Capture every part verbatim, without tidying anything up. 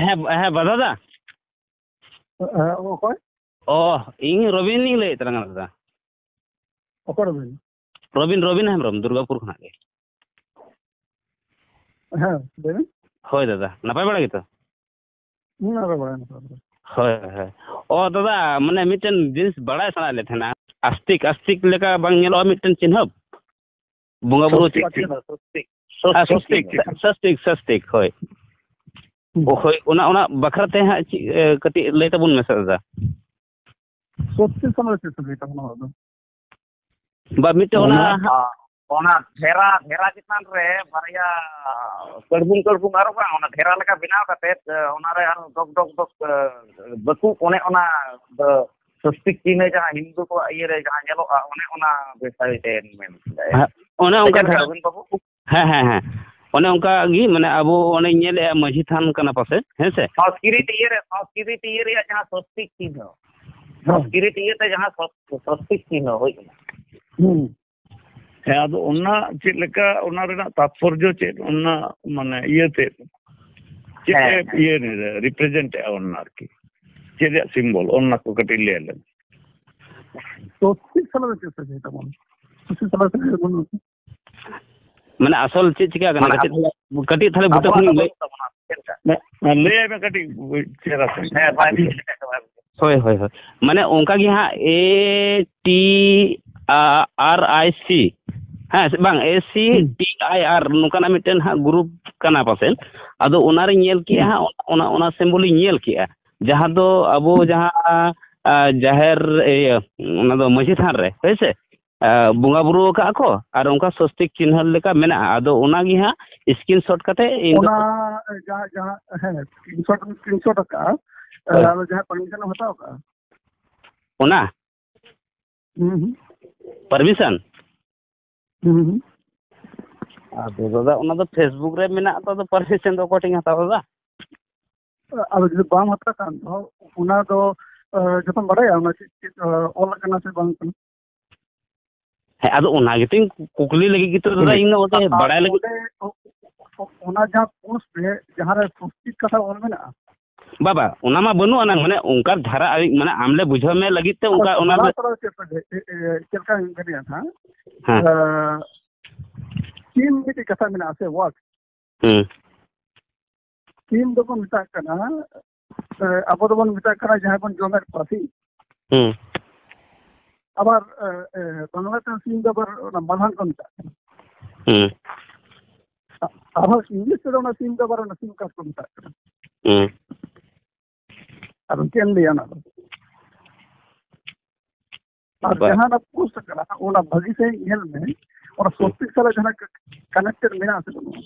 ᱦᱮᱸ, ᱦᱮᱸ, ᱵᱟ ᱫᱟᱫᱟ᱾ ᱦᱮᱸ, ᱚᱠᱚᱭ? ᱚ, ᱤᱧ ᱨᱚᱵᱤᱱ ᱞᱤᱧ ᱞᱟᱹᱭᱮᱫ ᱛᱟᱞᱟᱝᱟ ᱫᱟᱫᱟ᱾ ᱚᱠᱚᱭ ᱨᱚᱵᱤᱱ? ᱨᱚᱵᱤᱱ, ᱨᱚᱵᱤᱱ ᱦᱮᱢᱵᱨᱚᱢ, ᱫᱩᱨᱜᱟᱯᱩᱨ ᱠᱷᱚᱱᱟᱜ ᱜᱮ᱾ ᱦᱮᱸ, ᱞᱟᱹᱭ ᱢᱮ᱾ ᱦᱳᱭ ᱫᱟᱫᱟ, ᱱᱟᱯᱟᱭ ᱵᱟᱲᱟ ᱜᱮᱛᱚ? ᱦᱩᱸ, ᱱᱟᱯᱟᱭ ᱵᱟᱲᱟ, ᱱᱟᱯᱟᱭ ᱵᱟᱲᱟ᱾ ᱦᱳᱭ, ᱦᱳᱭ᱾ ᱚ ᱫᱟᱫᱟ, ᱢᱟᱱᱮ ᱢᱤᱫᱴᱮᱱ ᱡᱤᱱᱤᱥ ᱵᱟᱲᱟᱭ ᱥᱟᱱᱟᱭᱮᱫ ᱞᱮ ᱛᱟᱦᱮᱱᱟ᱾ ᱟᱥᱛᱤᱠ, ᱟᱥᱛᱤᱠ ᱞᱮᱠᱟ ᱵᱟᱝ ᱧᱮᱞᱚᱜᱼᱟ ᱢᱤᱫᱴᱮᱱ ᱪᱤᱱᱦᱟᱹᱯ? ᱵᱚᱸᱜᱟ ᱵᱩᱨᱩ ᱥᱚᱥᱛᱤᱠ ᱪᱮᱫ ᱪᱤᱱᱦᱟᱹ, ᱥᱚᱥᱛᱤᱠ᱾ ᱦᱮᱸ, ᱥᱚᱥᱛᱤᱠ, ᱥᱚᱥᱛᱤᱠ, ᱥᱚᱥᱛᱤᱠ, ᱦᱳᱭ᱾ ᱦᱩᱸ᱾ ᱚ, ᱦᱳᱭ, ᱚᱱᱟ, ᱚᱱᱟ ᱵᱟᱠᱷᱨᱟ ᱛᱮ ᱦᱟᱸᱜ ᱪᱮᱫ, ᱮ, ᱠᱟᱹᱴᱤᱡ ᱞᱟᱹᱭ ᱛᱟᱵᱚᱱ ᱢᱮᱥᱮ ᱫᱟᱫᱟ᱾ ᱥᱚᱥᱛᱤᱠ ᱥᱟᱢᱟᱝ ᱨᱮ ᱪᱮᱫ ᱥᱟᱹᱜᱟᱹᱭ ᱛᱟᱵᱚᱱᱟ ᱚᱱᱟ ᱫᱚ? ᱵᱟ, ᱢᱤᱫᱴᱮᱱ ᱚᱱᱟ ᱚᱱᱟ, ᱟ, ᱚᱱᱟ ᱰᱷᱮᱨᱟ, ᱰᱷᱮᱨᱟ ᱪᱮᱛᱟᱱ ᱨᱮ ᱵᱟᱨᱭᱟ ᱠᱟᱹᱲᱵᱩᱝ, ᱠᱟᱹᱲᱵᱩᱝ ᱟᱨᱚ ᱵᱟᱝ, ᱚᱱᱟ ᱰᱷᱮᱨᱟ ᱞᱮᱠᱟ ᱵᱮᱱᱟᱣ ᱠᱟᱛᱮ, ᱮ, ᱚᱱᱟ ᱨᱮ ᱟᱨᱚ ᱰᱚᱜᱽ, ᱰᱚᱜᱽ, ᱰᱚᱜᱽ, ᱮ, ᱵᱟᱹᱠᱩᱵ, ᱚᱱᱮ ᱚᱱᱟ ᱫᱚ ᱥᱚᱥᱛᱤᱠ ᱪᱤᱱᱦᱟᱹ ᱡᱟᱦᱟᱸ ᱦᱤᱱᱫᱩ ᱠᱚᱣᱟᱜ ᱤᱭᱟᱹ ᱨᱮ ᱡᱟᱦᱟᱸ ᱧᱮᱞᱚᱜᱼᱟ, ᱚᱱᱮ ᱚᱱᱟ ᱵᱮᱥᱟᱭ ᱛᱮ ᱢᱮᱱ ᱠᱮᱫᱟᱭ᱾ ᱦᱮᱸ, ᱚᱱᱮ ᱚᱱᱠᱟ ᱟᱪᱪᱷᱟ, ᱫᱷᱟᱨᱟ᱾ ᱨᱚᱵᱤᱱ ᱵᱟᱹᱵᱩ? ᱦᱮᱸ, ᱦᱮᱸ, ᱦᱮᱸ᱾ ᱚᱱᱮ ᱚᱱᱠᱟ ᱜᱮ, ᱢᱟᱱᱮ, ᱟᱵᱚ ᱚᱱᱮ ᱧᱮᱞᱮᱜᱼᱟ, ᱢᱟᱹᱡᱷᱤ ᱛᱷᱟᱱ ᱠᱟᱱᱟ ᱯᱟᱥᱮᱡ, ᱦᱮᱸ ᱥᱮ? ᱥᱚᱸᱥᱠᱨᱤᱛ ᱤᱭᱟᱹ ᱨᱮ, ᱥᱚᱸᱥᱠᱨᱤᱛ ᱤᱭᱟᱹ ᱨᱮᱭᱟᱜ ᱡᱟᱦᱟᱸ ᱥᱚᱥᱛᱤᱠ ᱪᱤᱱᱦᱟᱹ, ᱦᱮᱸ᱾ ᱥᱚᱸᱥᱠᱨᱤᱛ ᱤᱭᱟᱹ ᱛᱮ ᱡᱟᱦᱟᱸ ᱥᱚᱥ-, ᱥᱚᱥᱛᱤᱠ ᱪᱤᱱᱦᱟᱹ ᱦᱩᱭ ᱠᱟᱱᱟ᱾ ᱦᱩᱸ᱾ ᱦᱮᱸ, ᱟᱫᱚ ᱚᱱᱟ ᱪᱮᱫ ᱞᱮᱠᱟ, ᱚᱱᱟ ᱨᱮᱱᱟᱜ ᱛᱟᱛᱯᱚᱨᱡᱚ ᱪᱮᱫ, ᱚᱱᱟ ᱢᱟᱱᱮ ᱤᱭᱟᱹ ᱛᱮ ᱪᱮᱫ ᱦᱮᱸ, ᱮ ᱦᱮᱸ᱾ ᱤᱭᱟᱹ represent ᱮᱜᱼᱟ ᱚᱱᱟ ᱟᱨᱠᱤ? ᱪᱮᱫ ᱨᱮᱭᱟᱜ symbol, ᱚᱱᱟ ᱠᱚ ᱠᱟᱹᱴᱤᱡ ᱞᱟᱹᱭ ᱟᱞᱮ ᱢᱮ᱾ ᱥᱚᱥᱛᱤᱠ ᱥᱟᱞᱟᱜ ᱫᱚ ᱪᱮᱫ ᱥᱟᱹᱜᱟᱹᱭ ᱛᱟᱵᱚᱱ? ᱥᱚᱥᱛᱤᱠ ᱥᱟᱞᱟᱜ ᱥᱟᱹᱜᱟᱹᱭ ᱵᱟᱹᱱᱩᱜᱼᱟ᱾ ᱢᱟᱱᱮ ᱟᱥᱚᱞ ᱪᱮᱫ ᱪᱤᱠᱟᱹ ᱠᱟᱱᱟ? ᱢᱟᱱᱮ ᱠᱟᱹᱴᱤᱡ, ᱟᱵᱚ-, ᱠᱟᱹᱴᱤᱡ ᱛᱟᱦᱞᱮ ᱵᱩᱴᱟᱹ ᱟᱵᱚᱣᱟᱜ ᱫᱚ ᱠᱷᱚᱱᱤᱧ ᱞᱟᱹᱭ᱾ ᱵᱟᱹᱱᱩᱜ ᱛᱟᱵᱚᱱᱟ, ᱪᱮᱫ ᱞᱮᱠᱟ? ᱢᱮ-, ᱞᱟᱹᱭ ᱢᱮ ᱠᱟᱹᱴᱤᱡ ᱪᱮᱦᱨᱟ ᱥᱟᱺᱦᱤᱡ᱾ ᱦᱮᱸ, ᱵᱟᱭ ᱵᱩᱡᱽ ᱞᱮᱠᱷᱟᱡ ᱫᱚ ᱵᱟᱭ ᱵᱩᱡᱽ᱾ ᱦᱳᱭ, ᱦᱳᱭ, ᱦᱳᱭ᱾ ᱢᱟᱱᱮ ᱚᱱᱠᱟ ᱜᱮ ᱦᱟᱸᱜ A T R I C, ᱦᱮᱸ, ᱵᱟᱝ, A C T I R, ᱱᱚᱝᱠᱟᱱᱟᱜ ᱢᱤᱫᱴᱮᱱ ᱦᱟᱸᱜ group ᱠᱟᱱᱟ ᱯᱟᱥᱮᱡ᱾ ᱟᱫᱚ ᱚᱱᱟᱨᱤᱧ ᱧᱮᱞ ᱠᱮᱜᱼᱟ ᱦᱟᱸᱜ, ᱚᱱᱟ, ᱚᱱᱟ symbol ᱤᱧ ᱧᱮᱞ ᱠᱮᱜᱼᱟ, ᱡᱟᱦᱟᱸ ᱫᱚ ᱟᱵᱚ ᱡᱟᱦᱟᱸ, ᱟ, ᱡᱟᱦᱮᱨ, ᱤᱭᱟᱹ, ᱚᱱᱟ ᱫᱚ ᱢᱟᱹᱡᱷᱤ ᱛᱷᱟᱱ ᱨᱮ, ᱦᱳᱭ ᱥᱮ? ᱟ, ᱵᱚᱸᱜᱟ ᱵᱩᱨᱩ ᱟᱠᱟᱫ ᱠᱚ ᱟᱨ ᱚᱱᱠᱟ ᱥᱚᱥᱛᱤᱠ ᱪᱤᱱᱦᱟᱹ ᱞᱮᱠᱟ ᱢᱮᱱᱟᱜᱼᱟ᱾ ᱟᱫᱚ ᱚᱱᱟ ᱜᱮ ᱦᱟᱸᱜ screenshot ᱠᱟᱛᱮ ᱤᱧ ᱫᱚ ᱚᱱᱟ ᱡᱟᱦᱟᱸ, ᱡᱟᱦᱟᱸ, ᱦᱮᱸ, screenshot, screenshot ᱟᱠᱟᱫᱼᱟ᱾ ᱦᱳᱭ᱾ ᱟᱫᱚ ᱡᱟᱦᱟᱸ permission ᱮᱢ ᱦᱟᱛᱟᱣ ᱟᱠᱟᱫᱼᱟ? ᱚᱱᱟ? ᱦᱩᱸ, ᱦᱩᱸ᱾ Permission? ᱦᱩᱸ, ᱦᱩᱸ᱾ ᱟᱫᱚ ᱫᱟᱫᱟ, ᱚᱱᱟ ᱫᱚ Facebook ᱨᱮ ᱢᱮᱱᱟᱜ ᱛᱚ, ᱟᱫᱚ permission ᱫᱚ ᱚᱠᱚᱭ ᱴᱷᱮᱱ ᱤᱧ ᱦᱟᱛᱟᱣᱟ ᱫᱟᱫᱟ? ᱟᱫᱚ ᱡᱩᱫᱤ ᱵᱟᱢ ᱦᱟᱛᱟᱣ ᱠᱷᱟᱱ ᱫᱚ, ᱚᱱᱟ ᱫᱚ, ᱮ, ᱡᱚᱛᱚᱢ ᱵᱟᱲᱟᱭᱟ, ᱚᱱᱟ ᱪᱮᱫ, ᱪᱮᱫ, ᱮ, ᱚᱞ ᱟᱠᱟᱱᱟ ᱥᱮ ᱵᱟᱝ ᱠᱟᱱᱟ? ᱦᱮᱸ, ᱟᱫᱚ ᱚᱱᱟ ᱜᱮᱛᱚᱧ ᱠᱩ-, ᱠᱩᱠᱞᱤ ᱞᱟᱹᱜᱤᱫ ᱜᱮᱛᱚ ᱫᱟᱫᱟ, ᱦᱩᱸ᱾ ᱤᱧ ᱫᱚ ᱚᱸᱰᱮ ᱟᱨ ᱵᱟᱲᱟᱭ ᱞᱟᱹᱜᱤᱫ᱾ ᱚᱸᱰᱮ, ᱚ-, ᱚᱱᱟ ᱡᱟᱦᱟᱸ ᱯᱳᱥᱴ ᱨᱮ ᱡᱟᱦᱟᱸ ᱨᱮ ᱥᱚᱥᱛᱤᱠ ᱠᱟᱛᱷᱟ ᱚᱞ ᱢᱮᱱᱟᱜᱼᱟ᱾ ᱵᱟᱵᱟ, ᱚᱱᱟ ᱢᱟ ᱵᱟᱹᱱᱩᱜ ᱟᱱᱟᱝ, ᱢᱟᱱᱮ ᱚᱱᱠᱟ ᱫᱷᱟᱨᱟ ᱟᱹᱭ-, ᱢᱟᱱᱮ ᱟᱢ ᱞᱮ ᱵᱩᱡᱷᱟᱹᱣ ᱢᱮ ᱞᱟᱹᱜᱤᱫ ᱛᱮ ᱚᱱᱠᱟ ᱚᱱᱟ ᱫᱷᱟᱨᱟ ᱞᱮ- ᱛᱚᱨᱟ ᱪᱮᱫ ᱞᱮᱠᱟ, ᱮ, ᱮ, ᱮ, ᱪᱮᱫ ᱞᱮᱠᱟ ᱵᱮᱱ ᱞᱟᱹᱭᱟ ᱦᱟᱸᱜ? ᱦᱮᱸ᱾ ᱮ, ᱥᱤᱢ ᱢᱤᱫᱴᱤᱡ ᱠᱟᱛᱷᱟ ᱢᱮᱱᱟᱜᱼᱟ ᱥᱮ, ᱣᱟᱜᱽ? ᱦᱩᱸ᱾ ᱥᱤᱢ ᱫᱚᱵᱚᱱ ᱢᱮᱛᱟᱜ ᱠᱟᱱᱟ, ᱮ, ᱟᱵᱚ ᱫᱚᱵᱚᱱ ᱢᱮᱛᱟᱜ ᱠᱟᱱᱟ ᱡᱟᱦᱟᱸᱭ ᱵᱚᱱ ᱡᱚᱢᱮᱫ ᱠᱚᱣᱟ ᱥᱤᱢ᱾ ᱦᱩᱸ᱾ ᱟᱵᱟᱨ, ᱮ, ᱮ, ᱵᱟᱝᱞᱟ ᱛᱮ ᱥᱤᱢ ᱫᱚ ᱟᱵᱟᱨ ᱚᱱᱟ ᱢᱟᱞᱦᱟᱱ ᱠᱚ ᱢᱮᱛᱟᱜ ᱠᱟᱱᱟ᱾ ᱦᱩᱸ᱾ ᱟ-, ᱟᱨᱦᱚᱸ ᱤᱝᱞᱤᱥ ᱛᱮᱫᱚ ᱚᱱᱟ ᱥᱤᱢ ᱫᱚ ᱟᱵᱟᱨ ᱚᱱᱟ ᱥᱤᱢ ᱠᱟᱴ ᱠᱚ ᱢᱮᱛᱟᱜ ᱠᱟᱱᱟ᱾ ᱦᱩᱸ᱾ ᱟᱫᱚ ᱪᱮᱫ ᱮᱢ ᱞᱟᱹᱭᱟ ᱚᱱᱟ ᱫᱚ? ᱟᱨ ᱵᱟ- ᱡᱟᱦᱟᱸ ᱚᱱᱟ ᱯᱳᱥᱴ ᱠᱟᱱᱟ, ᱚᱱᱟ ᱵᱷᱟᱹᱜᱤ ᱥᱟᱺᱦᱤᱡ ᱧᱮᱞ ᱢᱮ, ᱚᱱᱟ ᱦᱩᱸ᱾ ᱥᱚᱥᱛᱤᱠ ᱥᱟᱞᱟᱜ ᱡᱟᱦᱟᱸ ᱠᱟ-, ᱠᱟᱱᱮᱠᱴᱮᱰ ᱢᱮᱱᱟᱜᱼᱟ ᱥᱮ ᱵᱟᱹᱱᱩᱜᱼᱟ?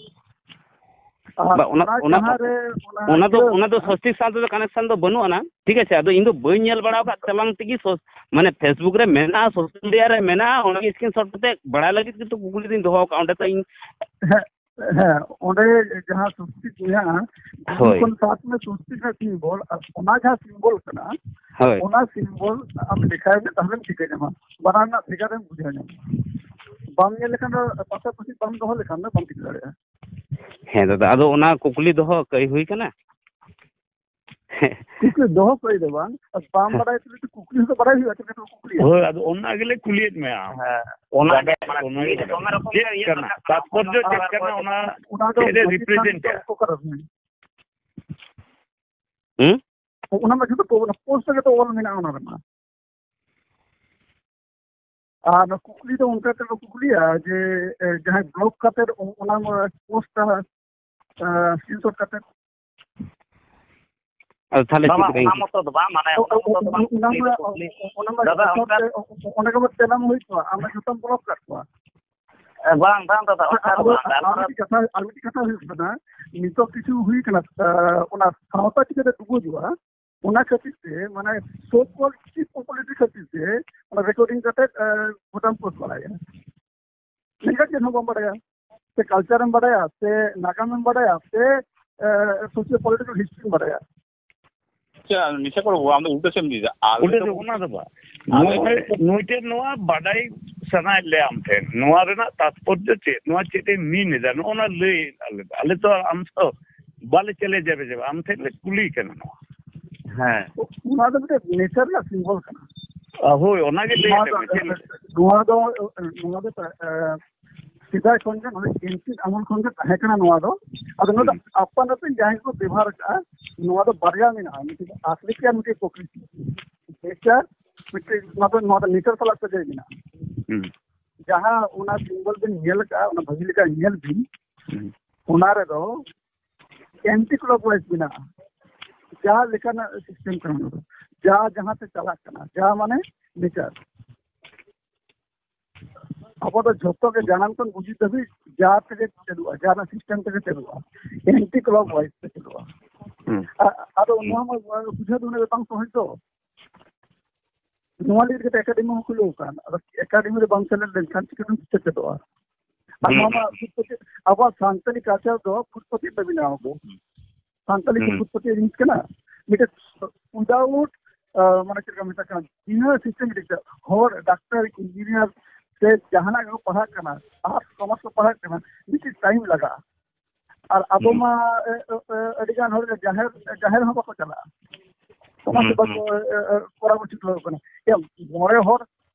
ᱟᱨ ᱵᱟ, ᱚᱱᱟ, ᱚᱱᱟ ᱚᱱᱟ, ᱡᱟᱦᱟᱸ ᱨᱮ ᱚᱱᱟ ᱚᱱᱟ ᱫᱚ, ᱤᱭᱟᱹ ᱚᱱᱟ ᱫᱚ ᱥᱚᱥᱛᱤᱠ ᱥᱟᱶ ᱛᱮᱫᱚ ᱠᱟᱱᱮᱠᱥᱚᱱ ᱫᱚ ᱵᱟᱹᱱᱩᱜ ᱟᱱᱟ, ᱴᱷᱤᱠ ᱟᱪᱷᱮ? ᱟᱫᱚ ᱤᱧ ᱫᱚ ᱵᱟᱹᱧ ᱧᱮᱞ ᱵᱟᱲᱟ ᱟᱠᱟᱫ ᱛᱟᱞᱟᱝ ᱛᱮᱜᱮ ᱥᱚᱥ-, ᱢᱟᱱᱮ, Facebook ᱨᱮ ᱢᱮᱱᱟᱜᱼᱟ, ᱥᱳᱥᱟᱞ ᱢᱤᱰᱤᱭᱟ ᱨᱮ ᱢᱮᱱᱟᱜᱼᱟ, ᱚᱱᱟᱜᱮ ᱥᱠᱨᱤᱱᱥᱚᱴ ᱠᱟᱛᱮ ᱵᱟᱲᱟᱭ ᱞᱟᱹᱜᱤᱫ ᱜᱮᱛᱚ ᱠᱩᱠᱞᱤ ᱫᱚᱧ ᱫᱚᱦᱚ ᱟᱠᱟᱫᱼᱟ᱾ ᱚᱸᱰᱮ ᱛᱚ ᱤᱧ ᱦᱮᱸ, ᱦᱮᱸ, ᱚᱸᱰᱮ ᱡᱟᱦᱟᱸ ᱥᱚᱥᱛᱤᱠ ᱢᱮᱱᱟᱜᱼᱟ, ᱦᱳᱭ᱾ ᱡᱚᱠᱷᱚᱱ ᱥᱟᱵ ᱢᱮ ᱥᱚᱥᱛᱤᱠ ᱨᱮᱱᱟᱜ ᱥᱤᱢᱵᱚᱞ, ᱟᱨ ᱚᱱᱟ ᱡᱟᱦᱟᱸ ᱥᱤᱢᱵᱚᱞ ᱠᱟᱱᱟ, ᱦᱳᱭ᱾ ᱚᱱᱟ ᱥᱤᱢᱵᱚᱞ ᱟᱢ ᱞᱮᱠᱷᱟᱭ ᱢᱮ, ᱛᱟᱦᱞᱮᱢ ᱴᱷᱤᱠᱟᱹ ᱧᱟᱢᱟ, ᱵᱟᱱᱟᱨ ᱨᱮᱱᱟᱜ ᱵᱷᱮᱜᱟᱨᱮᱢ ᱵᱩᱡᱷᱟᱹᱣ ᱧᱟᱢᱟ᱾ ᱵᱟᱢ ᱧᱮᱞ ᱞᱮᱠᱷᱟᱱ ᱫᱚ, ᱯᱟᱥᱟᱯᱟᱥᱤ ᱵᱟᱢ ᱫᱚᱦᱚ ᱞᱮᱠᱷᱟᱱ ᱫᱚ ᱵᱟᱢ ᱴᱷᱤᱠᱟᱹ ᱫᱟᱲᱮᱭᱟᱜᱼᱟ᱾ ᱦᱮᱸ ᱫᱟᱫᱟ, ᱟᱫᱚ ᱚᱱᱟ ᱠᱩᱠᱞᱤ ᱫᱚᱦᱚ ᱠᱟᱹᱭ ᱦᱩᱭ ᱠᱟᱱᱟ᱾ ᱠᱩᱠᱞᱤ ᱫᱚᱦᱚ ᱠᱟᱹᱭ ᱫᱚ ᱵᱟᱝ, ᱟᱨ ᱵᱟᱢ ᱦᱮᱸ᱾ ᱵᱟᱲᱟᱭ ᱛᱩᱞᱩᱡ ᱫᱚ ᱠᱩᱠᱞᱤ ᱦᱚᱸᱛᱚ ᱵᱟᱲᱟᱭ ᱦᱩᱭᱩᱜᱼᱟ, ᱪᱤᱠᱟᱹᱛᱮ ᱠᱩᱠᱞᱤᱭᱟ? ᱦᱳᱭ, ᱟᱫᱚ ᱚᱱᱟ ᱜᱮᱞᱮ ᱠᱩᱞᱤᱭᱮᱫ ᱢᱮᱭᱟ ᱟᱢ᱾ ᱦᱮᱸ, ᱚᱱᱟ ᱪᱮᱫ ᱜᱮ, ᱢᱟᱱᱮ, ᱠᱟᱱᱟ? ᱢᱤᱫ ᱨᱚᱠᱚᱢ ᱜᱮ ᱛᱟᱛᱯᱚᱨᱡᱚ ᱪᱮᱫ ᱠᱟᱱᱟ? ᱚᱱᱟ, ᱚᱱᱟ ᱫᱚ ᱪᱮᱫ ᱮ ᱢᱟᱹᱡᱷᱤ ᱨᱤᱯᱨᱮᱡᱮᱱᱴ ᱛᱷᱟᱱ ᱮᱫᱟ? ᱠᱚ ᱚᱠᱟᱨᱮ ᱢᱮᱱᱟᱜᱼᱟ? ᱦᱩᱸ? ᱚᱱᱟ ᱢᱟ ᱡᱷᱚᱛᱚ ᱯᱳ-, ᱚᱱᱟ ᱯᱳᱥᱴ ᱨᱮᱜᱮ ᱛᱚ ᱚᱞ ᱢᱮᱱᱟᱜᱼᱟ ᱚᱱᱟ ᱨᱮᱢᱟ᱾ ᱟᱨ ᱚᱱᱟ ᱠᱩᱠᱞᱤ ᱫᱚ ᱚᱱᱠᱟ ᱛᱮᱠᱚ ᱠᱩᱠᱞᱤᱭᱟ ᱡᱮ, ᱮ, ᱡᱟᱦᱟᱸᱭ ᱵᱞᱚᱠ ᱠᱟᱛᱮ ᱚ-, ᱚᱱᱟ ᱯᱳᱥᱴ ᱛᱟᱦᱮᱸ, ᱮ, ᱥᱠᱨᱤᱱᱥᱚᱴ ᱠᱟᱛᱮ᱾ ᱟᱫᱚ ᱛᱟᱦᱞᱮ ᱪᱮᱫ ᱵᱟᱵᱟ, ᱞᱮᱠᱟ ᱚᱱᱟ ᱤᱧ ᱢᱚᱛᱚ ᱫᱚ ᱵᱟᱝ, ᱚ-, ᱚ-, ᱠᱩᱠᱞᱤ ᱫᱚ ᱚ-, ᱠᱩᱠᱞᱤ᱾ ᱚ-, ᱚᱱᱟ ᱢᱟ ᱫᱟᱫᱟ, ᱡᱚᱛᱚ ᱚᱱᱠᱟ ᱛᱮ, ᱚ-, ᱚ-, ᱚᱸᱰᱮ ᱜᱮ ᱢᱟ ᱪᱟᱞᱟᱣ ᱦᱩᱭ ᱠᱚᱜᱼᱟ, ᱟᱢ ᱢᱟ ᱡᱚᱛᱚᱢ ᱵᱞᱚᱠ ᱠᱟᱜ ᱠᱚᱣᱟ᱾ ᱮ, ᱵᱟᱝ, ᱵᱟᱝ ᱫᱟᱫᱟ, ᱚᱱᱠᱟ ᱫᱚ ᱟᱫᱚ ᱵᱟᱝ᱾ ᱟᱨ ᱟᱨ ᱢᱤᱫᱴᱤᱡ ᱠᱟᱛᱷᱟ, ᱟᱨ ᱢᱤᱫᱴᱤᱡ ᱠᱟᱛᱷᱟ ᱦᱩᱭᱩᱜ ᱠᱟᱱᱟ, ᱱᱤᱛᱚᱜ ᱠᱤᱪᱷᱩ ᱦᱩᱭ ᱠᱟᱱᱟ, ᱮ, ᱚᱱᱟ ᱥᱟᱶᱛᱟ ᱪᱤᱠᱟᱹᱛᱮ ᱰᱩᱵᱩᱡᱚᱜᱼᱟ, ᱚᱱᱟ ᱠᱷᱟᱹᱛᱤᱨ ᱛᱮ, ᱢᱟᱱᱮ, so called chief popularity ᱠᱷᱟᱹᱛᱤᱨ ᱛᱮ ᱚᱱᱟ ᱨᱮᱠᱚᱨᱰᱤᱝ ᱠᱟᱛᱮ, ᱮ, ᱜᱚᱴᱟᱢ ᱯᱳᱥᱴ ᱵᱟᱲᱟᱭᱟ᱾ ᱢᱮᱱᱠᱷᱟᱱ ᱪᱮᱫ ᱦᱚᱸ ᱵᱟᱢ ᱵᱟᱲᱟᱭᱟ, ᱥᱮ ᱠᱟᱞᱪᱟᱨᱮᱢ ᱵᱟᱲᱟᱭᱟ, ᱥᱮ ᱱᱟᱜᱟᱢᱮᱢ ᱵᱟᱲᱟᱭᱟ, ᱥᱮ, ᱮ, ᱥᱳᱥᱤᱭᱳ ᱯᱚᱞᱤᱴᱤᱠᱟᱞ ᱦᱤᱥᱴᱨᱤᱢ ᱵᱟᱲᱟᱭᱟ᱾ ᱟᱪᱪᱷᱟ, ᱱᱤᱥᱟ ᱠᱚᱨᱮ ᱵᱟᱵᱩ, ᱟᱢ ᱫᱚ ᱩᱞᱴᱟᱹ ᱥᱮᱫ ᱮᱢ ᱤᱫᱤᱭᱮᱫᱟ᱾ ᱟᱞᱮ ᱩᱞᱴᱟᱹ ᱫᱚ ᱫᱚ ᱚᱱᱟ ᱫᱚ ᱵᱟᱝ᱾ ᱟᱞᱮ ᱱᱚᱜᱼᱚᱭ ᱱᱩᱭ ᱴᱷᱮᱱ ᱱᱚᱣᱟ ᱵᱟᱰᱟᱭ ᱥᱟᱱᱟᱭᱮᱫ ᱞᱮᱭᱟ ᱟᱢ ᱴᱷᱮᱱ, ᱱᱚᱣᱟ ᱨᱮᱱᱟᱜ ᱛᱟᱛᱯᱚᱨᱡᱚ ᱪᱮᱫ, ᱱᱚᱣᱟ ᱪᱮᱫ ᱮ ᱢᱤᱱ ᱮᱫᱟ, ᱱᱚᱜᱼᱚ ᱱᱟ ᱞᱟᱹᱭ ᱟᱞᱮ ᱫᱚ᱾ ᱟᱞᱮ ᱛᱚ ᱟᱢ ᱛᱚ ᱵᱟᱞᱮ ᱪᱮᱞᱮᱧᱡᱽ ᱮᱫᱟ, ᱟᱢ ᱴᱷᱮᱱ ᱞᱮ ᱠᱩᱞᱤ ᱠᱟᱱᱟ ᱱᱚᱣᱟ᱾ ᱦᱮᱸ᱾ ᱚᱱᱟ ᱫᱚ ᱢᱤᱫᱴᱮᱱ ᱱᱮᱪᱟᱨ ᱨᱮᱱᱟᱜ ᱥᱤᱢᱵᱚᱞ ᱠᱟᱱᱟ᱾ ᱦᱳᱭ, ᱚᱱᱟᱜᱮ ᱞᱟᱹᱭ ᱱᱚᱣᱟ ᱫᱚ, ᱢᱮ, ᱪᱮᱫ ᱞᱮᱠᱟ? ᱱᱚᱣᱟ ᱫᱚ, ᱱᱚᱣᱟ ᱫᱚ, ᱮ, ᱥᱮᱫᱟᱭ ᱠᱷᱚᱱ ᱜᱮ, ᱱᱚᱣᱟ ᱫᱚ ᱮᱱᱥᱤᱭᱮᱱᱴ ᱟᱢᱚᱞ ᱠᱷᱚᱱ ᱜᱮ ᱛᱟᱦᱮᱸ ᱠᱟᱱᱟ ᱱᱚᱣᱟ ᱫᱚ᱾ ᱟᱫᱚ ᱱᱚᱣᱟ ᱫᱚ ᱦᱩᱸ᱾ ᱟᱯᱟᱱ ᱟᱹᱯᱤᱱ ᱡᱟᱦᱟᱸᱭ ᱠᱚ ᱵᱮᱵᱷᱟᱨ ᱟᱠᱟᱫᱼᱟ, ᱱᱚᱣᱟ ᱫᱚ ᱵᱟᱨᱭᱟ ᱢᱮᱱᱟᱜᱼᱟ, ᱢᱤᱫᱴᱤᱡ ᱫᱚ ᱟᱥᱞᱤᱠᱤ ᱟᱨ ᱢᱤᱫᱴᱤᱡ ᱯᱨᱚᱠᱨᱤᱛᱤ᱾ ᱱᱮᱪᱟᱨ, ᱢᱤᱫᱴᱤᱡ ᱱᱚᱣᱟ ᱫᱚ, ᱱᱚᱣᱟ ᱫᱚ ᱱᱮᱪᱟᱨ ᱥᱟᱞᱟᱜ ᱥᱟᱹᱜᱟᱹᱭ ᱢᱮᱱᱟᱜᱼᱟ᱾ ᱦᱩᱸ᱾ ᱡᱟᱦᱟᱸ ᱚᱱᱟ ᱥᱤᱢᱵᱚᱞ ᱵᱤᱱ ᱧᱮᱞ ᱟᱠᱟᱫᱼᱟ, ᱚᱱᱟ ᱵᱷᱟᱹᱜᱤ ᱞᱮᱠᱟ ᱧᱮᱞ ᱵᱤᱱ, ᱦᱩᱸ᱾ ᱚᱱᱟ ᱨᱮᱫᱚ ᱮᱱᱴᱤ ᱠᱞᱚᱠᱣᱟᱭᱤᱡ ᱢᱮᱱᱟᱜᱼᱟ᱾ ᱡᱟᱦᱟᱸ ᱞᱮᱠᱟᱱᱟᱜ ᱥᱤᱥᱴᱮᱢ ᱠᱟᱱᱟ ᱚᱱᱟ ᱫᱚ, ᱡᱟ ᱡᱟᱦᱟᱸ ᱛᱮ ᱪᱟᱞᱟᱜ ᱠᱟᱱᱟ, ᱡᱟ ᱢᱟᱱᱮ ᱱᱮᱪᱟᱨ᱾ ᱟᱵᱚ ᱫᱚ ᱡᱷᱚᱛᱚ ᱜᱮ ᱡᱟᱱᱟᱢ ᱠᱷᱚᱱ ᱜᱩᱡᱩᱜ ᱫᱷᱟᱹᱵᱤᱡ ᱡᱟ ᱛᱮᱜᱮ ᱪᱟᱹᱞᱩᱜᱼᱟ, ᱡᱟ ᱨᱮᱱᱟᱜ ᱥᱤᱥᱴᱮᱢ ᱛᱮᱜᱮ ᱪᱟᱹᱞᱩᱜᱼᱟ, ᱮᱱᱴᱤ ᱠᱞᱚᱠᱣᱟᱭᱤᱡ ᱛᱮ ᱪᱟᱹᱞᱩᱜᱼᱟ᱾ ᱦᱩᱸ᱾ ᱟ-, ᱟᱫᱚ ᱦᱩᱸ᱾ ᱱᱚᱣᱟ ᱢᱟ ᱵᱩᱡᱷᱟᱹᱣ ᱫᱚ ᱩᱱᱟᱹᱜ ᱵᱟᱝ ᱥᱚᱦᱚᱡ ᱫᱚ᱾ ᱱᱚᱣᱟ ᱞᱟᱹᱜᱤᱫ ᱠᱟᱛᱮ ᱮᱠᱟᱰᱮᱢᱤ ᱦᱚᱸ ᱠᱷᱩᱞᱟᱹᱣ ᱟᱠᱟᱱ, ᱟᱫᱚ ᱮᱠᱟᱰᱮᱢᱤ ᱨᱮ ᱵᱟᱝ ᱥᱮᱞᱮᱫ ᱞᱮᱱᱠᱷᱟᱱ ᱪᱤᱠᱟᱹᱛᱮᱢ ᱥᱮᱪᱮᱫᱚᱜᱼᱟ? ᱟᱨ ᱦᱩᱸ, ᱱᱚᱣᱟ ᱢᱟ ᱦᱩᱸ᱾ ᱯᱷᱩᱴᱯᱟᱛᱮ, ᱟᱵᱚᱣᱟᱜ ᱥᱟᱱᱛᱟᱞᱤ ᱠᱟᱞᱪᱟᱨ ᱫᱚ ᱯᱷᱩᱴᱯᱟᱛᱮ ᱨᱮ ᱵᱮᱱᱟᱣ ᱟᱵᱚ᱾ ᱥᱟᱱᱛᱟᱞᱤ ᱠᱤ ᱦᱩᱸ᱾ ᱯᱷᱩᱴᱯᱟᱛᱮ ᱡᱤᱱᱤᱥ ᱠᱟᱱᱟ? ᱢᱤᱫᱴᱮᱡ ᱩᱭᱫᱟᱣᱩᱴ, ᱢᱟᱱᱮ ᱪᱮᱫ ᱞᱮᱠᱟ ᱢᱮᱛᱟᱜ ᱠᱟᱱᱟ, ᱵᱤᱱᱟᱹ ᱥᱤᱥᱴᱮᱢᱮᱴᱤᱠ ᱛᱮ ᱦᱚᱲ ᱰᱟᱠᱛᱟᱨ, ᱤᱧᱡᱤᱱᱤᱭᱟᱨ ᱥᱮ ᱡᱟᱦᱟᱱᱟᱜ ᱜᱮᱠᱚ ᱯᱟᱲᱦᱟᱜ ᱠᱟᱱᱟ, ᱟᱨᱴᱥ ᱠᱚᱢᱟᱨᱥ ᱠᱚ ᱯᱟᱲᱦᱟᱜ ᱠᱟᱱᱟ, ᱢᱤᱫᱴᱮᱡ ᱴᱟᱭᱤᱢ ᱞᱟᱜᱟᱜᱼᱟ᱾ ᱟᱨ ᱟᱵᱚ ᱦᱩᱸ᱾ ᱢᱟ, ᱮ, ᱮ, ᱮ, ᱟᱹᱰᱤ ᱜᱟᱱ ᱦᱚᱲ ᱜᱮ ᱡᱟᱦᱮᱨ, ᱡᱟᱦᱮᱨ ᱦᱚᱸ ᱵᱟᱠᱚ ᱪᱟᱞᱟᱜᱼᱟ᱾ ᱥᱚᱢᱟᱡᱽ ᱦᱩᱸ, ᱥᱮᱵᱟ ᱦᱩᱸ᱾ ᱠᱚ, ᱮ, ᱮ, ᱠᱚᱨᱟᱣ ᱩᱪᱤᱛ ᱦᱩᱭᱩᱜ ᱠᱟᱱᱟ᱾ ᱮ, ᱢᱚᱬᱮ ᱦᱚᱲ,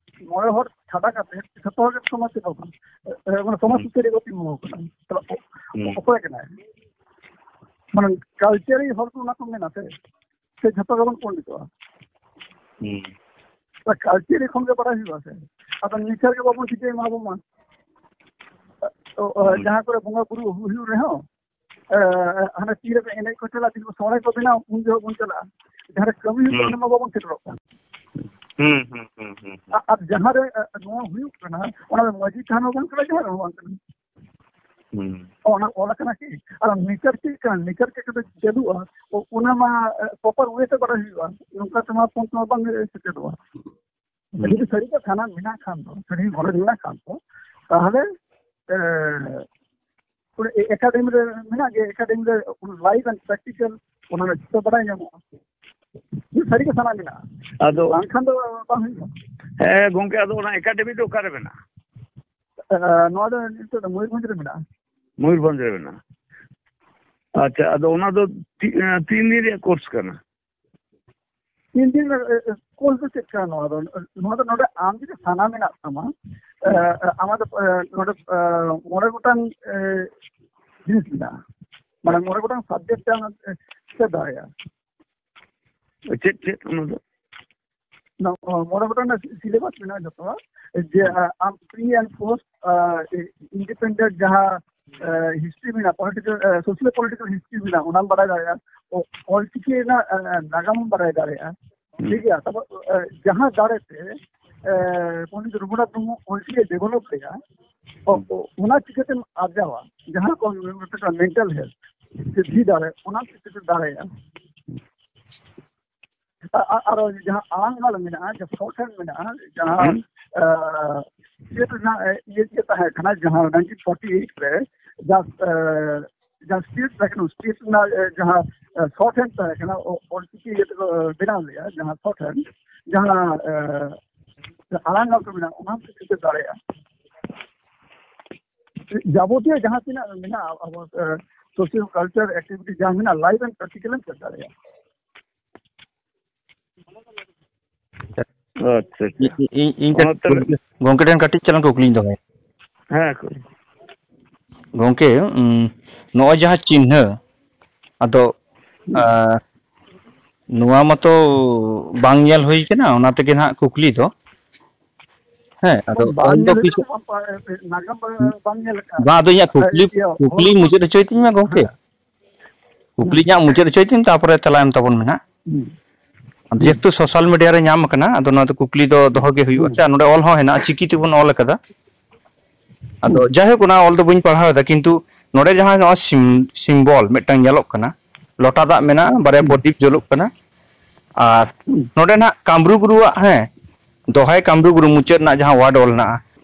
ᱢᱚᱬᱮ ᱦᱚᱲ ᱪᱷᱟᱰᱟ ᱠᱟᱛᱮ ᱡᱷᱚᱛᱚ ᱦᱚᱲ ᱜᱮ ᱥᱚᱢᱟᱡᱽ ᱥᱮᱵᱟ ᱠᱟᱱᱟ᱾ ᱮ, ᱮ, ᱢᱟᱱᱮ ᱥᱚᱢᱟᱡᱽ ᱦᱩᱸ᱾ ᱥᱩᱥᱟᱹᱨᱤᱭᱟᱹ ᱠᱚ ᱛᱤᱸᱜᱩ ᱟᱠᱟᱱᱟ᱾ ᱛᱟᱦᱞᱮ ᱚ-, ᱦᱩᱸ᱾ ᱚᱠᱚᱭ ᱠᱟᱱᱟᱭ? ᱢᱟᱱᱮ ᱠᱟᱞᱪᱟᱨᱤ ᱦᱚᱲ ᱠᱚ ᱚᱱᱟ ᱠᱚ ᱢᱮᱱᱟ ᱥᱮ, ᱥᱮ ᱡᱷᱚᱛᱚ ᱜᱮᱵᱚᱱ ᱯᱚᱱᱰᱤᱛᱚᱜᱼᱟ? ᱦᱩᱸ᱾ ᱛᱚ ᱠᱟᱞᱪᱟᱨᱤ ᱠᱷᱚᱱ ᱜᱮ ᱵᱟᱲᱟᱭ ᱦᱩᱭᱩᱜᱼᱟ ᱥᱮ᱾ ᱟᱫᱚ ᱱᱮᱪᱟᱨ ᱜᱮ ᱵᱟᱵᱚᱱ ᱴᱷᱤᱠᱟᱹᱭ ᱢᱟ ᱟᱵᱚ ᱢᱟ᱾ ᱛᱚ, ᱦᱩᱸ᱾ ᱡᱟᱦᱟᱸ ᱠᱚᱨᱮ ᱵᱚᱸᱜᱟ ᱵᱩᱨᱩ ᱦᱩᱭᱩᱜ ᱨᱮᱦᱚᱸ, ᱮ, ᱦᱟᱱᱮ ᱛᱤᱨᱮ ᱮᱱᱮᱡ ᱠᱚ ᱪᱟᱞᱟᱜᱼᱟ, ᱛᱤᱨᱮ ᱥᱚᱦᱨᱟᱭ ᱠᱚ ᱵᱮᱱᱟᱣ, ᱩᱱ ᱡᱚᱦᱚᱜ ᱵᱚᱱ ᱪᱟᱞᱟᱜᱼᱟ᱾ ᱡᱟᱦᱟᱸ ᱨᱮ ᱠᱟᱹᱢᱤ ᱦᱩᱭᱩᱜ ᱠᱟᱱᱟ, ᱦᱩᱸ᱾ ᱚᱸᱰᱮ ᱢᱟ ᱵᱟᱵᱚᱱ ᱥᱮᱴᱮᱨᱚᱜ ᱠᱟᱱ᱾ ᱦᱩᱸ, ᱦᱩᱸ, ᱦᱩᱸ, ᱦᱩᱸ, ᱦᱩᱸ᱾ ᱟ-, ᱟᱨ ᱡᱟᱦᱟᱸ ᱨᱮ, ᱮ, ᱱᱚᱣᱟ ᱦᱩᱭᱩᱜ ᱠᱟᱱᱟ, ᱚᱱᱟ ᱫᱚ ᱢᱟᱹᱡᱷᱤ ᱛᱷᱟᱱ ᱦᱚᱸ ᱵᱟᱝ ᱠᱟᱱᱟ, ᱡᱟᱦᱟᱸ ᱨᱮᱦᱚᱸ ᱵᱟᱝ ᱠᱟᱱᱟ᱾ ᱦᱩᱸ᱾ ᱚᱱᱟ ᱚᱞ ᱟᱠᱟᱱᱟ ᱠᱤ? ᱟᱨ ᱱᱮᱪᱟᱨ ᱪᱮᱫ ᱠᱟᱱᱟ? ᱱᱮᱪᱟᱨ ᱪᱮᱫ ᱠᱟᱛᱮ ᱪᱟᱹᱞᱩᱜᱼᱟ? ᱚ-, ᱚᱱᱟ ᱢᱟ, ᱮ, ᱯᱨᱚᱯᱟᱨ ᱳᱭᱮ ᱛᱮ ᱵᱟᱰᱟᱭ ᱦᱩᱭᱩᱜᱼᱟ᱾ ᱱᱚᱝᱠᱟ ᱛᱮᱢᱟ ᱯᱷᱳᱱ ᱛᱮᱢᱟ ᱵᱟᱝ ᱥᱮᱪᱮᱫᱚᱜᱼᱟ᱾ ᱦᱩᱸ᱾ ᱡᱩᱫᱤ ᱥᱟᱹᱨᱤ ᱜᱮ ᱥᱟᱱᱟ ᱢᱮᱱᱟᱜ ᱠᱷᱟᱱ ᱫᱚ, ᱥᱟᱹᱨᱤ ᱜᱮ ᱜᱚᱨᱚᱡᱽ ᱢᱮᱱᱟᱜ ᱠᱷᱟᱱ ᱫᱚ, ᱛᱟᱦᱚᱞᱮ, ᱮ, ᱚᱱᱟ ᱮ-, ᱮᱠᱟᱰᱮᱢᱤ ᱨᱮ ᱢᱮᱱᱟᱜ ᱜᱮ, ᱮᱠᱟᱰᱮᱢᱤ ᱨᱮ ᱞᱟᱭᱤᱵᱷ ᱮᱱᱰ ᱯᱨᱮᱠᱴᱤᱠᱟᱞ ᱚᱱᱟ ᱨᱮ ᱡᱚᱛᱚ ᱵᱟᱰᱟᱭ ᱧᱟᱢᱚᱜᱼᱟ᱾ ᱡᱩᱫᱤ ᱥᱟᱹᱨᱤ ᱜᱮ ᱥᱟᱱᱟ ᱢᱮᱱᱟᱜᱼᱟ, ᱟᱫᱚ ᱵᱟᱝᱠᱷᱟᱱ ᱫᱚ ᱵᱟᱝ ᱦᱩᱭᱩᱜᱼᱟ᱾ ᱦᱮᱸ ᱜᱚᱝᱠᱮ, ᱟᱫᱚ ᱚᱱᱟ ᱮᱠᱟᱰᱮᱢᱤ ᱫᱚ ᱚᱠᱟᱨᱮ ᱢᱮᱱᱟᱜᱼᱟ? ᱟᱸ, ᱱᱚᱣᱟ ᱫᱚ ᱱᱤᱛᱚᱜ ᱫᱚ ᱢᱚᱭᱩᱨᱵᱷᱚᱸᱡᱽ ᱨᱮ ᱢᱮᱱᱟᱜᱼᱟ᱾ ᱢᱚᱭᱩᱨᱵᱷᱚᱸᱡᱽ ᱨᱮ ᱢᱮᱱᱟᱜᱼᱟ᱾ ᱟᱪᱪᱷᱟ, ᱟᱫᱚ ᱚᱱᱟ ᱫᱚ ᱛᱤ-, ᱟᱸ, ᱛᱤᱱ ᱫᱤᱱ ᱨᱮᱭᱟᱜ ᱠᱳᱨᱥ ᱠᱟᱱᱟ? ᱛᱤᱱ ᱫᱤᱱ ᱨᱮ, ᱮ, ᱮ, ᱠᱳᱨᱥ ᱫᱚ ᱪᱮᱫ ᱠᱟᱱᱟ ᱱᱚᱣᱟ ᱫᱚ? ᱱᱚᱣᱟ ᱫᱚ ᱱᱚᱰᱮ ᱟᱢ ᱡᱩᱫᱤ ᱥᱟᱱᱟ ᱢᱮᱱᱟᱜ ᱛᱟᱢᱟ, ᱮ, ᱮ, ᱟᱢᱟᱜ ᱫᱚ, ᱮ, ᱱᱚᱰᱮ, ᱮ, ᱢᱚᱬᱮ ᱜᱚᱴᱟᱝ, ᱮ, ᱡᱤᱱᱤᱥ ᱢᱮᱱᱟᱜᱼᱟ᱾ ᱢᱟᱱᱮ ᱢᱚᱬᱮ ᱜᱚᱴᱟᱝ ᱥᱟᱵᱡᱮᱠᱴ ᱛᱮ ᱟᱢ, ᱮ, ᱪᱮᱫ ᱫᱟᱲᱮᱭᱟᱜᱼᱟ᱾ ᱪᱮᱫ, ᱪᱮᱫ ᱚᱱᱟ ᱫᱚ? ᱱᱚᱣᱟ ᱢᱚᱬᱮ ᱜᱚᱴᱟᱝ ᱨᱮᱱᱟᱜ ᱥᱤᱞᱮᱵᱟᱥ ᱢᱮᱱᱟᱜᱼᱟ ᱡᱚᱛᱚᱣᱟᱜ, ᱡᱮ, ᱦᱩᱸ᱾ ᱟ, ᱟᱢ pre and post, ᱟ, ᱤ-, independent ᱡᱟᱦᱟᱸ, ᱟ, history ᱢᱮᱱᱟᱜᱼᱟ, political, ᱟ, socio political history ᱢᱮᱱᱟᱜᱼᱟ, ᱚᱱᱟᱢ ᱵᱟᱲᱟᱭ ᱫᱟᱲᱮᱭᱟᱜᱼᱟ᱾ ᱚ-, ᱚᱞᱪᱤᱠᱤ ᱨᱮᱱᱟᱜ, ᱟ, ᱱᱟᱜᱟᱢ ᱮᱢ ᱵᱟᱲᱟᱭ ᱫᱟᱲᱮᱭᱟᱜᱼᱟ᱾ ᱦᱩᱸ᱾ ᱴᱷᱤᱠ ᱜᱮᱭᱟ? ᱛᱟᱨᱯᱚᱨ, ᱟ, ᱡᱟᱦᱟᱸ ᱫᱟᱲᱮ ᱛᱮ, ᱟ, ᱯᱚᱱᱰᱤᱛ ᱨᱚᱜᱷᱩᱱᱟᱛᱷ ᱢᱩᱨᱢᱩ ᱚᱞᱪᱤᱠᱤ develop ᱞᱮᱫᱟ, ᱚ-, ᱦᱩᱸ᱾ ᱚ-, ᱚᱱᱟ ᱪᱤᱠᱟᱹᱛᱮᱢ ᱟᱨᱡᱟᱣᱟ? ᱡᱟᱦᱟᱸ ᱠᱚ ᱢᱮᱛᱟᱜ ᱠᱟᱱᱟ mental health, ᱥᱤᱫᱷᱤ ᱫᱟᱲᱮ, ᱚᱱᱟ ᱪᱤᱠᱟᱹᱛᱮ ᱫᱟᱲᱮᱭᱟᱜᱼᱟ? ᱟ-, ᱟ-, ᱟᱨᱚ ᱡᱟᱦᱟᱸ ᱟᱲᱟᱝ ᱜᱟᱲ ᱢᱮᱱᱟᱜᱼᱟ, ᱡᱟᱦᱟᱸ shorthand ᱢᱮᱱᱟᱜᱼᱟ, ᱡᱟᱦᱟᱸ, ᱦᱩᱸ᱾ ᱟ, state ᱨᱮᱱᱟᱜ, ᱮ, ᱤᱭᱟᱹ, ᱤᱭᱟᱹ ᱛᱟᱦᱮᱸ ᱠᱟᱱᱟ, ᱡᱟᱦᱟᱸ nineteen forty eight ᱨᱮ, ᱡᱟᱦᱟᱸ, ᱮ, ᱡᱟᱦᱟᱸ state ᱛᱟᱦᱮᱸ ᱠᱟᱱᱟ, state ᱨᱮᱱᱟᱜ, ᱮ, ᱡᱟᱦᱟᱸ, ᱮ, shorthand ᱛᱟᱦᱮᱸ ᱠᱟᱱᱟ, ᱚ-, ᱚᱞᱪᱤᱠᱤ ᱤᱭᱟᱹ ᱛᱮᱠᱚ ᱵᱮᱱᱟᱣ ᱞᱮᱫᱼᱟ, ᱡᱟᱦᱟᱸ shorthand, ᱡᱟᱦᱟᱸ, ᱮ, ᱟᱲᱟᱝ ᱜᱟᱲ ᱠᱚ ᱢᱮᱱᱟᱜᱼᱟ, ᱚᱱᱟ ᱦᱚᱸ ᱴᱷᱤᱠ ᱫᱟᱲᱮᱭᱟᱜᱼᱟ᱾ ᱡᱟᱵᱚᱛᱤᱭᱚ ᱡᱟᱦᱟᱸ ᱛᱤᱱᱟᱹᱜ ᱢᱮᱱᱟᱜᱼᱟ ᱟᱵᱚ, ᱮ, social culture activity ᱡᱟᱦᱟᱸ ᱢᱮᱱᱟᱜᱼᱟ, live and practical ᱮᱢ ᱪᱮᱫ ᱫᱟᱲᱮᱭᱟᱜᱼᱟ᱾ ᱟᱪᱪᱷᱟ, ᱟᱪᱪᱷᱟ᱾ ᱤ-, ᱤ-, ᱤᱧ ᱚᱱᱟ ᱠᱟᱹᱴᱤᱡ ᱛᱟᱦᱞᱮ ᱜᱚᱝᱠᱮ ᱴᱷᱮᱱ ᱠᱟᱹᱴᱤᱡ ᱪᱟᱞᱟᱝ ᱠᱩᱠᱞᱤᱧ ᱫᱚᱦᱚᱭᱟ᱾ ᱦᱮᱸ, ᱠᱩᱞᱤ᱾ ᱜᱚᱝᱠᱮ, ᱩᱸ, ᱱᱚᱜᱼᱚᱭ ᱡᱟᱦᱟᱸ ᱪᱤᱱᱦᱟᱹ, ᱟᱫᱚ, ᱦᱩᱸ᱾ ᱟ, ᱱᱚᱣᱟ ᱢᱟᱛᱚ ᱵᱟᱝ ᱧᱮᱞ ᱦᱩᱭ ᱠᱟᱱᱟ, ᱚᱱᱟ ᱛᱮᱜᱮ ᱱᱟᱦᱟᱜ ᱠᱩᱠᱞᱤ ᱫᱚ᱾ ᱦᱮᱸ, ᱟᱫᱚ ᱵᱟᱝ ᱚᱞ ᱫᱚ ᱧᱮᱞ ᱠᱤᱪᱷᱩ ᱦᱩᱭ ᱠᱟᱱᱟ, ᱵᱟᱝ, ᱱᱟᱜᱟᱢ ᱵᱟᱝ, ᱵᱟᱝ ᱧᱮᱞ ᱟᱠᱟᱫᱼᱟ᱾ ᱵᱟᱝ, ᱟᱫᱚ ᱤᱧᱟᱹᱜ ᱠᱩᱠᱞᱤ, ᱤᱭᱟᱹ, ᱠᱩᱠᱞᱤ ᱦᱚᱲ ᱢᱩᱪᱟᱹᱫ ᱦᱚᱪᱚᱭ ᱛᱤᱧ ᱢᱮ ᱜᱚᱝᱠᱮ᱾ ᱦᱮᱸ᱾ ᱠᱩᱠᱞᱤ ᱦᱩᱸ᱾ ᱤᱧᱟᱹᱜ ᱢᱩᱪᱟᱹᱫ ᱦᱚᱪᱚᱭ ᱛᱤᱧ, ᱛᱟᱨᱯᱚᱨᱮ ᱛᱮᱞᱟ ᱮᱢ ᱛᱟᱵᱚᱱ ᱢᱮ ᱱᱟᱦᱟᱜ᱾ ᱦᱩᱸ᱾ ᱟᱫᱚ ᱦᱩᱸ᱾ ᱡᱮᱦᱮᱛᱩ social media ᱨᱮ ᱧᱟᱢ ᱟᱠᱟᱱᱟ, ᱟᱫᱚ ᱱᱚᱣᱟ ᱫᱚ ᱠᱩᱠᱞᱤ ᱫᱚ ᱫᱚᱦᱚ ᱜᱮ ᱦᱩᱭᱩᱜᱼᱟ᱾ ᱦᱩᱸ᱾ ᱟᱪᱪᱷᱟ, ᱱᱚᱰᱮ ᱚᱞ ᱦᱚᱸ ᱦᱮᱱᱟᱜᱼᱟ, ᱪᱤᱠᱤ ᱛᱮᱵᱚᱱ ᱚᱞ ᱟᱠᱟᱫᱟ᱾ ᱟᱫᱚ ᱦᱩᱸ᱾ ᱡᱟᱭᱦᱳᱠ, ᱚᱱᱟ ᱚᱞ ᱫᱚ ᱵᱟᱹᱧ ᱯᱟᱲᱦᱟᱣ ᱮᱫᱟ, ᱠᱤᱱᱛᱩ ᱱᱚᱰᱮ ᱡᱟᱦᱟᱸ ᱱᱚᱣᱟ ᱥᱤᱢ-, symbol ᱢᱤᱫᱴᱟᱝ ᱧᱮᱞᱚᱜ ᱠᱟᱱᱟ, ᱞᱚᱴᱟ ᱫᱟᱜ ᱢᱮᱱᱟᱜᱼᱟ, ᱵᱟᱨᱭᱟ ᱦᱩᱸ᱾ ᱯᱨᱚᱫᱤᱯ ᱡᱩᱞᱩᱜ ᱠᱟᱱᱟ, ᱟᱨ ᱦᱩᱸ᱾ ᱱᱚᱰᱮ ᱱᱟᱜ ᱠᱟᱢᱨᱩ ᱜᱩᱨᱩᱣᱟᱜ, ᱦᱮᱸ, ᱫᱚᱦᱟᱭ ᱠᱟᱢᱨᱩ ᱜᱩᱨᱩ ᱢᱩᱪᱟᱹᱫ ᱨᱮᱱᱟᱜ ᱡᱟᱦᱟᱸ word ᱚᱞ ᱦᱮᱱᱟᱜᱼᱟ,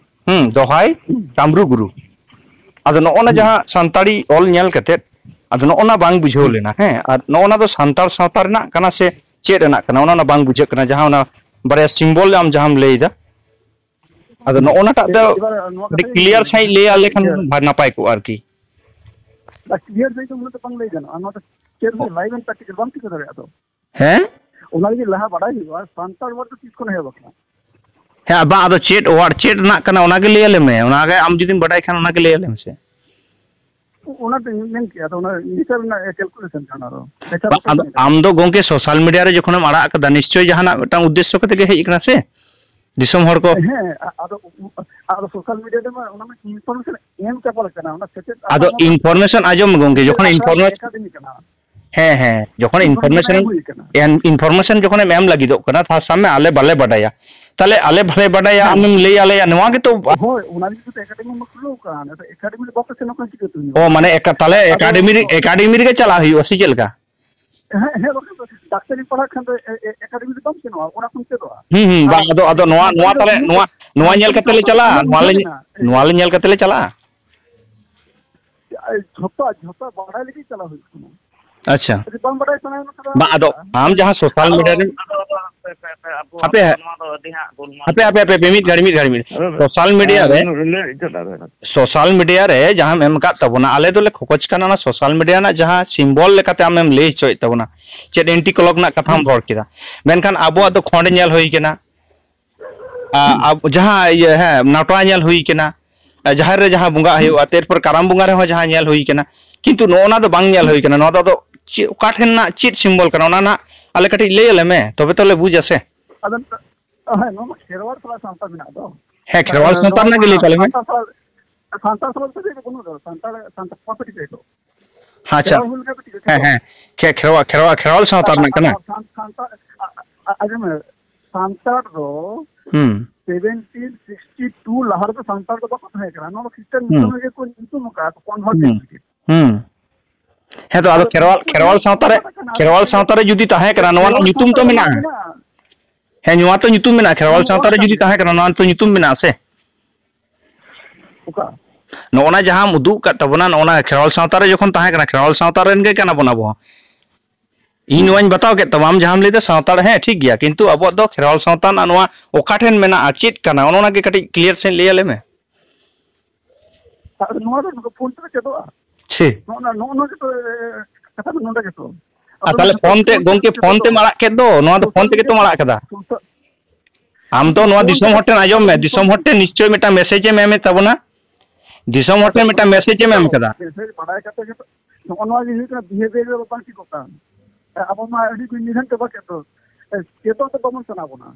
ᱦᱩᱸ, ᱫᱚᱦᱟᱭ ᱦᱩᱸ᱾ ᱠᱟᱢᱨᱩ ᱜᱩᱨᱩ᱾ ᱟᱫᱚ ᱱᱚᱜᱼᱚ ᱱᱟ ᱦᱩᱸ᱾ ᱡᱟᱦᱟᱸ ᱥᱟᱱᱛᱟᱲᱤ ᱚᱞ ᱧᱮᱞ ᱠᱟᱛᱮᱫ, ᱟᱫᱚ ᱱᱚᱜᱼᱚ ᱱᱟ ᱵᱟᱝ ᱵᱩᱡᱷᱟᱹᱣ ᱦᱩᱸ᱾ ᱞᱮᱱᱟ, ᱦᱮᱸ, ᱟᱨ ᱱᱚᱜᱼᱚ ᱱᱟ ᱫᱚ ᱥᱟᱱᱛᱟᱲ ᱥᱟᱶᱛᱟ ᱨᱮᱱᱟᱜ ᱠᱟᱱᱟ ᱥᱮ ᱪᱮᱫ ᱨᱮᱱᱟᱜ ᱠᱟᱱᱟ, ᱚᱱᱟ, ᱚᱱᱟ ᱵᱟᱝ ᱵᱩᱡᱷᱟᱹᱜ ᱠᱟᱱᱟ᱾ ᱡᱟᱦᱟᱸ ᱚᱱᱟ ᱵᱟᱨᱭᱟ ᱥᱤᱢᱵᱚᱞ ᱟᱢ ᱡᱟᱦᱟᱸᱢ ᱞᱟᱹᱭ ᱮᱫᱟ, ᱟᱫᱚ ᱱᱚᱜᱼᱚ ᱱᱟᱴᱟᱜ ᱫᱚ ᱮᱵᱟᱨ ᱱᱚᱣᱟ ᱟᱹᱰᱤ ᱠᱟᱛᱷᱟ ᱜᱤᱧ ᱠᱞᱤᱭᱟᱨ ᱞᱟᱹᱭᱟ᱾ ᱥᱟᱺᱦᱤᱡ ᱞᱟᱹᱭ ᱟᱞᱮ ᱠᱷᱟᱱ ᱤᱭᱟᱹ, ᱵᱷᱟ-, ᱱᱟᱯᱟᱭ ᱠᱚᱜᱼᱟ ᱟᱨᱠᱤ᱾ ᱵᱟ, ᱠᱞᱤᱭᱟᱨ ᱥᱟᱺᱦᱤᱡ ᱫᱚ ᱩᱱᱟᱹᱜ ᱫᱚ ᱵᱟᱝ ᱞᱟᱹᱭ ᱜᱟᱱᱚᱜᱼᱟ᱾ ᱱᱚᱣᱟ ᱫᱚ ᱪᱮᱫ ᱦᱚᱸ ᱞᱟᱭᱤᱵᱷ ᱮᱢ ᱯᱨᱮᱠᱴᱤᱠᱮᱞ ᱵᱟᱢ ᱴᱷᱤᱠᱟᱹ ᱫᱟᱲᱮᱭᱟᱜᱼᱟ ᱛᱚ᱾ ᱦᱮᱸ? ᱚᱱᱟ ᱞᱟᱹᱜᱤᱫ ᱞᱟᱦᱟ ᱵᱟᱰᱟᱭ ᱦᱩᱭᱩᱜᱼᱟ, ᱥᱟᱱᱛᱟᱲ ᱣᱟᱨᱰ ᱫᱚ ᱛᱤᱥ ᱠᱷᱚᱱ ᱮᱦᱚᱵ ᱟᱠᱟᱱᱟ? ᱦᱮᱸ, ᱵᱟᱝ, ᱟᱫᱚ ᱪᱮᱫ ᱣᱟᱨᱰ, ᱪᱮᱫ ᱨᱮᱱᱟᱜ ᱠᱟᱱᱟ, ᱚᱱᱟᱜᱮ ᱞᱟᱹᱭ ᱟᱞᱮ ᱢᱮ᱾ ᱚᱱᱟᱜᱮ ᱟᱢ ᱡᱩᱫᱤᱢ ᱵᱟᱰᱟᱭ ᱠᱷᱟᱱ, ᱚᱱᱟᱜᱮ ᱞᱟᱹᱭ ᱟᱞᱮ ᱢᱮᱥᱮ᱾ ᱚᱱᱟ ᱫᱚᱧ ᱢᱮᱱ ᱠᱮᱜᱼᱟ, ᱟᱫᱚ ᱚᱱᱟ ᱱᱮᱪᱟᱨ ᱨᱮᱱᱟᱜ ᱠᱮᱞᱠᱩᱞᱮᱥᱚᱱ ᱠᱟᱱᱟ, ᱟᱫᱚ ᱱᱮᱪᱟᱨ ᱵᱟ, ᱫᱚ ᱟᱫᱚ ᱪᱮᱫ ᱞᱮᱠᱟ? ᱟᱢ ᱫᱚ ᱜᱚᱝᱠᱮ ᱥᱳᱥᱟᱞ ᱢᱤᱰᱤᱭᱟ ᱨᱮ ᱡᱚᱠᱷᱚᱱᱮᱢ ᱟᱲᱟᱜ ᱟᱠᱟᱫᱟ, ᱱᱤᱥᱪᱳᱭ ᱡᱟᱦᱟᱱᱟᱜ ᱢᱤᱫᱴᱟᱝ ᱩᱫᱽᱫᱮᱥᱥᱚ ᱠᱟᱛᱮ ᱜᱮ ᱦᱮᱡ ᱟᱠᱟᱱᱟ ᱥᱮ? ᱫᱤᱥᱚᱢ ᱦᱚᱲ ᱠᱚ ᱦᱮᱸ, ᱟ-, ᱟᱫᱚ, ᱟᱫᱚ ᱥᱳᱥᱟᱞ ᱢᱤᱰᱤᱭᱟ ᱨᱮᱢᱟ ᱚᱱᱟ ᱢᱟ ᱤᱱᱯᱷᱚᱨᱢᱮᱥᱚᱱ ᱮᱢ ᱪᱟᱵᱟ ᱞᱮᱠᱟᱱᱟ, ᱚᱱᱟ ᱥᱮᱪᱮᱫ ᱟᱫᱚ ᱟᱥᱲᱟ ᱢᱟ ᱤᱱᱯᱷᱚᱨᱢᱮᱥᱚᱱ ᱟᱸᱡᱚᱢ ᱢᱮ ᱜᱚᱝᱠᱮ, ᱥᱮᱪᱮᱫ ᱡᱚᱠᱷᱚᱱ ᱟᱥᱲᱟ ᱨᱮᱱᱟᱜ ᱤᱱᱯᱷᱚᱨᱢᱮᱥᱚᱱ ᱮᱠᱟᱰᱮᱢᱤ ᱠᱟᱱᱟ᱾ ᱦᱮᱸ, ᱦᱮᱸ, ᱡᱚᱠᱷᱚᱱ ᱤᱱᱯᱷᱚᱨᱢᱮᱥᱚᱱ ᱤᱱᱯᱷᱚᱨᱢᱮᱥᱚᱱ ᱮᱢ ᱦᱩᱭ ᱠᱟᱱᱟ᱾ ᱮᱱ-, ᱤᱱᱯᱷᱚᱨᱢᱮᱥᱚᱱ ᱡᱚᱠᱷᱚᱱᱮᱢ ᱮᱢ ᱞᱟᱹᱜᱤᱫᱚᱜ ᱠᱟᱱᱟ, ᱛᱟ ᱥᱟᱵ ᱢᱮ ᱟᱞᱮ ᱵᱟᱞᱮ ᱵᱟᱰᱟᱭᱟ, ᱛᱟᱦᱞᱮ ᱟᱞᱮ ᱵᱟᱞᱮ ᱵᱟᱰᱟᱭᱟ, ᱦᱮᱸ᱾ ᱟᱢᱮᱢ ᱞᱟᱹᱭ ᱟᱞᱮᱭᱟ, ᱱᱚᱣᱟ ᱜᱮᱛᱚ ᱦᱳᱭ, ᱚᱱᱟ ᱞᱟᱹᱜᱤᱫ ᱛᱮ ᱮᱠᱟᱰᱮᱢᱤ ᱢᱟ ᱠᱷᱩᱞᱟᱹᱣ ᱠᱟᱱ, ᱟᱫᱚ ᱮᱠᱟᱰᱮᱢᱤ ᱨᱮ ᱵᱟᱯᱮ ᱥᱮᱱᱚᱜ ᱠᱟᱱᱟ ᱪᱤᱠᱟᱹᱛᱮ ᱦᱩᱭᱩᱜᱼᱟ? ᱚ, ᱢᱟᱱᱮ ᱮᱠᱟ-, ᱛᱟᱦᱞᱮ ᱟᱫᱚ ᱮᱠᱟᱰᱮᱢᱤ ᱨᱮ, ᱮᱠᱟᱰᱮᱢᱤ ᱨᱮᱜᱮ ᱪᱟᱞᱟᱜ ᱦᱩᱭᱩᱜᱼᱟ ᱥᱮ ᱪᱮᱫ ᱞᱮᱠᱟ? ᱦᱮᱸ, ᱦᱮᱸ, ᱵᱟᱠᱷᱟᱱ ᱫᱚ ᱰᱟᱠᱛᱟᱨᱤᱢ ᱯᱟᱲᱦᱟᱜ ᱠᱷᱟᱱ ᱫᱚ ᱮ-, ᱮ-, ᱮᱠᱟᱰᱮᱢᱤ ᱫᱚ ᱵᱟᱢ ᱥᱮᱱᱚᱜᱼᱟ, ᱚᱲᱟᱜ ᱠᱷᱚᱱ ᱪᱮᱫᱚᱜᱼᱟ᱾ ᱦᱩᱸ, ᱦᱩᱸ, ᱟᱨ ᱵᱟᱝ, ᱟᱫᱚ, ᱟᱫᱚ ᱱᱚᱣᱟ, ᱱᱚᱣᱟ ᱰᱟᱠᱛᱟᱨᱤᱢ ᱛᱟᱦᱞᱮ, ᱯᱟᱲᱦᱟᱜ ᱱᱚᱣᱟ, ᱱᱚᱣᱟ ᱧᱮᱞ ᱰᱟᱠᱛᱟᱨᱤᱢ ᱠᱟᱛᱮ ᱞᱮ ᱯᱟᱲᱦᱟᱜ ᱪᱟᱞᱟᱜᱼᱟ, ᱠᱷᱟᱱ ᱱᱚᱣᱟ ᱞᱮ, ᱢᱮᱱᱟᱜᱼᱟ᱾ ᱱᱚᱣᱟ ᱞᱮ ᱧᱮᱞ ᱠᱟᱛᱮ ᱞᱮ ᱪᱟᱞᱟᱜᱼᱟ᱾ ᱡᱷᱚᱛᱚ, ᱡᱷᱚᱛᱚ ᱵᱟᱲᱟᱭ ᱞᱟᱹᱜᱤᱫ ᱪᱟᱞᱟᱣ ᱦᱩᱭᱩᱜ ᱠᱟᱱᱟ᱾ ᱟᱪᱪᱷᱟ᱾ ᱡᱩᱫᱤ ᱵᱟᱢ ᱵᱟᱲᱟᱭ ᱥᱟᱱᱟᱭᱮᱫ ᱢᱮᱠᱷᱟᱱ ᱫᱚ ᱵᱟᱝ, ᱟᱞᱚᱢ ᱟᱫᱚ ᱪᱟᱞᱟᱜᱼᱟ᱾ ᱟᱢ ᱡᱟᱦᱟᱸ ᱥᱳᱥᱟᱞ ᱟᱫᱚ, ᱢᱤᱰᱤᱭᱟ ᱨᱮ ᱟᱫᱚ, ᱟᱫᱚ, ᱟᱯᱮ, ᱟᱯᱮ, ᱟᱯᱮ, ᱟᱯᱮ, ᱟᱯᱮ, ᱟᱯᱮ, ᱢᱤᱫ ᱜᱷᱟᱹᱲᱤᱡ, ᱢᱤᱫ ᱜᱷᱟᱹᱲᱤᱡ, ᱢᱤᱫ ᱜᱷᱟᱹᱲᱤᱡ᱾ ᱦᱮᱸ, ᱥᱳᱥᱟᱞ ᱢᱤᱰᱤᱭᱟ ᱨᱮ, ᱦᱮᱸ, ᱞᱟᱹᱭ, ᱞᱟᱹᱭ, ᱞᱟᱹᱭ᱾ ᱥᱳᱥᱟᱞ ᱢᱤᱰᱤᱭᱟ ᱨᱮ ᱡᱟᱦᱟᱸᱢ ᱮᱢ ᱟᱠᱟᱫ ᱛᱟᱵᱚᱱᱟ, ᱟᱞᱮ ᱫᱚᱞᱮ ᱠᱷᱚᱠᱚᱡ ᱠᱟᱱᱟ ᱚᱱᱟ ᱥᱳᱥᱟᱞ ᱢᱤᱰᱤᱭᱟ ᱨᱮᱱᱟᱜ ᱡᱟᱦᱟᱸ ᱥᱤᱢᱵᱚᱞ ᱞᱮᱠᱟᱛᱮ ᱟᱢᱮᱢ ᱞᱟᱹᱭ ᱦᱚᱪᱚᱭᱮᱫ ᱛᱟᱵᱚᱱᱟ, ᱪᱮᱫ ᱮᱱᱴᱤ ᱠᱞᱚᱠ ᱨᱮᱱᱟᱜ ᱠᱟᱛᱷᱟᱢ ᱦᱩᱸ᱾ ᱨᱚᱲ ᱠᱮᱫᱟ, ᱢᱮᱱᱠᱷᱟᱱ ᱟᱵᱚᱣᱟᱜ ᱫᱚ ᱠᱷᱚᱸᱰ ᱧᱮᱞ ᱦᱩᱭ ᱠᱟᱱᱟ, ᱟ, ᱦᱩᱸ᱾ ᱟ, ᱡᱟᱦᱟᱸ ᱤᱭᱟᱹ, ᱦᱮᱸ, ᱱᱟᱴᱣᱟ ᱧᱮᱞ ᱦᱩᱭ ᱠᱟᱱᱟ, ᱟ, ᱡᱟᱦᱮᱨ ᱨᱮ ᱡᱟᱦᱟᱸ ᱵᱚᱸᱜᱟ ᱦᱩᱭᱩᱜᱼᱟ, ᱛᱮᱨᱯᱚᱨ ᱠᱟᱨᱟᱢ ᱵᱚᱸᱜᱟ ᱨᱮᱦᱚᱸ ᱡᱟᱦᱟᱸ ᱧᱮᱞ ᱦᱩᱭ ᱠᱟᱱᱟ, ᱠᱤᱱᱛᱩ ᱱᱚᱜᱼᱚ ᱱᱟ ᱫᱚ ᱵᱟᱝ ᱧᱮᱞ ᱦᱩᱭ ᱠᱟᱱᱟ᱾ ᱱᱚᱣᱟ ᱫᱚ ᱟᱫᱚ ᱪᱮᱫ, ᱚᱠᱟ ᱴᱷᱮᱱ ᱨᱮᱱᱟᱜ ᱪᱮᱫ ᱥᱤᱢᱵᱚᱞ ᱠᱟᱱᱟ, ᱚᱱᱟ ᱱᱟᱜ ᱟᱞᱮ ᱠᱟᱹᱴᱤᱡ ᱞᱟᱹᱭ ᱟᱞᱮ ᱢᱮ, ᱛᱚᱵᱮ ᱛᱚᱞᱮ ᱵᱩᱡᱟ ᱥᱮ᱾ ᱟᱫᱚ, ᱦᱮᱸ, ᱱᱚᱣᱟ ᱢᱟ ᱠᱷᱮᱨᱣᱟᱲ ᱥᱟᱞᱟᱜ ᱥᱟᱶᱛᱟ ᱢᱮᱱᱟᱜ ᱫᱚ᱾ ᱦᱮᱸ, ᱠᱷᱮᱨᱣᱟᱲ ᱥᱟᱶᱛᱟ ᱱᱚᱣᱟ ᱨᱮᱱᱟᱜ ᱜᱮ ᱢᱟ ᱞᱟᱹᱭ ᱛᱟᱞᱮ ᱢᱮ᱾ ᱥᱟᱱᱛᱟᱲ ᱥᱟᱶ-, ᱥᱟᱱᱛᱟᱲ ᱥᱟᱶᱛᱟ ᱫᱚ ᱵᱟᱹᱱᱩᱜ ᱫᱚ, ᱥᱟᱱᱛᱟᱲ, ᱥᱟᱱᱛᱟᱲ ᱠᱚᱣᱟᱜ ᱯᱟᱹᱴᱤ ᱫᱚ᱾ ᱟᱪᱪᱷᱟ᱾ ᱠᱷᱮᱨᱣᱟᱲ ᱦᱩᱞ ᱜᱮ ᱯᱟᱹᱴᱤ ᱫᱚ ᱦᱮᱸ, ᱠᱷᱮᱨᱣᱟᱲ᱾ ᱦᱮᱸ᱾ ᱠᱷᱮ-, ᱠᱷᱮᱨᱣᱟᱲ, ᱠᱷᱮᱨᱣᱟᱲ, ᱠᱷᱮᱨᱣᱟᱲ ᱥᱟᱶᱛᱟ ᱨᱮᱱᱟᱜ ᱠᱟᱱᱟ᱾ ᱥᱟᱱᱛᱟᱲ, ᱥᱟᱱᱛᱟᱲ, ᱟ-, ᱟ-, ᱟᱸᱡᱚᱢ ᱢᱮ, ᱥᱟᱱᱛᱟᱲ ᱫᱚ ᱦᱩᱸ᱾ ᱥᱮᱵᱷᱮᱱᱴᱤᱱ ᱥᱤᱠᱥᱴᱤ ᱴᱩ ᱞᱟᱦᱟ ᱨᱮᱫᱚ ᱥᱟᱱᱛᱟᱲ ᱫᱚ ᱵᱟᱠᱚ ᱛᱟᱦᱮᱸ ᱠᱟᱱᱟ᱾ ᱱᱚᱣᱟ ᱫᱚ ᱠᱷᱨᱤᱥᱴᱟᱱ ᱦᱩᱸ᱾ ᱢᱤᱥᱚᱱᱟᱨᱤ ᱜᱮᱠᱚ ᱧᱩᱛᱩᱢ ᱟᱠᱟᱫᱼᱟ, ᱠᱚᱱᱵᱷᱟᱨᱴ ᱦᱩᱸ᱾ ᱞᱟᱹᱜᱤᱫ᱾ ᱦᱩᱸ᱾ ᱦᱮᱸ ᱛᱚ, ᱟᱫᱚ ᱟᱫᱚ ᱠᱷᱮᱨᱣᱟᱞ, ᱧᱩᱛᱩᱢ ᱠᱷᱮᱨᱣᱟᱞ ᱥᱟᱶᱛᱟ ᱨᱮ, ᱠᱟᱛᱷᱟ ᱠᱟᱱᱟ, ᱠᱷᱮᱨᱣᱟᱞ ᱥᱟᱶᱛᱟ ᱨᱮ ᱡᱩᱫᱤ ᱛᱟᱦᱮᱸ ᱠᱟᱱᱟ, ᱱᱚᱣᱟ ᱨᱮᱱᱟᱜ ᱠᱷᱮᱨᱣᱟᱞ ᱧᱩᱛᱩᱢ ᱥᱟᱶᱛᱟ ᱛᱚ ᱫᱚ ᱵᱟᱝ ᱢᱮᱱᱟᱜᱼᱟ᱾ ᱢᱮᱱᱟᱜᱼᱟ᱾ ᱦᱮᱸ, ᱱᱚᱣᱟ ᱛᱚ ᱧᱩᱛᱩᱢ ᱢᱮᱱᱟᱜᱼᱟ, ᱠᱷᱮᱨᱣᱟᱞ ᱦᱮᱸ, ᱥᱟᱶᱛᱟ ᱚᱱᱟ ᱨᱮ ᱠᱟᱱ ᱡᱩᱫᱤ ᱜᱮᱭᱟ᱾ ᱛᱟᱦᱮᱸ ᱠᱟᱱᱟ, ᱱᱚᱣᱟ ᱛᱚ ᱧᱩᱛᱩᱢ ᱢᱮᱱᱟᱜᱼᱟ ᱥᱮ? ᱚᱠᱟ? ᱱᱚᱜᱼᱚ ᱱᱟ ᱡᱟᱦᱟᱸᱢ ᱩᱫᱩᱜ ᱟᱠᱟᱫ ᱛᱟᱵᱚᱱᱟ, ᱱᱚᱜᱼᱚ ᱱᱟ ᱠᱷᱮᱨᱣᱟᱞ ᱥᱟᱶᱛᱟ ᱨᱮ ᱡᱚᱠᱷᱚᱱ ᱛᱟᱦᱮᱸ ᱠᱟᱱᱟ, ᱠᱷᱮᱨᱣᱟᱞ ᱥᱟᱶᱛᱟ ᱨᱮᱱ ᱜᱮ ᱠᱟᱱᱟ ᱵᱚᱱ ᱟᱵᱚ ᱦᱚᱸ᱾ ᱤᱧ ᱱᱚᱣᱟᱧ ᱵᱟᱛᱟᱣ ᱠᱮᱫ ᱛᱟᱢᱟ, ᱟᱢ ᱡᱟᱦᱟᱸᱢ ᱞᱟᱹᱭᱫᱟ ᱥᱟᱱᱛᱟᱲ, ᱦᱮᱸ, ᱴᱷᱤᱠ ᱜᱮᱭᱟ, ᱠᱤᱱᱛᱩ ᱟᱵᱚᱣᱟᱜ ᱫᱚ ᱠᱷᱮᱨᱣᱟᱞ ᱥᱟᱶᱛᱟ ᱨᱮᱱᱟᱜ ᱱᱚᱣᱟ ᱚᱠᱟ ᱴᱷᱮᱱ ᱢᱮᱱᱟᱜᱼᱟ, ᱪᱮᱫ ᱠᱟᱱᱟ, ᱚᱱᱟ ᱚᱱᱟ ᱜᱮ ᱠᱟᱹᱴᱤᱡ ᱠᱞᱤᱭᱟᱨ ᱥᱟᱺᱦᱤᱡ ᱞᱟᱹᱭ ᱟᱞᱮ ᱢᱮ᱾ ᱟᱨ ᱱᱚᱣᱟ ᱫᱚ ᱱᱚᱝᱠᱟ ᱯᱷᱳᱱ ᱛᱮ ᱪᱮᱫᱚᱜᱼᱟ᱾ ᱪᱷᱤ᱾ ᱱᱚᱜᱼᱚ ᱱᱚᱣᱟ, ᱱᱚᱜᱼᱚ ᱱᱚᱣᱟ ᱜᱮᱛᱚ, ᱮ, ᱠᱟᱛᱷᱟ ᱫᱚ ᱱᱚᱰᱮ ᱜᱮᱛᱚ᱾ ᱟᱨ ᱟᱫᱚ ᱛᱟᱦᱞᱮ ᱡᱚᱛᱚ ᱯᱷᱳᱱ ᱛᱮ, ᱯᱷᱳᱱ ᱜᱚᱝᱠᱮ, ᱛᱮᱜᱮ ᱯᱷᱳᱱ ᱛᱮᱢ ᱪᱮᱫᱚᱜᱼᱟ᱾ ᱟᱲᱟᱜ ᱠᱮᱫ ᱫᱚ, ᱱᱚᱣᱟ ᱫᱚ ᱥᱳᱥᱟᱞ ᱯᱷᱳᱱ ᱛᱮᱜᱮ ᱢᱤᱰᱤᱭᱟ ᱛᱚᱢ ᱛᱮ, ᱟᱲᱟᱜ ᱠᱟᱫᱟ᱾ ᱥᱳᱥᱟᱞ, ᱟᱢ ᱫᱚ ᱱᱚᱣᱟ ᱯᱷᱳᱱ ᱫᱤᱥᱚᱢ ᱛᱮᱜᱮ ᱦᱚᱲ ᱴᱷᱮᱱ, ᱟᱸᱡᱚᱢ ᱢᱮ, ᱫᱤᱥᱚᱢ ᱦᱚᱲ ᱴᱷᱮᱱ ᱱᱤᱥᱪᱳᱭ ᱢᱤᱫᱴᱟᱝ ᱢᱮᱥᱮᱡᱽ ᱮᱢ ᱮᱢᱮᱫ ᱛᱟᱵᱚᱱᱟ᱾ ᱫᱤᱥᱚᱢ ᱦᱚᱲ ᱟᱪᱪᱷᱟ, ᱴᱷᱮᱱ ᱢᱤᱫᱴᱟᱝ ᱢᱮᱥᱮᱡᱽ ᱮᱢ ᱮᱢ ᱠᱟᱫᱟ᱾ ᱢᱮᱥᱮᱡᱽ ᱵᱟᱲᱟᱭ ᱠᱟᱛᱮ ᱜᱮ ᱛᱚ, ᱱᱚᱜᱼᱚ ᱱᱚᱣᱟ ᱜᱮ ᱦᱩᱭᱩᱜ ᱠᱟᱱᱟ ᱵᱤᱦᱮᱵᱤᱭᱟᱨ ᱫᱚ ᱵᱟᱝ ᱴᱷᱤᱠᱚᱜ ᱠᱟᱱ᱾ ᱟᱵᱚ ᱢᱟ ᱟᱹᱰᱤ ᱠᱚ ᱱᱤᱫᱷᱟᱱ ᱪᱟᱵᱟ ᱠᱮᱫ ᱫᱚ᱾ ᱪᱮᱫᱚᱜ ᱫᱚ ᱵᱟᱵᱚᱱ ᱥᱟᱱᱟ ᱵᱚᱱᱟ᱾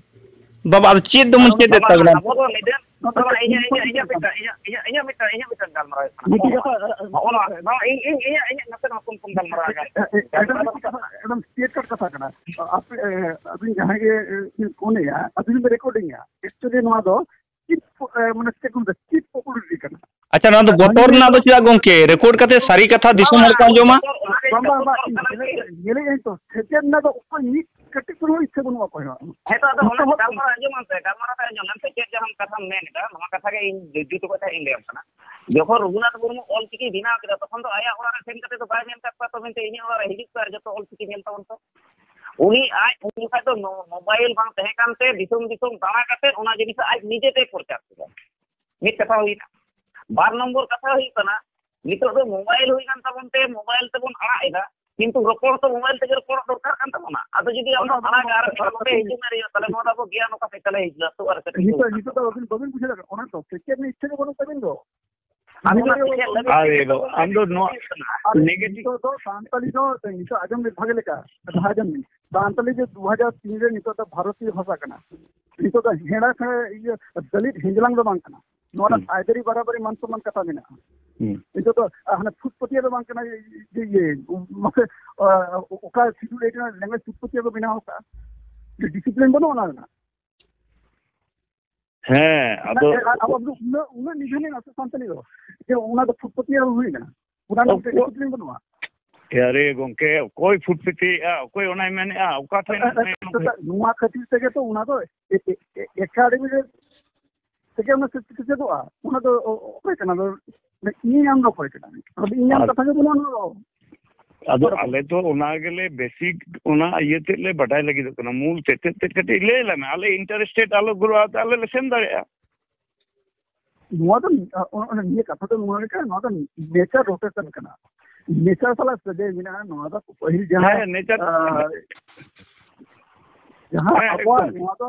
ᱵᱟᱵᱟ, ᱟᱫᱚ ᱪᱮᱫ ᱫᱚᱵᱚᱱ ᱟᱫᱚ ᱪᱮᱫ ᱮᱫ ᱵᱟᱵᱟ, ᱛᱟᱵᱚᱱᱟ? ᱟᱵᱚ ᱫᱚ ᱱᱤᱫᱷᱟᱱ, ᱱᱚᱛᱮ ᱵᱟᱵᱟ, ᱫᱚ ᱤᱧᱟᱹᱜ, ᱤᱧᱟᱹᱜ, ᱤᱧᱟᱹᱜ ᱢᱤᱫᱴᱟᱝ, ᱤᱧᱟᱹᱜ, ᱤᱧᱟᱹᱜ, ᱤᱧᱟᱹᱜ ᱢᱤᱫᱴᱟᱝ, ᱤᱧᱟᱹᱜ ᱢᱤᱫᱴᱟᱝ ᱜᱟᱞᱢᱟᱨᱟᱣ ᱦᱩᱭᱩᱜ ᱠᱟᱱᱟ᱾ ᱢᱤᱫᱴᱤᱡ ᱠᱟᱛᱷᱟ, ᱱᱚᱜᱼᱚ ᱱᱚᱣᱟ, ᱱᱚᱣᱟ ᱤᱧ, ᱤᱧ, ᱤᱧᱟᱹᱜ, ᱤᱧᱟᱹᱜ ᱱᱟᱥᱮ ᱱᱟᱜ ᱦᱚᱯᱚᱱ ᱦᱚᱯᱚᱱ ᱜᱟᱞᱢᱟᱨᱟᱣ ᱮ, ᱮ, ᱮ, ᱮᱠᱫᱚᱢ ᱜᱟᱞᱢᱟᱨᱟᱣ ᱫᱚ ᱢᱤᱫᱴᱤᱡ ᱠᱟᱛᱷᱟ, ᱮᱠᱫᱚᱢ ᱥᱴᱮᱴ ᱠᱟᱴ ᱠᱟᱛᱷᱟ ᱠᱟᱱᱟ᱾ ᱟᱯᱮ, ᱮ, ᱟᱹᱵᱤᱱ ᱡᱟᱦᱟᱸᱭ ᱜᱮ, ᱮ, ᱯᱷᱳᱱᱮᱭᱟ, ᱟᱹᱵᱤᱱ ᱵᱤᱱ ᱨᱮᱠᱚᱨᱰᱤᱝᱟ᱾ ᱮᱠᱪᱩᱭᱮᱞᱤ ᱱᱚᱣᱟ ᱫᱚ ᱪᱤᱯ, ᱮ, ᱢᱟᱱᱮ ᱪᱮᱫ ᱠᱚ ᱢᱮᱛᱟᱜᱼᱟ, ᱪᱤᱯ ᱯᱚᱯᱩᱞᱟᱨᱤᱴᱤ ᱠᱟᱱᱟ᱾ ᱟᱪᱪᱷᱟ, ᱱᱚᱣᱟ ᱫᱚ ᱟᱨ ᱵᱚᱛᱚᱨ ᱢᱟᱹᱱᱢᱤ ᱨᱮᱱᱟᱜ ᱫᱚ ᱫᱚ ᱪᱮᱫᱟᱜ ᱜᱚᱝᱠᱮ? ᱨᱮᱠᱚᱨᱰ ᱠᱟᱛᱮ ᱥᱟᱹᱨᱤ ᱠᱟᱛᱷᱟ ᱫᱤᱥᱚᱢ ᱦᱚᱲ ᱠᱚ ᱟᱸᱡᱚᱢᱟ᱾ ᱵᱟᱝ, ᱵᱟᱝ, ᱵᱟᱝ, ᱧᱮᱞᱮᱫ, ᱧᱮᱞᱮᱫ ᱟᱹᱧ ᱛᱚ, ᱥᱮᱪᱮᱫ ᱨᱮᱱᱟᱜ ᱫᱚ ᱚᱠᱚᱭ ᱢᱤᱫ ᱠᱟᱹᱴᱤᱡ ᱪᱩᱞᱩᱝ ᱤᱪᱪᱷᱟᱹ ᱵᱟᱹᱱᱩᱜ ᱚᱠᱚᱭ ᱦᱚᱸ᱾ ᱦᱮᱸ ᱛᱚ, ᱟᱫᱚ ᱚᱱᱟ ᱡᱚᱛᱚ ᱦᱚᱲ ᱜᱟᱞᱢᱟᱨᱟᱣ ᱟᱸᱡᱚᱢ ᱟᱢ ᱥᱮ, ᱜᱟᱞᱢᱟᱨᱟᱣ ᱛᱮ ᱟᱸᱡᱚᱢ ᱟᱢ ᱥᱮ, ᱪᱮᱫ ᱡᱟᱦᱟᱸ ᱠᱟᱛᱷᱟᱢ ᱢᱮᱱ ᱮᱫᱟ, ᱱᱚᱣᱟ ᱠᱟᱛᱷᱟ ᱜᱮ ᱤᱧ ᱡᱩᱛ ᱠᱟᱛᱮ ᱤᱧ ᱞᱟᱹᱭᱟᱢ ᱠᱟᱱᱟ᱾ ᱡᱚᱠᱷᱚᱱ ᱨᱚᱜᱷᱩᱱᱟᱛᱷ ᱢᱩᱨᱢᱩ ᱚᱞ ᱪᱤᱠᱤ ᱵᱮᱱᱟᱣ ᱠᱮᱫᱟ, ᱛᱚᱠᱷᱚᱱ ᱫᱚ ᱟᱭᱟᱜ ᱚᱲᱟᱜ ᱨᱮ ᱥᱮᱱ ᱠᱟᱛᱮ ᱫᱚ ᱵᱟᱭ ᱢᱮᱱ ᱠᱟᱜ ᱠᱚᱣᱟ, ᱛᱚ ᱢᱮᱱᱛᱮ ᱤᱧᱟᱹᱜ ᱚᱲᱟᱜ ᱨᱮ ᱦᱤᱡᱩᱜ ᱯᱮ ᱟᱨ ᱡᱚᱛᱚ ᱚᱞ ᱪᱤᱠᱤ ᱧᱮᱞ ᱛᱟᱵᱚᱱ ᱯᱮ᱾ ᱩᱱᱤ ᱟᱡ ᱩᱱ ᱡᱚᱠᱷᱟᱡ ᱫᱚ ᱢᱳ-, ᱢᱳᱵᱟᱭᱤᱞ ᱵᱟᱝ ᱛᱟᱦᱮᱸ ᱠᱟᱱᱛᱮ ᱫᱤᱥᱚᱢ ᱫᱤᱥᱚᱢ ᱫᱟᱬᱟ ᱠᱟᱛᱮ ᱚᱱᱟ ᱡᱤᱱᱤᱥ ᱟᱡ ᱱᱤᱡᱮ ᱛᱮ ᱯᱨᱚᱪᱟᱨ ᱠᱮᱫᱟ᱾ ᱢᱤᱫ ᱠᱟᱛᱷᱟ ᱦᱩᱭᱱᱟ᱾ ᱵᱟᱨ ᱱᱚᱢᱵᱚᱨ ᱠᱟᱛᱷᱟ ᱦᱩᱭᱩᱜ ᱠᱟᱱᱟ, ᱱᱤᱛᱚᱜ ᱫᱚ ᱢᱳᱵᱟᱭᱤᱞ ᱦᱩᱭ ᱠᱟᱱ ᱛᱟᱵᱚᱱ ᱛᱮ ᱢᱳᱵᱟᱭᱤᱞ ᱛᱮᱵᱚᱱ ᱟᱲᱟᱜ ᱮᱫᱟ, ᱠᱤᱱᱛᱩ ᱨᱚᱯᱚᱲ ᱛᱚ ᱢᱳᱵᱟᱭᱤᱞ ᱛᱮᱜᱮ ᱨᱚᱯᱚᱲ ᱫᱚᱨᱠᱟᱨ ᱠᱟᱱ ᱛᱟᱵᱚᱱᱟ᱾ ᱟᱫᱚ ᱡᱩᱫᱤ ᱟᱢ ᱚᱱᱟ ᱫᱚ ᱟᱲᱟᱜᱟ ᱟᱨ ᱚᱱᱟ ᱢᱤᱫ ᱦᱚᱲ ᱛᱮ ᱦᱤᱡᱩᱜ ᱢᱮ, ᱛᱟᱦᱞᱮ ᱱᱚᱣᱟ ᱫᱚ ᱟᱵᱚ ᱜᱮᱭᱟᱱ ᱚᱠᱟ ᱥᱮᱫ ᱛᱟᱞᱮ ᱦᱤᱡᱩᱜᱼᱟ? ᱛᱚ ᱟᱨ ᱠᱟᱹᱴᱤᱡ ᱱᱤᱛᱚᱜ, ᱱᱤᱛᱚᱜ ᱫᱚ ᱟᱹᱵᱤᱱ ᱵᱟᱹᱵᱤᱱ ᱵᱩᱡᱷᱟᱹᱣ ᱫᱟᱲᱮᱭᱟᱜ ᱠᱟᱱᱟ, ᱚᱱᱟ ᱫᱚ ᱥᱮᱪᱮᱫ ᱨᱮᱱᱟᱜ ᱤᱪᱪᱷᱟᱹ ᱜᱮ ᱵᱟᱹᱱᱩᱜ ᱛᱟᱵᱤᱱ ᱫᱚ᱾ ᱟᱫᱚ ᱚᱱᱟ ᱛᱮᱜᱮ ᱞᱟᱹᱵᱤᱫ ᱟᱨ ᱛᱮᱜᱮ ᱤᱭᱟᱹ ᱫᱚ, ᱟᱢ ᱫᱚ ᱱᱚᱣᱟ ᱟᱨ negative ᱱᱤᱛᱚᱜ ᱫᱚ ᱥᱟᱱᱛᱟᱞᱤ ᱫᱚ, ᱱᱤᱛᱚᱜ ᱟᱸᱡᱚᱢ ᱵᱤᱱ ᱵᱷᱟᱜᱮ ᱞᱮᱠᱟ, ᱫᱚᱦᱲᱟ ᱟᱸᱡᱚᱢ ᱵᱤᱱ᱾ ᱥᱟᱱᱛᱟᱞᱤ ᱫᱚ ᱫᱩ ᱦᱟᱡᱟᱨ ᱛᱤᱱ ᱨᱮ ᱱᱤᱛᱚᱜ ᱫᱚ ᱵᱷᱟᱨᱚᱛᱤᱭᱚ ᱵᱷᱟᱥᱟ ᱠᱟᱱᱟ᱾ ᱱᱤᱛᱚᱜ ᱫᱚ ᱦᱮᱲᱟ ᱥᱮ ᱤᱭᱟᱹ ᱫᱟᱹᱞᱤᱛ ᱦᱤᱡᱞᱟᱝ ᱫᱚ ᱵᱟᱝ ᱠᱟᱱᱟ᱾ ᱱᱚᱣᱟ ᱨᱮ ᱦᱩᱸ᱾ ᱟᱹᱭᱫᱟᱹᱨᱤ ᱵᱟᱨᱟᱵᱟᱨᱤ ᱢᱟᱱ ᱥᱚᱱᱢᱟᱱ ᱠᱟᱛᱷᱟ ᱢᱮᱱᱟᱜᱼᱟ᱾ ᱦᱩᱸ᱾ ᱱᱤᱛᱚᱜ ᱫᱚ, ᱟ, ᱦᱟᱱᱮ ᱯᱷᱩᱴ ᱯᱟᱹᱛᱭᱟᱹᱣ ᱫᱚ ᱵᱟᱝ ᱠᱟᱱᱟ, ᱤᱭᱟᱹ, ᱤᱭᱟᱹ, ᱢᱟᱥᱮ, ᱟ, ᱚᱠᱟ schedule eight ᱨᱮᱱᱟᱜ language ᱯᱷᱩᱴ ᱯᱟᱹᱛᱭᱟᱹᱣ ᱠᱚ ᱵᱮᱱᱟᱣ ᱟᱠᱟᱫᱼᱟ? ᱰᱤᱥᱤᱯᱞᱤᱱ ᱵᱟᱹᱱᱩᱜᱼᱟ ᱚᱱᱟ ᱨᱮᱱᱟᱜ᱾ ᱦᱮᱸ, ᱟᱫᱚ ᱟᱨ ᱟᱵᱚ ᱫᱚ ᱩᱱᱟᱹᱜ, ᱩᱱᱟᱹᱜ ᱱᱤᱫᱷᱟᱹᱱ ᱮᱱᱟ ᱥᱮ ᱥᱟᱱᱛᱟᱲᱤ ᱫᱚ, ᱡᱮ ᱚᱱᱟ ᱫᱚ ᱯᱷᱩᱴ ᱯᱟᱹᱛᱭᱟᱹᱣ ᱦᱩᱭᱱᱟ, ᱚᱱᱟ ᱨᱮᱱᱟᱜ ᱢᱤᱫᱴᱮᱱ ᱚᱠᱚ-, ᱰᱤᱥᱤᱯᱞᱤᱱ ᱵᱟᱹᱱᱩᱜᱼᱟ᱾ ᱟᱨᱮ ᱜᱚᱝᱠᱮ, ᱚᱠᱚᱭ ᱯᱷᱩᱴ ᱯᱟᱹᱛᱭᱟᱹᱣᱮᱜᱼᱟ? ᱚᱠᱚᱭ ᱚᱱᱟᱭ ᱢᱮᱱᱮᱜᱼᱟ? ᱚᱠᱟ ᱴᱷᱮᱱ ᱮ, ᱮ, ᱢᱮᱱ ᱮ, ᱱᱚᱣᱟ ᱠᱷᱟᱹᱛᱤᱨ ᱛᱮᱜᱮ ᱛᱚ ᱚᱱᱟ ᱫᱚ ᱮ-, ᱮ-, ᱮ-, ᱮᱠᱟᱰᱮᱢᱤ ᱨᱮ ᱛᱮᱜᱮ ᱚᱱᱟ ᱥᱮ-, ᱥᱮᱪᱮᱫᱚᱜᱼᱟ᱾ ᱚᱱᱟ ᱫᱚ ᱚ-, ᱚᱠᱚᱭ ᱠᱟᱱᱟ? ᱫᱚ ᱤᱧ ᱟᱢ ᱫᱚ ᱚᱠᱚᱭ ᱠᱟᱱᱟ? ᱚᱱᱟ ᱫᱚ ᱤᱧ ᱟᱢ ᱟᱨ ᱠᱟᱛᱷᱟ ᱜᱮ ᱵᱟᱹᱱᱩᱜᱼᱟ ᱚᱱᱟ ᱫᱚ᱾ ᱟᱫᱚ ᱟᱞᱮ ᱫᱚ ᱚᱱᱟ ᱜᱮᱞᱮ ᱵᱮᱥᱤᱠ, ᱚᱱᱟ ᱤᱭᱟᱹ ᱛᱮᱫ ᱞᱮ ᱵᱟᱰᱟᱭ ᱞᱟᱹᱜᱤᱫᱚᱜ ᱠᱟᱱᱟ, ᱢᱩᱞ ᱛᱮᱫ, ᱛᱮᱫ, ᱛᱮᱫ ᱠᱟᱹᱴᱤᱡ ᱞᱟᱹᱭ ᱟᱞᱮ ᱢᱮ, ᱟᱞᱮ ᱤᱱᱴᱟᱨᱮᱥᱴᱮᱰ ᱟᱞᱚ ᱜᱨᱳ ᱟᱛᱮ ᱟᱞᱮ ᱞᱮ ᱥᱮᱱ ᱫᱟᱲᱮᱭᱟᱜᱼᱟ᱾ ᱱᱚᱣᱟ ᱫᱚ, ᱚ-, ᱚ-, ᱱᱤᱭᱟᱹ ᱠᱟᱛᱷᱟ ᱫᱚ ᱱᱚᱣᱟ ᱜᱮ ᱠᱟᱱᱟ, ᱱᱚᱣᱟ ᱫᱚ ᱱᱮᱪᱟᱨ ᱨᱳᱴᱮᱥᱚᱱ ᱠᱟᱱᱟ, ᱱᱮᱪᱟᱨ ᱥᱟᱞᱟᱜ ᱥᱟᱹᱜᱟᱹᱭ ᱢᱮᱱᱟᱜᱼᱟ᱾ ᱱᱚᱣᱟ ᱫᱚ ᱯᱟᱹᱦᱤᱞ ᱡᱟᱦᱟᱸ, ᱦᱮᱸ, ᱱᱮᱪᱟᱨ᱾ ᱟᱸ, ᱡᱟᱦᱟᱸ ᱦᱮᱸ, ᱟᱵᱚᱣᱟᱜ ᱮᱠᱫᱚᱢ᱾ ᱱᱚᱣᱟ ᱫᱚ,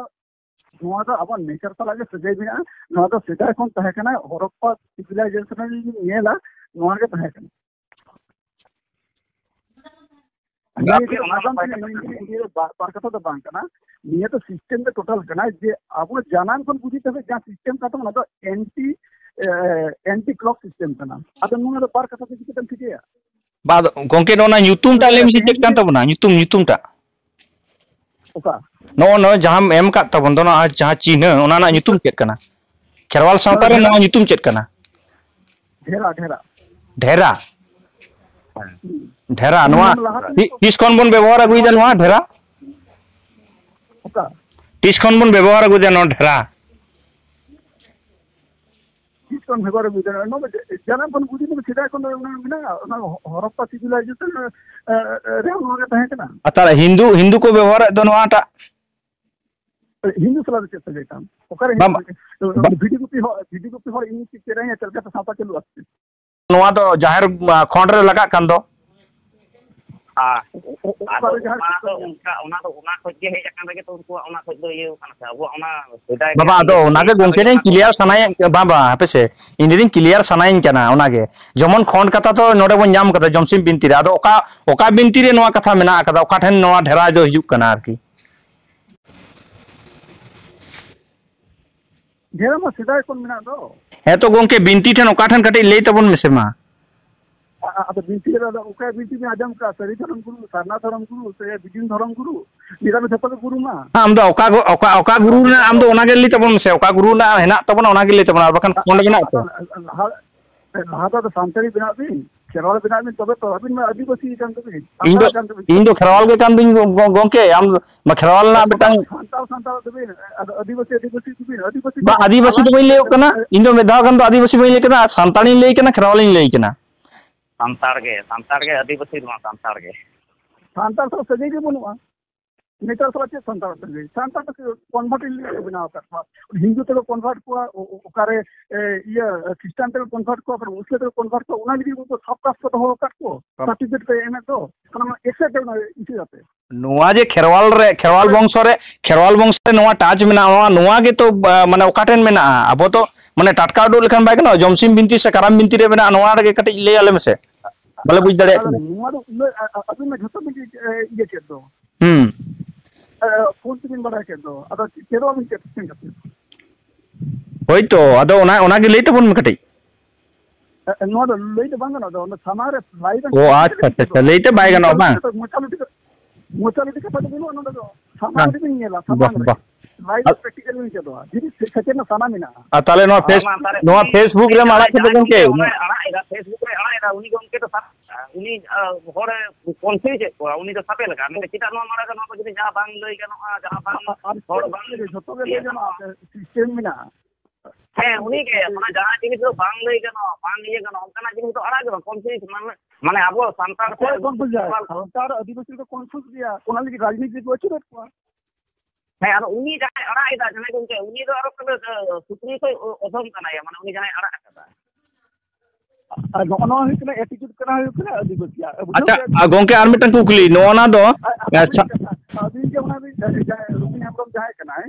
ᱱᱚᱣᱟ ᱫᱚ ᱟᱵᱚᱣᱟᱜ ᱱᱮᱪᱟᱨ ᱥᱟᱞᱟᱜ ᱜᱮ ᱥᱟᱹᱜᱟᱹᱭ ᱢᱮᱱᱟᱜᱼᱟ᱾ ᱱᱚᱣᱟ ᱫᱚ ᱥᱮᱫᱟᱭ ᱠᱷᱚᱱ ᱛᱟᱦᱮᱸ ᱠᱟᱱᱟ, ᱦᱚᱨᱚᱯᱯᱟ ᱥᱤᱵᱤᱞᱟᱭᱡᱮᱥᱚᱱ ᱨᱮ ᱡᱩᱫᱤ ᱧᱮᱞᱟ, ᱱᱚᱣᱟ ᱜᱮ ᱛᱟᱦᱮᱸ ᱠᱟᱱᱟ᱾ ᱱᱤᱭᱟᱹ ᱟᱯᱮ ᱫᱚ ᱚᱱᱟ ᱱᱟᱜᱟᱢ ᱱᱟᱯᱟᱭ ᱠᱟᱛᱷᱟ ᱠᱟᱱᱟ᱾ ᱱᱤᱭᱟᱹ ᱫᱚ ᱵᱟ-, ᱵᱟᱨ ᱠᱟᱛᱷᱟ ᱫᱚ ᱵᱟᱝ ᱠᱟᱱᱟ᱾ ᱱᱤᱭᱟᱹ ᱫᱚ ᱥᱤᱥᱴᱮᱢ ᱫᱚ ᱴᱳᱴᱟᱞ ᱠᱟᱱᱟ ᱡᱮ ᱟᱵᱚ ᱡᱟᱱᱟᱢ ᱠᱷᱚᱱ ᱜᱩᱡᱩᱜ ᱫᱷᱟᱹᱵᱤᱡ ᱡᱟᱦᱟᱸ ᱥᱤᱥᱴᱮᱢ ᱠᱟᱱ ᱛᱟᱵᱚᱱᱟ, ᱚᱱᱟ ᱫᱚ ᱮᱱᱴᱤ, ᱮ, ᱮᱱᱴᱤ ᱠᱞᱚᱠ ᱥᱤᱥᱴᱮᱢ ᱠᱟᱱᱟ᱾ ᱟᱫᱚ ᱱᱚᱣᱟ ᱫᱚ ᱵᱟᱨ ᱠᱟᱛᱷᱟ ᱛᱮ ᱪᱤᱠᱟᱹᱛᱮᱢ ᱴᱷᱤᱠᱟᱹᱭᱟ? ᱵᱟ, ᱟᱫᱚ ᱜᱚᱝᱠᱮ, ᱱᱚᱜᱼᱚ ᱱᱟ ᱧᱩᱛᱩᱢ ᱴᱟᱜ ᱞᱟᱹᱭ ᱢᱮᱥᱮ, ᱪᱮᱫ ᱠᱟᱱ ᱛᱟᱵᱚᱱᱟ? ᱧᱩᱛᱩᱢ, ᱧᱩᱛᱩᱢ ᱴᱟᱜ᱾ ᱚᱠᱟ? ᱱᱚᱜᱼᱚ ᱱᱚᱣᱟ ᱡᱟᱦᱟᱸᱢ ᱮᱢ ᱠᱟᱫ ᱛᱟᱵᱚᱱ ᱫᱚ, ᱱᱚᱣᱟ ᱡᱟᱦᱟᱸ ᱪᱤᱱᱦᱟᱹ, ᱚᱱᱟ ᱨᱮᱱᱟᱜ ᱧᱩᱛᱩᱢ ᱪᱮᱫ ᱠᱟᱱᱟ? ᱠᱷᱮᱨᱣᱟᱞ ᱥᱟᱶᱛᱟ ᱨᱮ ᱱᱚᱣᱟ ᱧᱩᱛᱩᱢ ᱪᱮᱫ ᱠᱟᱱᱟ? ᱰᱷᱮᱨᱟ, ᱰᱷᱮᱨᱟ᱾ ᱰᱷᱮᱨᱟ? ᱦᱩᱸ᱾ ᱰᱷᱮᱨᱟ, ᱱᱚᱣᱟ ᱞᱟᱦᱟ ᱛᱮ ᱛᱤ-, ᱛᱤᱥ ᱠᱷᱚᱱ ᱵᱚᱱ ᱵᱮᱵᱚᱦᱟᱨ ᱟᱹᱜᱩᱭᱮᱫᱟ ᱱᱚᱣᱟ ᱰᱷᱮᱨᱟ? ᱚᱠᱟ? ᱛᱤᱥ ᱠᱷᱚᱱ ᱵᱚᱱ ᱵᱮᱵᱚᱦᱟᱨ ᱟᱹᱜᱩᱭᱮᱫᱟ ᱱᱚᱣᱟ ᱰᱷᱮᱨᱟ? ᱛᱤᱥ ᱠᱷᱚᱱ ᱵᱮᱵᱚᱦᱟᱨ ᱟᱹᱜᱩᱭᱮᱫᱟ? ᱱᱚᱣᱟ ᱫᱚ ᱡᱟᱱᱟᱢ ᱠᱷᱚᱱ ᱵᱩᱡᱷᱟᱹᱣ ᱢᱮ, ᱥᱮᱫᱟᱭ ᱠᱷᱚᱱ ᱫᱚ ᱚᱱᱟ ᱢᱮᱱᱟᱜᱼᱟ, ᱚᱱᱟ ᱦᱚᱨᱚᱯᱯᱟ ᱥᱤᱵᱤᱞᱟᱭᱡᱮᱥᱚᱱ, ᱮ, ᱮ, ᱨᱮᱦᱚᱸ ᱱᱚᱣᱟ ᱜᱮ ᱛᱟᱦᱮᱸ ᱠᱟᱱᱟ᱾ ᱟᱨ ᱛᱟᱦᱞᱮ ᱦᱤᱱᱫᱩ, ᱦᱤᱱᱫᱩ ᱠᱚ ᱵᱮᱵᱚᱦᱟᱨᱮᱫ ᱫᱚ ᱱᱚᱣᱟᱴᱟᱜ? ᱦᱤᱱᱫᱩ ᱥᱟᱞᱟᱜ ᱫᱚ ᱪᱮᱫ ᱥᱟᱹᱜᱟᱹᱭ ᱛᱟᱢ? ᱚᱠᱟᱨᱮ ᱵᱟᱝ, ᱦᱤᱱᱫᱩ ᱥᱟᱹᱜᱟᱹᱭ? ᱵᱟᱝ᱾ ᱵᱷᱤᱰᱤ ᱜᱩᱯᱤ ᱦᱚᱲ, ᱵᱷᱤᱰᱤ ᱜᱩᱯᱤ ᱦᱚᱲ ᱤᱧ ᱪᱮᱫ ᱪᱮᱫ ᱟᱹᱧᱟ, ᱪᱮᱫ ᱞᱮᱠᱟᱛᱮ ᱥᱟᱶᱛᱟ ᱪᱟᱹᱞᱩᱜᱼᱟ? ᱱᱚᱣᱟ ᱫᱚ ᱡᱟᱦᱮᱨ, ᱟ, ᱠᱷᱚᱸᱰ ᱨᱮ ᱞᱟᱜᱟᱜ ᱠᱟᱱ ᱫᱚ᱾ ᱟᱨ ᱚ-, ᱚ-, ᱟᱫᱚ ᱚᱠᱟᱨᱮ ᱡᱟᱦᱟᱸ ᱚᱱᱟ ᱫᱚ ᱚᱱᱠᱟ, ᱚᱱᱟ ᱫᱚ ᱚᱱᱟ ᱠᱷᱚᱡ ᱜᱮ ᱦᱮᱡ ᱟᱠᱟᱱ ᱨᱮᱜᱮ ᱛᱚ ᱩᱱᱠᱩᱣᱟᱜ ᱚᱱᱟ ᱠᱷᱚᱡ ᱫᱚ ᱤᱭᱟᱹ ᱠᱟᱱᱟ ᱥᱮ, ᱟᱵᱚᱣᱟᱜ ᱚᱱᱟ ᱥᱮᱫᱟᱭ ᱵᱟᱵᱟ, ᱨᱮᱭᱟᱜ ᱟᱫᱚ ᱤᱭᱟᱹ ᱚᱱᱟ ᱜᱮ ᱠᱟᱱ ᱜᱚᱝᱠᱮ ᱨᱮᱜᱮ ᱞᱤᱧ ᱚᱱᱟ ᱠᱚ ᱠᱞᱤᱭᱟᱨ ᱥᱟᱱᱟᱭᱮᱫ, ᱵᱟᱝ, ᱵᱟᱝ, ᱦᱟᱯᱮ ᱥᱮ, ᱤᱧ ᱞᱤᱧ ᱠᱞᱤᱭᱟᱨ ᱥᱟᱱᱟᱭᱤᱧ ᱠᱟᱱᱟ ᱚᱱᱟ ᱜᱮ᱾ ᱡᱮᱢᱚᱱ ᱠᱷᱚᱸᱰ ᱠᱟᱛᱷᱟ ᱛᱚ ᱱᱚᱰᱮ ᱵᱚᱱ ᱧᱟᱢ ᱠᱟᱫᱟ ᱡᱚᱢᱥᱤᱢ ᱵᱤᱱᱛᱤ ᱨᱮ, ᱟᱫᱚ ᱚᱠᱟ, ᱚᱠᱟ ᱵᱤᱱᱛᱤ ᱨᱮ ᱱᱚᱣᱟ ᱠᱟᱛᱷᱟ ᱢᱮᱱᱟᱜ ᱟᱠᱟᱫᱟ, ᱚᱠᱟ ᱴᱷᱮᱱ ᱱᱚᱣᱟ ᱰᱷᱮᱨᱟ ᱫᱚ ᱦᱤᱡᱩᱜ ᱠᱟᱱᱟ ᱟᱨᱠᱤ? ᱰᱷᱮᱨ ᱢᱟ ᱥᱮᱫᱟᱭ ᱠᱷᱚᱱ ᱢᱮᱱᱟᱜ ᱫᱚ᱾ ᱦᱮᱸ ᱛᱚ ᱜᱚᱝᱠᱮ, ᱵᱤᱱᱛᱤ ᱴᱷᱮᱱ ᱚᱠᱟ ᱴᱷᱮᱱ ᱠᱟᱹᱴᱤᱡ ᱞᱟᱹᱭ ᱛᱟᱵᱚᱱ ᱢᱮᱥᱮ ᱢᱟ᱾ ᱟ-, ᱟ-, ᱟᱫᱚ ᱵᱤᱱᱛᱤ ᱨᱮᱫᱚ ᱚᱠᱟ ᱵᱤᱱᱛᱤ ᱵᱤᱱ ᱟᱸᱡᱚᱢ ᱠᱟᱜᱼᱟ? ᱥᱟᱹᱨᱤ ᱫᱷᱚᱨᱚᱢ ᱜᱩᱨᱩ, ᱥᱟᱨᱱᱟ ᱫᱷᱚᱨᱚᱢ ᱜᱩᱨᱩ, ᱥᱮ ᱵᱤᱡᱤᱱ ᱫᱷᱚᱨᱚᱢ ᱜᱩᱨᱩ? ᱱᱤᱭᱟᱹ ᱫᱚ ᱡᱷᱚᱛᱚ ᱜᱮ ᱜᱩᱨᱩ ᱢᱟ᱾ ᱟᱢ ᱫᱚ ᱚᱠᱟ ᱜᱚ-, ᱚᱠᱟ, ᱚᱠᱟ ᱜᱩᱨᱩ ᱨᱮᱱᱟᱜ ᱟᱢ ᱫᱚ ᱚᱱᱟ ᱜᱮ ᱞᱟᱹᱭ ᱛᱟᱵᱚᱱ ᱢᱮᱥᱮ, ᱚᱠᱟ ᱜᱩᱨᱩ ᱨᱮᱱᱟᱜ ᱦᱮᱱᱟᱜ ᱛᱟᱵᱚᱱᱟ ᱚᱱᱟ ᱜᱮ ᱞᱟᱹᱭ ᱛᱟᱵᱚᱱᱟ, ᱟᱨ ᱵᱟᱠᱷᱟᱱ ᱠᱷᱚᱸᱰ ᱢᱮᱱᱟᱜ ᱛᱚ᱾ ᱞᱟᱦᱟ, ᱞᱟᱦᱟ ᱫᱚ ᱟᱫᱚ ᱥᱟᱱᱛᱟᱲᱤ ᱵᱮᱱᱟᱜ ᱵᱤᱱ, ᱠᱷᱮᱨᱣᱟᱲ ᱵᱮᱱᱟᱜ ᱵᱤᱱ, ᱛᱚᱵᱮ ᱛᱚ ᱟᱹᱵᱤᱱ ᱢᱟ ᱟᱹᱫᱤᱵᱟᱹᱥᱤ ᱠᱟᱱ ᱛᱟᱹᱵᱤᱱ, ᱤᱧ ᱫᱚ, ᱥᱟᱱᱛᱟᱲ ᱠᱟᱱ ᱛᱟᱹᱵᱤᱱ᱾ ᱤᱧ ᱫᱚ ᱠᱷᱮᱨᱣᱟᱞ ᱜᱮ ᱠᱟᱱ ᱫᱩᱧ ᱜᱚ-, ᱜᱚ-, ᱜᱚᱝᱠᱮ, ᱟᱢ ᱢᱟ ᱠᱷᱮᱨᱣᱟᱞ ᱨᱮᱱᱟᱜ ᱢᱤᱫᱴᱟᱝ ᱥᱟᱱᱛᱟᱲ, ᱥᱟᱱᱛᱟᱲ ᱛᱟᱹᱵᱤᱱ, ᱟᱫᱚ ᱟᱹᱫᱤᱵᱟᱹᱥᱤ, ᱟᱹᱫᱤᱵᱟᱹᱥᱤ ᱛᱟᱹᱵᱤᱱ, ᱟᱹᱫᱤᱵᱟᱹᱥᱤ ᱵᱟ, ᱫᱚ ᱟᱹᱫᱤᱵᱟᱹᱥᱤ ᱫᱚ ᱟᱞᱟᱝ ᱵᱟᱹᱧ ᱞᱟᱹᱭᱚᱜ ᱠᱟᱱᱟ᱾ ᱤᱧ ᱫᱚ ᱢᱤᱫ ᱫᱷᱟᱣ ᱜᱟᱱ ᱫᱚ ᱟᱹᱫᱤᱵᱟᱹᱥᱤ ᱵᱟᱹᱧ ᱞᱟᱹᱭ ᱠᱟᱱᱟ, ᱟᱨ ᱥᱟᱱᱛᱟᱲᱤᱧ ᱞᱟᱹᱭ ᱠᱟᱱᱟ, ᱠᱷᱮᱨᱣᱟᱞᱤᱧ ᱞᱟᱹᱭ ᱠᱟᱱᱟ᱾ ᱥᱟᱱᱛᱟᱲ ᱜᱮ, ᱥᱟᱱᱛᱟᱲ ᱜᱮ, ᱟᱹᱫᱤᱵᱟᱹᱥᱤ ᱫᱚ ᱵᱟᱝ, ᱥᱟᱱᱛᱟᱲ ᱜᱮ᱾ ᱥᱟᱱᱛᱟᱲ ᱥᱟᱞᱟᱜ ᱥᱟᱹᱜᱟᱹᱭ ᱜᱮ ᱵᱟᱹᱱᱩᱜᱼᱟ᱾ ᱱᱮᱛᱟᱨ ᱥᱟᱞᱟᱜ ᱪᱮᱫ ᱥᱟᱱᱛᱟᱲ ᱥᱟᱹᱜᱟᱹᱭ? ᱥᱟᱱᱛᱟᱲ ᱫᱚ ᱠᱚᱱᱵᱷᱟᱨᱴ ᱞᱟᱹᱜᱤᱫ ᱠᱚ ᱵᱮᱱᱟᱣ ᱟᱠᱟᱫ ᱠᱚᱣᱟ᱾ ᱦᱤᱱᱫᱩ ᱛᱮᱠᱚ ᱠᱚᱱᱵᱷᱟᱨᱴ ᱠᱚᱣᱟ, ᱚ-, ᱚ-, ᱚᱠᱟᱨᱮ, ᱮ, ᱤᱭᱟᱹ, ᱠᱷᱨᱤᱥᱴᱟᱱ ᱛᱮᱠᱚ ᱠᱚᱱᱵᱷᱟᱨᱴ ᱠᱚᱣᱟ, ᱚᱠᱟᱨᱮ ᱢᱩᱥᱞᱟᱹ ᱛᱮᱠᱚ ᱠᱚᱱᱵᱷᱟᱨᱴ ᱠᱚᱣᱟ, ᱚᱱᱟ ᱞᱟᱹᱜᱤᱫ ᱩᱱᱠᱩ ᱥᱟᱵ ᱠᱟᱥᱴ ᱠᱚ ᱫᱚᱦᱚ ᱟᱠᱟᱫ ᱠᱚ, ᱥᱟᱨᱴᱤᱯᱷᱤᱠᱮᱴ ᱠᱚ ᱮᱢᱮᱫ ᱫᱚ, ᱚᱱᱟ ᱢᱟ ᱮᱠᱥᱮᱯᱴ ᱤᱭᱟᱹ ᱠᱟᱛᱮ᱾ ᱱᱚᱣᱟ ᱡᱮ ᱠᱷᱮᱨᱣᱟᱞ ᱨᱮ, ᱠᱷᱮᱨᱣᱟᱞ ᱵᱚᱝᱥᱚ ᱨᱮ, ᱠᱷᱮᱨᱣᱟᱞ ᱵᱚᱝᱥᱚ ᱨᱮ ᱱᱚᱣᱟ ᱴᱟᱪ ᱢᱮᱱᱟᱜᱼᱟ, ᱱᱚᱣᱟ, ᱱᱚᱣᱟ ᱜᱮᱛᱚ, ᱟ, ᱢᱟᱱᱮ ᱚᱠᱟ ᱴᱷᱮᱱ ᱢᱮᱱᱟᱜᱼᱟ? ᱟᱵᱚ ᱛᱚ ᱢᱟᱱᱮ ᱴᱟᱴᱠᱟ ᱩᱰᱩᱠ ᱞᱮᱠᱷᱟᱱ ᱵᱟᱭ ᱜᱟᱱᱚᱜᱼᱟ, ᱡᱚᱢᱥᱤᱢ ᱵᱤᱱᱛᱤ ᱥᱮ ᱠᱟᱨᱟᱢ ᱵᱤᱱᱛᱤ ᱨᱮ ᱢᱮᱱᱟᱜᱼᱟ, ᱱᱚᱣᱟ ᱨᱮᱜᱮ ᱠᱟᱹᱴᱤᱡ ᱞᱟᱹᱭ ᱟᱞᱮ ᱢᱮᱥᱮ, ᱵᱟᱞᱮ ᱵᱩᱡᱽ ᱫᱟᱲᱮᱭᱟᱜ ᱟᱫᱚ ᱠᱟᱱᱟ᱾ ᱱᱚᱣᱟ ᱫᱚ ᱩᱱᱟᱹᱜ, ᱟ-, ᱟ-, ᱟᱹᱵᱤᱱ ᱢᱟ ᱡᱷᱚᱛᱚ ᱵᱤᱱ ᱤᱭᱟᱹ ᱠᱮᱫ ᱫᱚ᱾ ᱦᱩᱸ᱾ ᱮ, ᱯᱷᱳᱱ ᱛᱮᱵᱤᱱ ᱵᱟᱲᱟᱭ ᱠᱮᱫ ᱫᱚ, ᱟᱫᱚ ᱪᱮᱫᱚᱜ ᱟᱵᱤᱱ ᱪᱮᱫ ᱥᱮᱱ ᱠᱟᱛᱮ? ᱦᱳᱭ ᱛᱚ, ᱟᱫᱚ ᱚᱱᱟ, ᱚᱱᱟ ᱜᱮ ᱞᱟᱹᱭ ᱛᱟᱵᱚᱱ ᱢᱮ ᱠᱟᱹᱴᱤᱡ᱾ ᱮ, ᱮ, ᱱᱚᱣᱟ ᱫᱚ ᱞᱟᱹᱭ ᱫᱚ ᱵᱟᱝ ᱜᱟᱱᱚᱜᱼᱟ, ᱟᱫᱚ ᱚᱱᱟ ᱥᱟᱢᱟᱝ ᱨᱮ ᱞᱟᱭᱤᱵᱷ ᱚ, ᱟᱪᱪᱷᱟ, ᱟᱪᱪᱷᱟ, ᱟᱪᱪᱷᱟ, ᱞᱟᱹᱭ ᱛᱮ ᱵᱟᱭ ᱜᱟᱱᱚᱜᱼᱟ, ᱵᱟᱝ? ᱢᱚᱪᱟ ᱞᱩᱴᱤ ᱠᱟᱛᱷᱟ, ᱢᱚᱪᱟ ᱞᱩᱴᱤ ᱠᱟᱛᱷᱟ ᱫᱚ ᱵᱟᱹᱱᱩᱜᱼᱟ ᱱᱚᱰᱮ ᱫᱚ᱾ ᱥᱟᱢᱟᱝ ᱵᱟᱝ᱾ ᱨᱮᱵᱤᱱ ᱧᱮᱞᱟ, ᱵᱟᱦ, ᱥᱟᱢᱟᱝ ᱨᱮ᱾ ᱵᱟᱦ᱾ ᱞᱟᱭᱤᱵᱷ ᱟᱨ ᱯᱨᱮᱠᱴᱤᱠᱟᱞ ᱵᱤᱱ ᱪᱮᱫᱚᱜᱼᱟ᱾ ᱡᱩᱫᱤ ᱥᱮ-, ᱥᱮᱪᱮᱫ ᱨᱮᱱᱟᱜ ᱥᱟᱱᱟ ᱢᱮᱱᱟᱜᱼᱟ᱾ ᱟᱨ ᱛᱟᱦᱞᱮ ᱱᱚᱣᱟ ᱯᱷᱮᱥ-, ᱚᱱᱟ ᱢᱟ ᱛᱟᱦᱞᱮ ᱱᱚᱣᱟ ᱴᱷᱤᱠ ᱜᱮ, ᱯᱷᱮᱥᱵᱩᱠ ᱨᱮᱢ ᱟᱲᱟᱜ ᱠᱮᱫᱟ ᱡᱟᱦᱟᱸᱭ ᱜᱚᱝᱠᱮ, ᱜᱮ ᱚᱱᱟ ᱚᱱᱟ ᱟᱲᱟᱜ ᱮᱫᱟ, ᱯᱷᱮᱥᱵᱩᱠ ᱨᱮ ᱟᱲᱟᱜ ᱮᱫᱟ, ᱩᱱᱤ ᱜᱚᱝᱠᱮ ᱫᱚ ᱥᱟᱵ ᱩᱱᱤ, ᱟ, ᱦᱚᱲᱮ ᱠᱚᱱᱯᱷᱤᱭᱩᱡᱽ ᱮᱫ ᱠᱚᱣᱟ, ᱩᱱᱤ ᱫᱚ ᱥᱟᱯᱮ ᱞᱟᱜᱟᱜᱼᱟ᱾ ᱢᱮᱱᱛᱮ ᱪᱮᱫᱟᱜ ᱱᱚᱣᱟ ᱢᱟᱲᱟᱝ ᱨᱮ ᱱᱚᱣᱟ ᱠᱚ ᱡᱤᱱᱤᱥ ᱡᱟᱦᱟᱸ ᱵᱟᱝ ᱞᱟᱹᱭ ᱜᱟᱱᱚᱜᱼᱟ, ᱡᱟᱦᱟᱸ ᱵᱟᱝ ᱟᱨ ᱦᱚᱲ ᱵᱟᱝ ᱡᱚᱛᱚ ᱜᱮ ᱞᱟᱹᱭ ᱤᱭᱟᱹ ᱜᱟᱱᱚᱜᱼᱟ, ᱜᱟᱱᱚᱜᱼᱟ᱾ ᱥᱤᱥᱴᱮᱢ ᱢᱮᱱᱟᱜᱼᱟ᱾ ᱦᱮᱸ, ᱩᱱᱤ ᱜᱮ, ᱚᱱᱟ ᱡᱟᱦᱟᱸ ᱡᱤᱱᱤᱥ ᱫᱚ ᱵᱟᱝ ᱞᱟᱹᱭ ᱜᱟᱱᱚᱜᱼᱟ, ᱵᱟᱝ ᱤᱭᱟᱹ ᱜᱟᱱᱚᱜᱼᱟ, ᱚᱱᱠᱟᱱᱟᱜ ᱡᱤᱱᱤᱥ ᱫᱚ ᱟᱲᱟᱜ ᱜᱮ ᱵᱟᱝ, ᱠᱚᱱᱯᱷᱤᱭᱩᱡᱽ, ᱢᱟᱱᱮ, ᱢᱟᱱᱮ ᱟᱵᱚ ᱥᱟᱱᱛᱟᱲ ᱚᱠᱚᱭ ᱠᱚᱱᱯᱷᱤᱭᱩᱡᱽ ᱜᱮᱭᱟ? ᱥᱟᱱᱛᱟᱲ ᱟᱹᱫᱤᱵᱟᱹᱥᱤ ᱫᱚ ᱠᱚᱱᱯᱷᱤᱭᱩᱡᱽ ᱜᱮᱭᱟ, ᱚᱱᱟ ᱞᱟᱹᱜᱤᱫ ᱨᱟᱡᱽᱱᱤᱛᱤ ᱠᱚ ᱟᱹᱪᱩᱨᱮᱫ ᱠᱚᱣᱟ᱾ ᱦᱮᱸ, ᱟᱫᱚ ᱩᱱᱤ ᱡᱟᱦᱟᱸᱭ ᱟᱲᱟᱜ ᱮᱫᱟ, ᱡᱟᱦᱟᱸᱭ ᱜᱚᱝᱠᱮ, ᱩᱱᱤ ᱫᱚ ᱟᱨᱚ ᱛᱚᱵᱮ, ᱮ, ᱥᱩᱠᱨᱤ ᱠᱚᱭ ᱚ-, ᱚᱫᱷᱚᱢ ᱠᱟᱱᱟᱭᱟ, ᱢᱟᱱᱮ ᱩᱱᱤ ᱡᱟᱦᱟᱸᱭ ᱟᱲᱟᱜ ᱟᱠᱟᱫᱟ᱾ ᱟᱨ ᱱᱚᱜᱼᱚ ᱱᱚᱣᱟ ᱦᱩᱭᱩᱜ ᱠᱟᱱᱟ, ᱮᱴᱤᱪᱩᱰ ᱠᱟᱱᱟ, ᱦᱩᱭᱩᱜ ᱠᱟᱱᱟ ᱟᱹᱫᱤᱵᱟᱹᱥᱤᱭᱟᱜ᱾ ᱵᱩᱡᱷᱟᱹᱣ ᱟᱪᱪᱷᱟ, ᱠᱮᱜᱼᱟ ᱵᱤᱱ? ᱟᱨ ᱜᱚᱝᱠᱮ ᱟᱨ ᱢᱤᱫᱴᱟᱝ ᱠᱩᱠᱞᱤ, ᱱᱚᱜᱼᱚ ᱱᱟ ᱫᱚ, ᱟᱨ ᱟᱹᱵᱤᱱ ᱟᱪᱪᱷᱟ᱾ ᱠᱟᱛᱷᱟ, ᱟᱹᱵᱤᱱ ᱡᱮ ᱚᱱᱟ ᱵᱤᱱ, ᱡᱟᱦᱟᱸᱭ ᱨᱚᱵᱤᱱ ᱦᱮᱢᱵᱨᱚᱢ ᱡᱟᱦᱟᱸᱭ ᱠᱟᱱᱟᱭ,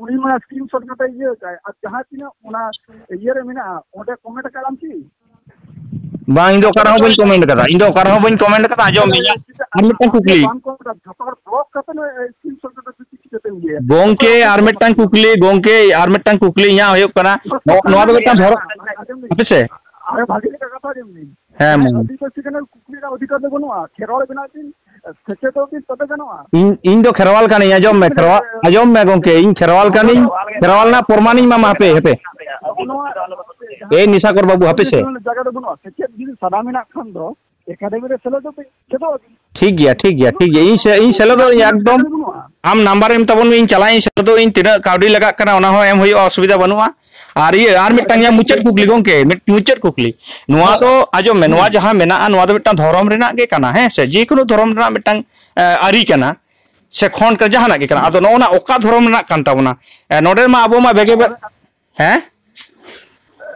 ᱩᱱᱤ ᱢᱟ ᱥᱠᱨᱤᱱᱥᱚᱴ ᱠᱟᱛᱮ ᱤᱭᱟᱹ ᱠᱟᱭ, ᱟᱨ ᱡᱟᱦᱟᱸ ᱛᱤᱱᱟᱹᱜ ᱚᱱᱟ ᱤᱭᱟᱹ ᱨᱮ ᱢᱮᱱᱟᱜᱼᱟ, ᱚᱸᱰᱮ ᱠᱚᱢᱮᱱᱴ ᱟᱠᱟᱫᱟᱢ ᱠᱤ? ᱵᱟᱝ, ᱤᱧ ᱫᱚ ᱚᱠᱟ ᱨᱮᱦᱚᱸ ᱵᱟᱹᱧ ᱠᱚᱢᱮᱱᱴ ᱠᱟᱫᱟ, ᱤᱧ ᱫᱚ ᱚᱠᱟ ᱨᱮᱦᱚᱸ ᱵᱟᱹᱧ ᱠᱚᱢᱮᱱᱴ ᱠᱟᱫᱟ᱾ ᱟᱸᱡᱚᱢ ᱢᱮ, ᱤᱧᱟᱹᱜ ᱟᱨ ᱢᱤᱫᱴᱟᱝ ᱟᱢ ᱫᱚ ᱠᱩᱠᱞᱤ᱾ ᱵᱟᱢ ᱠᱚᱢᱮᱱᱴ ᱠᱟᱫᱟ, ᱡᱷᱚᱛᱚ ᱦᱚᱲ ᱵᱞᱚᱠ ᱠᱟᱛᱮ ᱱᱚᱜᱼᱚᱭ ᱥᱠᱨᱤᱱᱥᱚᱴ ᱠᱟᱛᱮ ᱪᱤᱠᱟᱹᱛᱮᱢ ᱤᱭᱟᱹᱭᱟ? ᱜᱚᱝᱠᱮ, ᱚᱠᱚᱭ ᱟᱨ ᱢᱤᱫᱴᱟᱝ ᱠᱩᱠᱞᱤ, ᱜᱚᱝᱠᱮ, ᱟᱨ ᱢᱤᱫᱴᱟᱝ ᱠᱩᱠᱞᱤ ᱤᱧᱟᱹᱜ ᱦᱩᱭᱩᱜ ᱠᱟᱱᱟ, ᱱᱚ-, ᱱᱚᱣᱟ ᱫᱚ ᱢᱤᱫᱴᱟᱝ ᱵᱷᱚᱨᱚ-, ᱟᱸᱡᱚᱢ ᱢᱮ᱾ ᱦᱟᱯᱮ ᱥᱮ᱾ ᱟᱨ ᱵᱷᱟᱜᱮ ᱞᱮᱠᱟ ᱠᱟᱛᱷᱟ ᱟᱸᱡᱚᱢ ᱢᱮ᱾ ᱦᱮᱸ, ᱡᱟᱦᱟᱸᱭ ᱢᱟ᱾ ᱟᱹᱫᱤᱵᱟᱹᱥᱤ ᱠᱟᱱᱟ, ᱠᱩᱠᱞᱤ ᱨᱮᱱᱟᱜ ᱚᱫᱷᱤᱠᱟᱨ ᱫᱚ ᱵᱟᱹᱱᱩᱜᱼᱟ᱾ ᱠᱷᱮᱨᱣᱟᱲ ᱵᱮᱱᱟᱜ ᱵᱤᱱ, ᱥᱮᱪᱮᱫᱚᱜ ᱵᱤᱱ, ᱛᱚᱵᱮ ᱜᱟᱱᱚᱜᱼᱟ᱾ ᱤᱧ, ᱤᱧ ᱫᱚ ᱠᱷᱮᱨᱣᱟᱞ ᱠᱟᱹᱱᱟᱹᱧ, ᱟᱸᱡᱚᱢ ᱢᱮ, ᱠᱷᱮᱨᱣᱟᱞ, ᱟᱸᱡᱚᱢ ᱢᱮ ᱜᱚᱝᱠᱮ, ᱤᱧ ᱠᱷᱮᱨᱣᱟᱞ ᱠᱟᱹᱱᱟᱹᱧ, ᱠᱷᱮᱨᱣᱟᱞ ᱨᱮᱱᱟᱜ ᱯᱨᱚᱢᱟᱱᱤᱧ ᱮᱢᱟᱢᱟ, ᱦᱟᱯᱮ, ᱦᱟᱯᱮ᱾ ᱱᱚᱣᱟ ᱮᱭ ᱱᱤᱥᱟᱠᱚᱨ ᱵᱟᱹᱵᱩ, ᱦᱟᱯᱮ ᱥᱮ᱾ ᱡᱟᱭᱜᱟ ᱫᱚ ᱵᱟᱹᱱᱩᱜᱼᱟ᱾ ᱥᱮᱪᱮᱫ ᱡᱩᱫᱤ ᱥᱟᱱᱟ ᱢᱮᱱᱟᱜ ᱠᱷᱟᱱ ᱫᱚ ᱮᱠᱟᱰᱮᱢᱤ ᱨᱮ ᱥᱮᱞᱮᱫᱚᱜ ᱯᱮ, ᱪᱮᱫᱚᱜ ᱟᱹᱵᱤᱱ᱾ ᱴᱷᱤᱠ ᱜᱮᱭᱟ, ᱴᱷᱤᱠ ᱜᱮᱭᱟ, ᱴᱷᱤᱠ ᱜᱮᱭᱟ᱾ ᱤᱧ ᱥᱮ-, ᱤᱧ ᱥᱮᱞᱮᱫᱚᱜ ᱟᱹᱧ ᱮᱠᱫᱚᱢ᱾ ᱵᱟᱹᱱᱩᱜᱼᱟ᱾ ᱟᱢ ᱱᱟᱢᱵᱟᱨ ᱮᱢ ᱛᱟᱵᱚᱱ ᱢᱮ, ᱤᱧ ᱪᱟᱞᱟᱜ ᱤᱧ ᱥᱮᱞᱮᱫᱚᱜ ᱤᱧ, ᱛᱤᱱᱟᱹᱜ ᱠᱟᱹᱣᱰᱤ ᱞᱟᱜᱟᱜ ᱠᱟᱱᱟ ᱚᱱᱟ ᱦᱚᱸ ᱮᱢ ᱦᱩᱭᱩᱜᱼᱟ, ᱚᱥᱩᱵᱤᱫᱷᱟ ᱵᱟᱹᱱᱩᱜᱼᱟ᱾ ᱟᱨ ᱤᱭᱟᱹ, ᱟᱨ ᱢᱤᱫᱴᱟᱝ ᱤᱧᱟᱹᱜ ᱢᱩᱪᱟᱹᱫ ᱠᱩᱠᱞᱤ ᱜᱚᱝᱠᱮ, ᱢᱤᱫ ᱢᱩᱪᱟᱹᱫ ᱠᱩᱠᱞᱤ᱾ ᱱᱚᱣᱟ ᱫᱚ ᱟᱸᱡᱚᱢ ᱢᱮ, ᱱᱚᱣᱟ ᱡᱟᱦᱟᱸ ᱢᱮᱱᱟᱜᱼᱟ, ᱱᱚᱣᱟ ᱫᱚ ᱢᱤᱫᱴᱟᱝ ᱫᱷᱚᱨᱚᱢ ᱨᱮᱱᱟᱜ ᱜᱮ ᱠᱟᱱᱟ, ᱦᱮᱸ ᱥᱮ? ᱡᱮᱠᱳᱱᱳ ᱫᱷᱚᱨᱚᱢ ᱨᱮᱱᱟᱜ ᱢᱤᱫᱴᱟᱝ, ᱮ, ᱟᱹᱨᱤ ᱠᱟᱱᱟ ᱥᱮ ᱠᱷᱚᱸᱰ ᱠᱟᱱᱟ, ᱡᱟᱦᱟᱱᱟᱜ ᱜᱮ ᱠᱟᱱᱟ᱾ ᱟᱫᱚ ᱱᱚᱜᱼᱚ ᱱᱟ ᱚᱠᱟ ᱫᱷᱚᱨᱚᱢ ᱨᱮᱱᱟᱜ ᱠᱟᱱ ᱛᱟᱵᱚᱱᱟ? ᱮ, ᱱᱚᱰᱮ ᱢᱟ ᱟᱵᱚ ᱢᱟ ᱵᱷᱮᱜᱮ ᱵᱷᱮ-, ᱦᱮᱸ?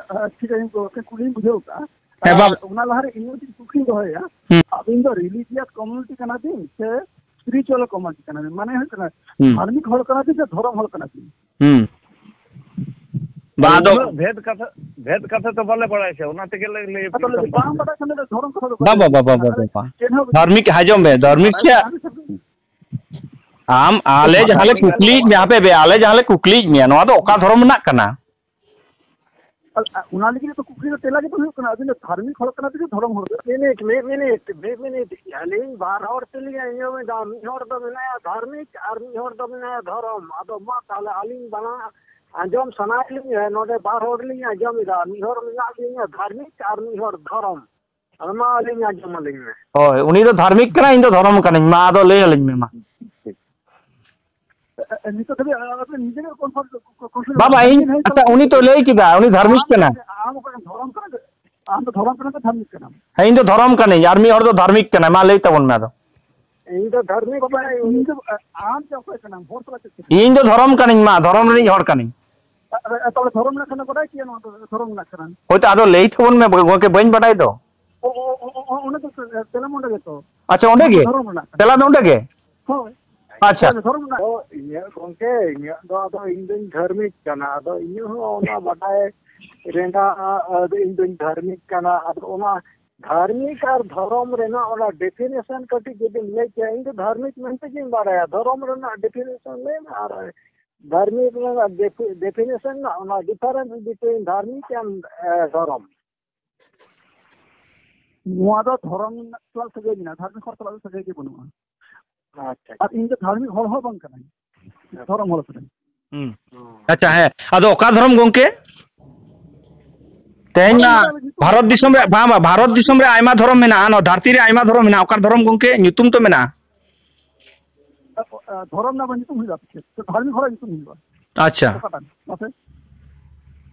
ᱟᱨ ᱴᱷᱤᱠ ᱟᱪᱷᱮ ᱜᱚᱝᱠᱮ, ᱠᱩᱞᱤᱧ ᱵᱩᱡᱷᱟᱹᱣ ᱠᱟᱜᱼᱟ᱾ ᱦᱮᱸ, ᱟᱨ ᱵᱟᱵ- ᱚᱱᱟ ᱞᱟᱦᱟᱨᱮ ᱤᱧ ᱢᱤᱫᱴᱤᱡ ᱠᱩᱠᱞᱤᱧ ᱫᱚᱦᱚᱭᱟ᱾ ᱦᱩᱸ᱾ ᱟᱹᱵᱤᱱ ᱫᱚ religious community ᱠᱟᱱᱟ ᱵᱤᱱ ᱥᱮ spiritual community ᱠᱟᱱᱟ ᱵᱤᱱ? ᱢᱟᱱᱮ ᱦᱩᱭᱩᱜ ᱠᱟᱱᱟ, ᱦᱩᱸ᱾ ᱫᱷᱟᱨᱢᱤᱠ ᱦᱚᱲ ᱠᱟᱱᱟ ᱵᱤᱱ ᱥᱮ ᱫᱷᱚᱨᱚᱢ ᱦᱚᱲ ᱠᱟᱱᱟ ᱵᱤᱱ? ᱦᱩᱸ᱾ ᱵᱟ, ᱟᱫᱚ ᱩᱱᱟᱹᱜ ᱵᱷᱮᱫ ᱠᱟᱛᱷᱟ, ᱵᱷᱮᱫ ᱠᱟᱛᱷᱟ ᱛᱚ ᱵᱟᱞᱮ ᱵᱟᱲᱟᱭᱟ ᱥᱮ, ᱚᱱᱟ ᱛᱮᱜᱮ ᱞᱮ ᱞᱟᱹᱭ ᱟᱫᱚ ᱟᱯᱮ ᱠᱟᱱᱟ᱾ ᱵᱟᱝ ᱵᱟᱰᱟᱭ ᱠᱷᱟᱱ ᱫᱚ ᱫᱷᱚᱨᱚᱢ ᱠᱟᱛᱷᱟ ᱫᱚ ᱵᱟ, ᱵᱟ, ᱵᱟᱭ ᱵᱟ, ᱵᱟ, ᱞᱟᱹᱭᱟ᱾ ᱵᱟ, ᱵᱟ᱾ ᱪᱮᱫ ᱦᱚᱸ ᱫᱷᱟᱨᱢᱤᱠ, ᱟᱸᱡᱚᱢ ᱢᱮ, ᱫᱷᱟᱨᱢᱤᱠ ᱥᱮ ᱵᱟᱰᱟᱭ ᱠᱷᱟᱱ ᱫᱚ ᱟᱢ, ᱟᱞᱮ ᱡᱟᱦᱟᱸ ᱞᱮ ᱠᱩᱠᱞᱤᱭᱮᱫ ᱢᱮᱭᱟ, ᱦᱟᱯᱮ ᱵᱮ, ᱟᱞᱮ ᱡᱟᱦᱟᱸ ᱞᱮ ᱠᱩᱠᱞᱤᱭᱮᱫ ᱢᱮᱭᱟ, ᱱᱚᱣᱟ ᱫᱚ ᱚᱠᱟ ᱫᱷᱚᱨᱚᱢ ᱨᱮᱱᱟᱜ ᱠᱟᱱᱟ? ᱟᱨ, ᱟᱨ ᱚᱱᱟ ᱞᱟᱹᱜᱤᱫ ᱛᱚ ᱠᱩᱠᱞᱤ ᱫᱚ ᱛᱮᱞᱟ ᱜᱮ ᱵᱟᱝ ᱦᱩᱭᱩᱜ ᱠᱟᱱᱟ᱾ ᱟᱹᱵᱤᱱ ᱫᱚ ᱫᱷᱟᱨᱢᱤᱠ ᱦᱚᱲ ᱠᱟᱱᱟ ᱵᱤᱱ ᱥᱮ ᱫᱷᱚᱨᱚᱢ ᱦᱚᱲ ᱠᱟᱱᱟ? ᱢᱤᱱᱤᱴ, ᱢᱤᱫ ᱢᱤᱱᱤᱴ, ᱢᱤᱫ ᱢᱤᱱᱤᱴ᱾ ᱟᱹᱞᱤᱧ ᱵᱟᱨ ᱦᱚᱲ ᱛᱮᱞᱤᱧ ᱟᱸᱡᱚᱢ ᱮᱫᱟ, ᱢᱤᱫ ᱦᱚᱲ ᱫᱚ ᱢᱮᱱᱟᱭᱟ ᱫᱷᱟᱨᱢᱤᱠ ᱟᱨ ᱢᱤᱫ ᱦᱚᱲ ᱫᱚ ᱢᱮᱱᱟᱭᱟ ᱫᱷᱚᱨᱚᱢ᱾ ᱟᱫᱚ ᱢᱟ ᱛᱟᱦᱚᱞᱮ ᱟᱹᱞᱤᱧ ᱵᱟᱱᱟ ᱟᱸᱡᱚᱢ ᱥᱟᱱᱟᱭᱮᱫ ᱞᱤᱧᱟ, ᱱᱚᱰᱮ ᱵᱟᱨ ᱦᱚᱲ ᱞᱤᱧ ᱟᱸᱡᱚᱢ ᱮᱫᱟ, ᱢᱤᱫ ᱦᱚᱲ ᱢᱮᱱᱟᱜ ᱞᱤᱧᱟ ᱫᱷᱟᱨᱢᱤᱠ ᱟᱨ ᱢᱤᱫ ᱦᱚᱲ ᱫᱷᱚᱨᱚᱢ᱾ ᱟᱫᱚ ᱢᱟ ᱟᱹᱞᱤᱧ ᱟᱸᱡᱚᱢ ᱟᱹᱞᱤᱧ ᱢᱮ᱾ ᱦᱳᱭ, ᱩᱱᱤ ᱫᱚ ᱫᱷᱟᱨᱢᱤᱠ ᱠᱟᱱᱟᱭ, ᱤᱧ ᱫᱚ ᱫᱷᱚᱨᱚᱢ ᱠᱟᱹᱱᱟᱹᱧ᱾ ᱢᱟ ᱟᱫᱚ ᱞᱟᱹᱭ ᱟᱹᱞᱤᱧ ᱢᱮ ᱢᱟ᱾ ᱱᱤᱛᱚᱜ ᱫᱷᱟᱹᱵᱤᱡ ᱟᱯᱮ ᱱᱤᱡᱮ ᱜᱮ confirm, confirm ᱵᱟᱵᱟ, ᱤᱧ, ᱟᱪᱪᱷᱟ, ᱩᱱᱤ ᱛᱚ ᱞᱟᱹᱭ ᱠᱮᱫᱟ, ᱩᱱᱤ ᱫᱷᱟᱨᱢᱤᱠ ᱟᱢ ᱠᱟᱱᱟ᱾ ᱟᱢ ᱚᱠᱚᱭ ᱫᱷᱚᱨᱚᱢ ᱠᱟᱱᱟ? ᱟᱢ ᱫᱚ ᱫᱷᱚᱨᱚᱢ ᱠᱟᱱᱟ ᱥᱮ ᱫᱷᱟᱨᱢᱤᱠ ᱠᱟᱱᱟᱢ? ᱦᱮᱸ, ᱤᱧ ᱫᱚ ᱫᱷᱚᱨᱚᱢ ᱠᱟᱹᱱᱟᱹᱧ, ᱟᱨ ᱢᱤᱫ ᱦᱚᱲ ᱫᱚ ᱫᱷᱟᱨᱢᱤᱠ ᱠᱟᱱᱟᱭ᱾ ᱢᱟ ᱞᱟᱹᱭ ᱛᱟᱵᱚᱱ ᱢᱮ ᱟᱫᱚ᱾ ᱤᱧ ᱫᱚ ᱫᱷᱟᱨᱢᱤᱠ ᱵᱟᱵᱟ, ᱠᱟᱹᱱᱟᱹᱧ᱾ ᱤᱧ ᱫᱚ, ᱟᱢ ᱫᱚ ᱚᱠᱚᱭ ᱠᱟᱱᱟᱢ? ᱦᱚᱲ ᱥᱟᱞᱟᱜ ᱪᱮᱫ ᱠᱟᱱᱟᱢ? ᱤᱧ ᱫᱚ ᱫᱷᱚᱨᱚᱢ ᱠᱟᱹᱱᱟᱹᱧ, ᱢᱟ, ᱫᱷᱚᱨᱚᱢ ᱨᱤᱱᱤᱡ ᱦᱚᱲ ᱠᱟᱹᱱᱟᱹᱧ᱾ ᱟᱨ, ᱟᱨ ᱛᱟᱦᱚᱞᱮ ᱫᱷᱚᱨᱚᱢ ᱨᱮᱱᱟᱜ ᱠᱟᱱᱟ, ᱵᱟᱰᱟᱭ ᱠᱮᱭᱟ ᱱᱚᱣᱟ ᱫᱚ ᱫᱷᱚᱨᱚᱢ ᱨᱮᱱᱟᱜ ᱠᱟᱱᱟ᱾ ᱦᱳᱭᱛᱳ, ᱟᱫᱚ ᱞᱟᱹᱭ ᱛᱟᱵᱚᱱ ᱢᱮ ᱜᱚᱝᱠᱮ, ᱵᱟᱹᱧ ᱵᱟᱰᱟᱭ ᱫᱚ᱾ ᱚ, ᱚ, ᱚ, ᱚ, ᱚᱸᱰᱮ ᱫᱚ ᱛᱮᱞᱟᱢ ᱚᱸᱰᱮ ᱜᱮᱛᱚ᱾ ᱟᱪᱪᱷᱟ, ᱚᱸᱰᱮ ᱜᱮ? ᱫᱷᱚᱨᱚᱢ ᱨᱮᱱᱟᱜ ᱠᱟᱱᱟ᱾ ᱛᱮᱞᱟ ᱫᱚ ᱚᱸᱰᱮ ᱜᱮ? ᱦᱳᱭ᱾ ᱟᱪᱪᱷᱟ᱾ ᱦᱳᱭ, ᱫᱷᱚᱨᱚᱢ ᱨᱮᱱᱟᱜ᱾ ᱟᱫᱚ ᱤᱧᱟᱹᱜ ᱜᱚᱝᱠᱮ, ᱤᱧᱟᱹᱜ ᱫᱚ ᱟᱫᱚ ᱤᱧ ᱫᱚᱧ ᱫᱷᱟᱨᱢᱤᱠ ᱠᱟᱱᱟ, ᱟᱫᱚ ᱤᱧᱟᱹᱜ ᱦᱚᱸ ᱚᱱᱟ ᱵᱟᱰᱟᱭ ᱨᱮᱱᱟᱜ, ᱟᱫᱚ ᱤᱧ ᱫᱚᱧ ᱫᱷᱟᱨᱢᱤᱠ ᱠᱟᱱᱟ, ᱟᱫᱚ ᱚᱱᱟ ᱫᱷᱟᱨᱢᱤᱠ ᱟᱨ ᱫᱷᱚᱨᱚᱢ ᱨᱮᱱᱟᱜ ᱚᱱᱟ definition ᱠᱟᱹᱴᱤᱡ ᱡᱩᱫᱤᱢ ᱞᱟᱹᱭ ᱠᱮᱭᱟ, ᱤᱧ ᱫᱚ ᱫᱷᱟᱨᱢᱤᱠ ᱢᱮᱱᱛᱮ ᱜᱤᱧ ᱵᱟᱲᱟᱭᱟ, ᱫᱷᱚᱨᱚᱢ ᱨᱮᱱᱟᱜ definition ᱞᱟᱹᱭ ᱢᱮ, ᱟᱨ ᱫᱷᱟᱨᱢᱤᱠ ᱨᱮᱱᱟᱜ defi-, definition ᱨᱮᱱᱟᱜ ᱚᱱᱟ difference between ᱫᱷᱟᱨᱢᱤᱠ and, ᱮ, ᱫᱷᱚᱨᱚᱢ᱾ ᱱᱚᱣᱟ ᱫᱚ ᱫᱷᱚᱨᱚᱢ ᱥᱟᱞᱟᱜ ᱥᱟᱹᱜᱟᱹᱭ ᱢᱮᱱᱟᱜᱼᱟ, ᱫᱷᱟᱨᱢᱤᱠ ᱦᱚᱲ ᱥᱟᱞᱟᱜ ᱫᱚ ᱥᱟᱹᱜᱟᱹᱭ ᱜᱮ ᱵᱟᱹᱱᱩᱜᱼᱟ᱾ ᱟᱪᱪᱷᱟ᱾ ᱟᱨ ᱤᱧ ᱫᱚ ᱫᱷᱟᱨᱢᱤᱠ ᱦᱚᱲ ᱦᱚᱸ ᱵᱟᱝ ᱠᱟᱹᱱᱟᱹᱧ, ᱫᱷᱚᱨᱚᱢ ᱦᱚᱲ ᱠᱟᱹᱱᱟᱹᱧ᱾ ᱦᱩᱸ᱾ ᱟᱪᱪᱷᱟ, ᱦᱮᱸ᱾ ᱟᱫᱚ ᱚᱠᱟ ᱫᱷᱚᱨᱚᱢ ᱜᱚᱝᱠᱮ? ᱛᱮᱦᱮᱧ ᱢᱟ ᱵᱷᱟᱨᱚᱛ ᱫᱤᱥᱚᱢ ᱨᱮ, ᱵᱟᱝ, ᱵᱟᱝ, ᱵᱷᱟᱨᱚᱛ ᱫᱤᱥᱚᱢ ᱨᱮ ᱟᱭᱢᱟ ᱫᱷᱚᱨᱚᱢ ᱢᱮᱱᱟᱜᱼᱟ, ᱱᱚᱣᱟ ᱫᱷᱟᱹᱨᱛᱤ ᱨᱮ ᱟᱭᱢᱟ ᱫᱷᱚᱨᱚᱢ ᱢᱮᱱᱟᱜᱼᱟ᱾ ᱚᱠᱟ ᱫᱷᱚᱨᱚᱢ ᱜᱚᱝᱠᱮ ᱧᱩᱛᱩᱢ ᱫᱚ ᱢᱮᱱᱟᱜᱼᱟ? ᱫᱷᱚᱨᱚᱢ ᱨᱮᱱᱟᱜ ᱧᱩᱛᱩᱢ ᱦᱩᱭᱩᱜᱼᱟ, ᱪᱮᱫ? ᱫᱷᱟᱨᱢᱤᱠ ᱦᱚᱲᱟᱜ ᱧᱩᱛᱩᱢ ᱦᱩᱭᱩᱜᱼᱟ᱾ ᱟᱪᱪᱷᱟ᱾ ᱚᱠᱟᱴᱟᱜ? ᱢᱟᱥᱮ᱾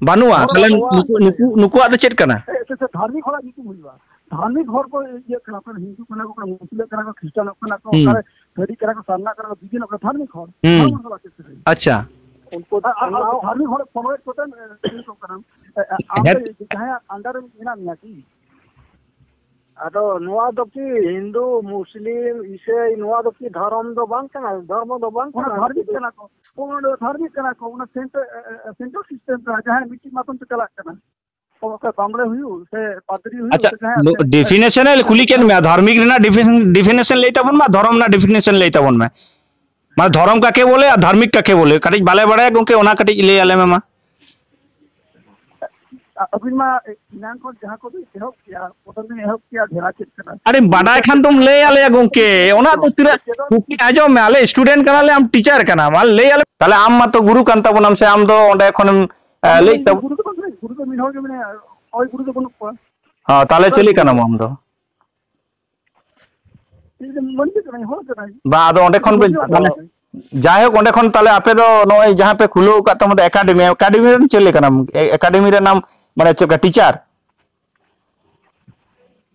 ᱵᱟᱹᱱᱩᱜᱼᱟ᱾ ᱦᱳᱭ, ᱛᱟᱦᱞᱮ ᱱᱚᱣᱟ ᱱᱩᱠᱩ, ᱱᱩᱠᱩ, ᱱᱩᱠᱩᱣᱟᱜ ᱫᱚ ᱪᱮᱫ ᱠᱟᱱᱟ? ᱥᱮ, ᱥᱮ, ᱥᱮ ᱫᱷᱟᱨᱢᱤᱠ ᱦᱚᱲᱟᱜ ᱧᱩᱛᱩᱢ ᱦᱩᱭᱩᱜᱼᱟ᱾ ᱫᱷᱟᱨᱢᱤᱠ ᱦᱚᱲ ᱠᱚ ᱤᱭᱟᱹᱜ ᱠᱟᱱᱟ ᱠᱚ, ᱦᱤᱱᱫᱩ ᱠᱟᱱᱟ ᱠᱚ, ᱢᱩᱥᱞᱤᱢ ᱠᱟᱱᱟ ᱠᱚ, ᱠᱷᱨᱤᱥᱴᱟᱱᱚᱜ ᱠᱟᱱᱟ ᱠᱚ, ᱦᱩᱸ᱾ ᱚᱠᱟᱨᱮ ᱥᱟᱹᱨᱤ ᱠᱟᱱᱟ ᱠᱚ, ᱥᱟᱨᱱᱟ ᱠᱟᱱᱟ ᱠᱚ, ᱫᱷᱟᱨᱢᱤᱠ ᱦᱚᱲ᱾ ᱦᱩᱸ᱾ ᱫᱷᱚᱨᱢᱚ ᱥᱟᱞᱟᱜ ᱪᱮᱫ ᱥᱟᱹᱜᱟᱹᱭ? ᱟᱪᱪᱷᱟ᱾ ᱩᱱᱠᱩ ᱫᱚ ᱟᱨ, ᱟᱨ ᱫᱷᱟᱨᱢᱤᱠ ᱦᱚᱲ ᱯᱷᱚᱞᱳᱭᱮᱫ ᱠᱚᱛᱮ, ᱮ, ᱤᱭᱟᱹ ᱠᱚ ᱠᱟᱱᱟ᱾ ᱮ, ᱮ, ᱟᱢ ᱦᱮᱸ᱾ ᱫᱚ ᱡᱟᱦᱟᱸᱭᱟᱜ under ᱨᱮ ᱢᱮᱱᱟᱜ ᱢᱮᱭᱟ ᱠᱤ? ᱟᱫᱚ ᱱᱚᱣᱟ ᱫᱚ ᱠᱤ ᱦᱤᱱᱫᱩ, ᱢᱩᱥᱞᱤᱢ, ᱤᱥᱟᱹᱭ, ᱱᱚᱣᱟ ᱫᱚ ᱠᱤ ᱫᱷᱚᱨᱚᱢ ᱫᱚ ᱵᱟᱝ ᱠᱟᱱᱟ? ᱫᱷᱚᱨᱢᱚ ᱫᱚ ᱵᱟᱝ ᱚᱱᱟ ᱠᱟᱱᱟ᱾ ᱫᱷᱟᱨᱢᱤᱠ ᱠᱟᱱᱟ ᱠᱚ᱾ ᱚᱱᱟ ᱫᱚ ᱫᱷᱟᱨᱢᱤᱠ ᱠᱟᱱᱟ ᱠᱚ᱾ ᱚᱱᱟ center, ᱮ, ᱮ, center system ᱠᱟᱱᱟ, ᱡᱟᱦᱟᱸᱭ ᱢᱤᱫᱴᱤᱡ ᱢᱟᱫᱽᱫᱷᱚᱢ ᱛᱮ ᱪᱟᱞᱟᱜ ᱠᱟᱱᱟ᱾ ᱚᱠᱚᱭ ᱵᱟᱢᱵᱲᱮ ᱦᱩᱭᱩᱜ ᱥᱮ ᱯᱟᱫᱽᱨᱤ ᱦᱩᱭᱩᱜ ᱟᱪᱪᱷᱟ, ᱥᱮ ᱡᱟᱦᱟᱸᱭ ᱫᱚ ᱟᱛᱮ definition ᱮ ᱠᱩᱞᱤ ᱠᱮᱫ ᱢᱮᱭᱟ, ᱫᱷᱟᱨᱢᱤᱠ ᱨᱮᱱᱟᱜ definition, definition ᱞᱟᱹᱭ ᱛᱟᱵᱚᱱ ᱢᱟ, ᱫᱷᱚᱨᱚᱢ ᱨᱮᱱᱟᱜ definition ᱞᱟᱹᱭ ᱛᱟᱵᱚᱱ ᱢᱮ᱾ ᱢᱟᱱᱮ ᱫᱷᱚᱨᱚᱢ ᱠᱟᱠᱮ ᱵᱚᱞᱮ ᱟᱨ ᱫᱷᱟᱨᱢᱤᱠ ᱠᱟᱠᱮ ᱵᱚᱞᱮ, ᱠᱟᱹᱴᱤᱡ ᱵᱟᱞᱮ ᱵᱟᱲᱟᱭᱟ ᱜᱚᱝᱠᱮ, ᱚᱱᱟ ᱠᱟᱹᱴᱤᱡ ᱞᱟᱹᱭ ᱟᱞᱮ ᱢᱮ ᱢᱟ᱾ ᱟᱹᱵᱤᱱ ᱢᱟ ᱮᱱᱟᱝ ᱠᱷᱚᱱ ᱡᱟᱦᱟᱸ ᱠᱚᱵᱤᱱ ᱮᱦᱚᱵ ᱠᱮᱜᱼᱟ, ᱯᱨᱚᱛᱷᱚᱢ ᱵᱤᱱ ᱮᱦᱚᱵ ᱠᱮᱜᱼᱟ ᱡᱷᱮᱲᱟ ᱪᱮᱫ ᱠᱟᱱᱟ? ᱟᱹᱰᱤ ᱵᱟᱰᱟᱭ ᱠᱷᱟᱱ ᱫᱚᱢ ᱞᱟᱹᱭ ᱟᱞᱮᱭᱟ ᱜᱚᱝᱠᱮ, ᱚᱱᱟ ᱫᱚ ᱛᱤᱱᱟᱹᱜ ᱠᱩᱠᱞᱤ ᱟᱸᱡᱚᱢ ᱢᱮ, ᱟᱞᱮ student ᱠᱟᱱᱟᱞᱮ, ᱟᱢ teacher ᱠᱟᱱᱟᱢ, ᱟᱨ ᱞᱟᱹᱭ ᱟᱞᱮ᱾ ᱛᱟᱦᱞᱮ ᱟᱢ ᱢᱟᱛᱚ ᱜᱩᱨᱩ ᱠᱟᱱ ᱛᱟᱵᱚᱱᱟᱢ ᱥᱮ, ᱟᱢ ᱫᱚ ᱚᱸᱰᱮ ᱠᱷᱚᱱᱮᱢ, ᱮ, ᱵᱟᱝ, ᱞᱟᱹᱭ ᱵᱟᱝ, ᱛᱟᱵᱚᱱ᱾ ᱜᱩᱨᱩ ᱫᱚ ᱵᱟᱝ ᱠᱟᱱᱟᱭ, ᱜᱩᱨᱩ ᱫᱚ ᱢᱤᱫ ᱦᱚᱲ ᱜᱮ ᱢᱮᱱᱟᱭᱟ, ᱦᱳᱭ, ᱜᱩᱨᱩ ᱫᱚ ᱵᱟᱹᱱᱩᱜ ᱠᱚᱣᱟ᱾ ᱦᱚᱸ, ᱛᱟᱦᱞᱮ ᱚᱠᱚᱭ ᱪᱤᱞᱤ ᱜᱩᱨᱩ? ᱠᱟᱱᱟᱢ ᱟᱢ ᱫᱚ? ᱤᱧ ᱫᱚ ᱢᱟᱹᱱᱢᱤ ᱠᱟᱹᱱᱟᱹᱧ, ᱦᱚᱲ ᱠᱟᱹᱱᱟᱹᱧ᱾ ᱵᱟᱝ, ᱟᱫᱚ ᱚᱸᱰᱮ ᱠᱷᱚᱱ ᱵᱟᱹᱧ, ᱵᱩᱡᱷᱟᱹᱣ ᱢᱟᱱᱮ, ᱠᱮᱫᱟ᱾ ᱡᱟᱭᱦᱳᱠ, ᱚᱸᱰᱮ ᱠᱷᱚᱱ ᱛᱟᱦᱞᱮ ᱟᱯᱮ ᱫᱚ ᱱᱚᱜᱼᱚᱭ ᱡᱟᱦᱟᱸ ᱯᱮ ᱠᱷᱩᱞᱟᱹᱣ ᱟᱠᱟᱫ ᱛᱟᱵᱚᱱ ᱫᱚ academy, academy ᱨᱮᱱ ᱪᱮᱫ ᱞᱮᱠᱟᱱᱟᱢ? ᱮ-, academy ᱨᱮᱱᱟᱢ, ᱢᱟᱱᱮ, ᱪᱮᱫ ᱞᱮᱠᱟ, teacher?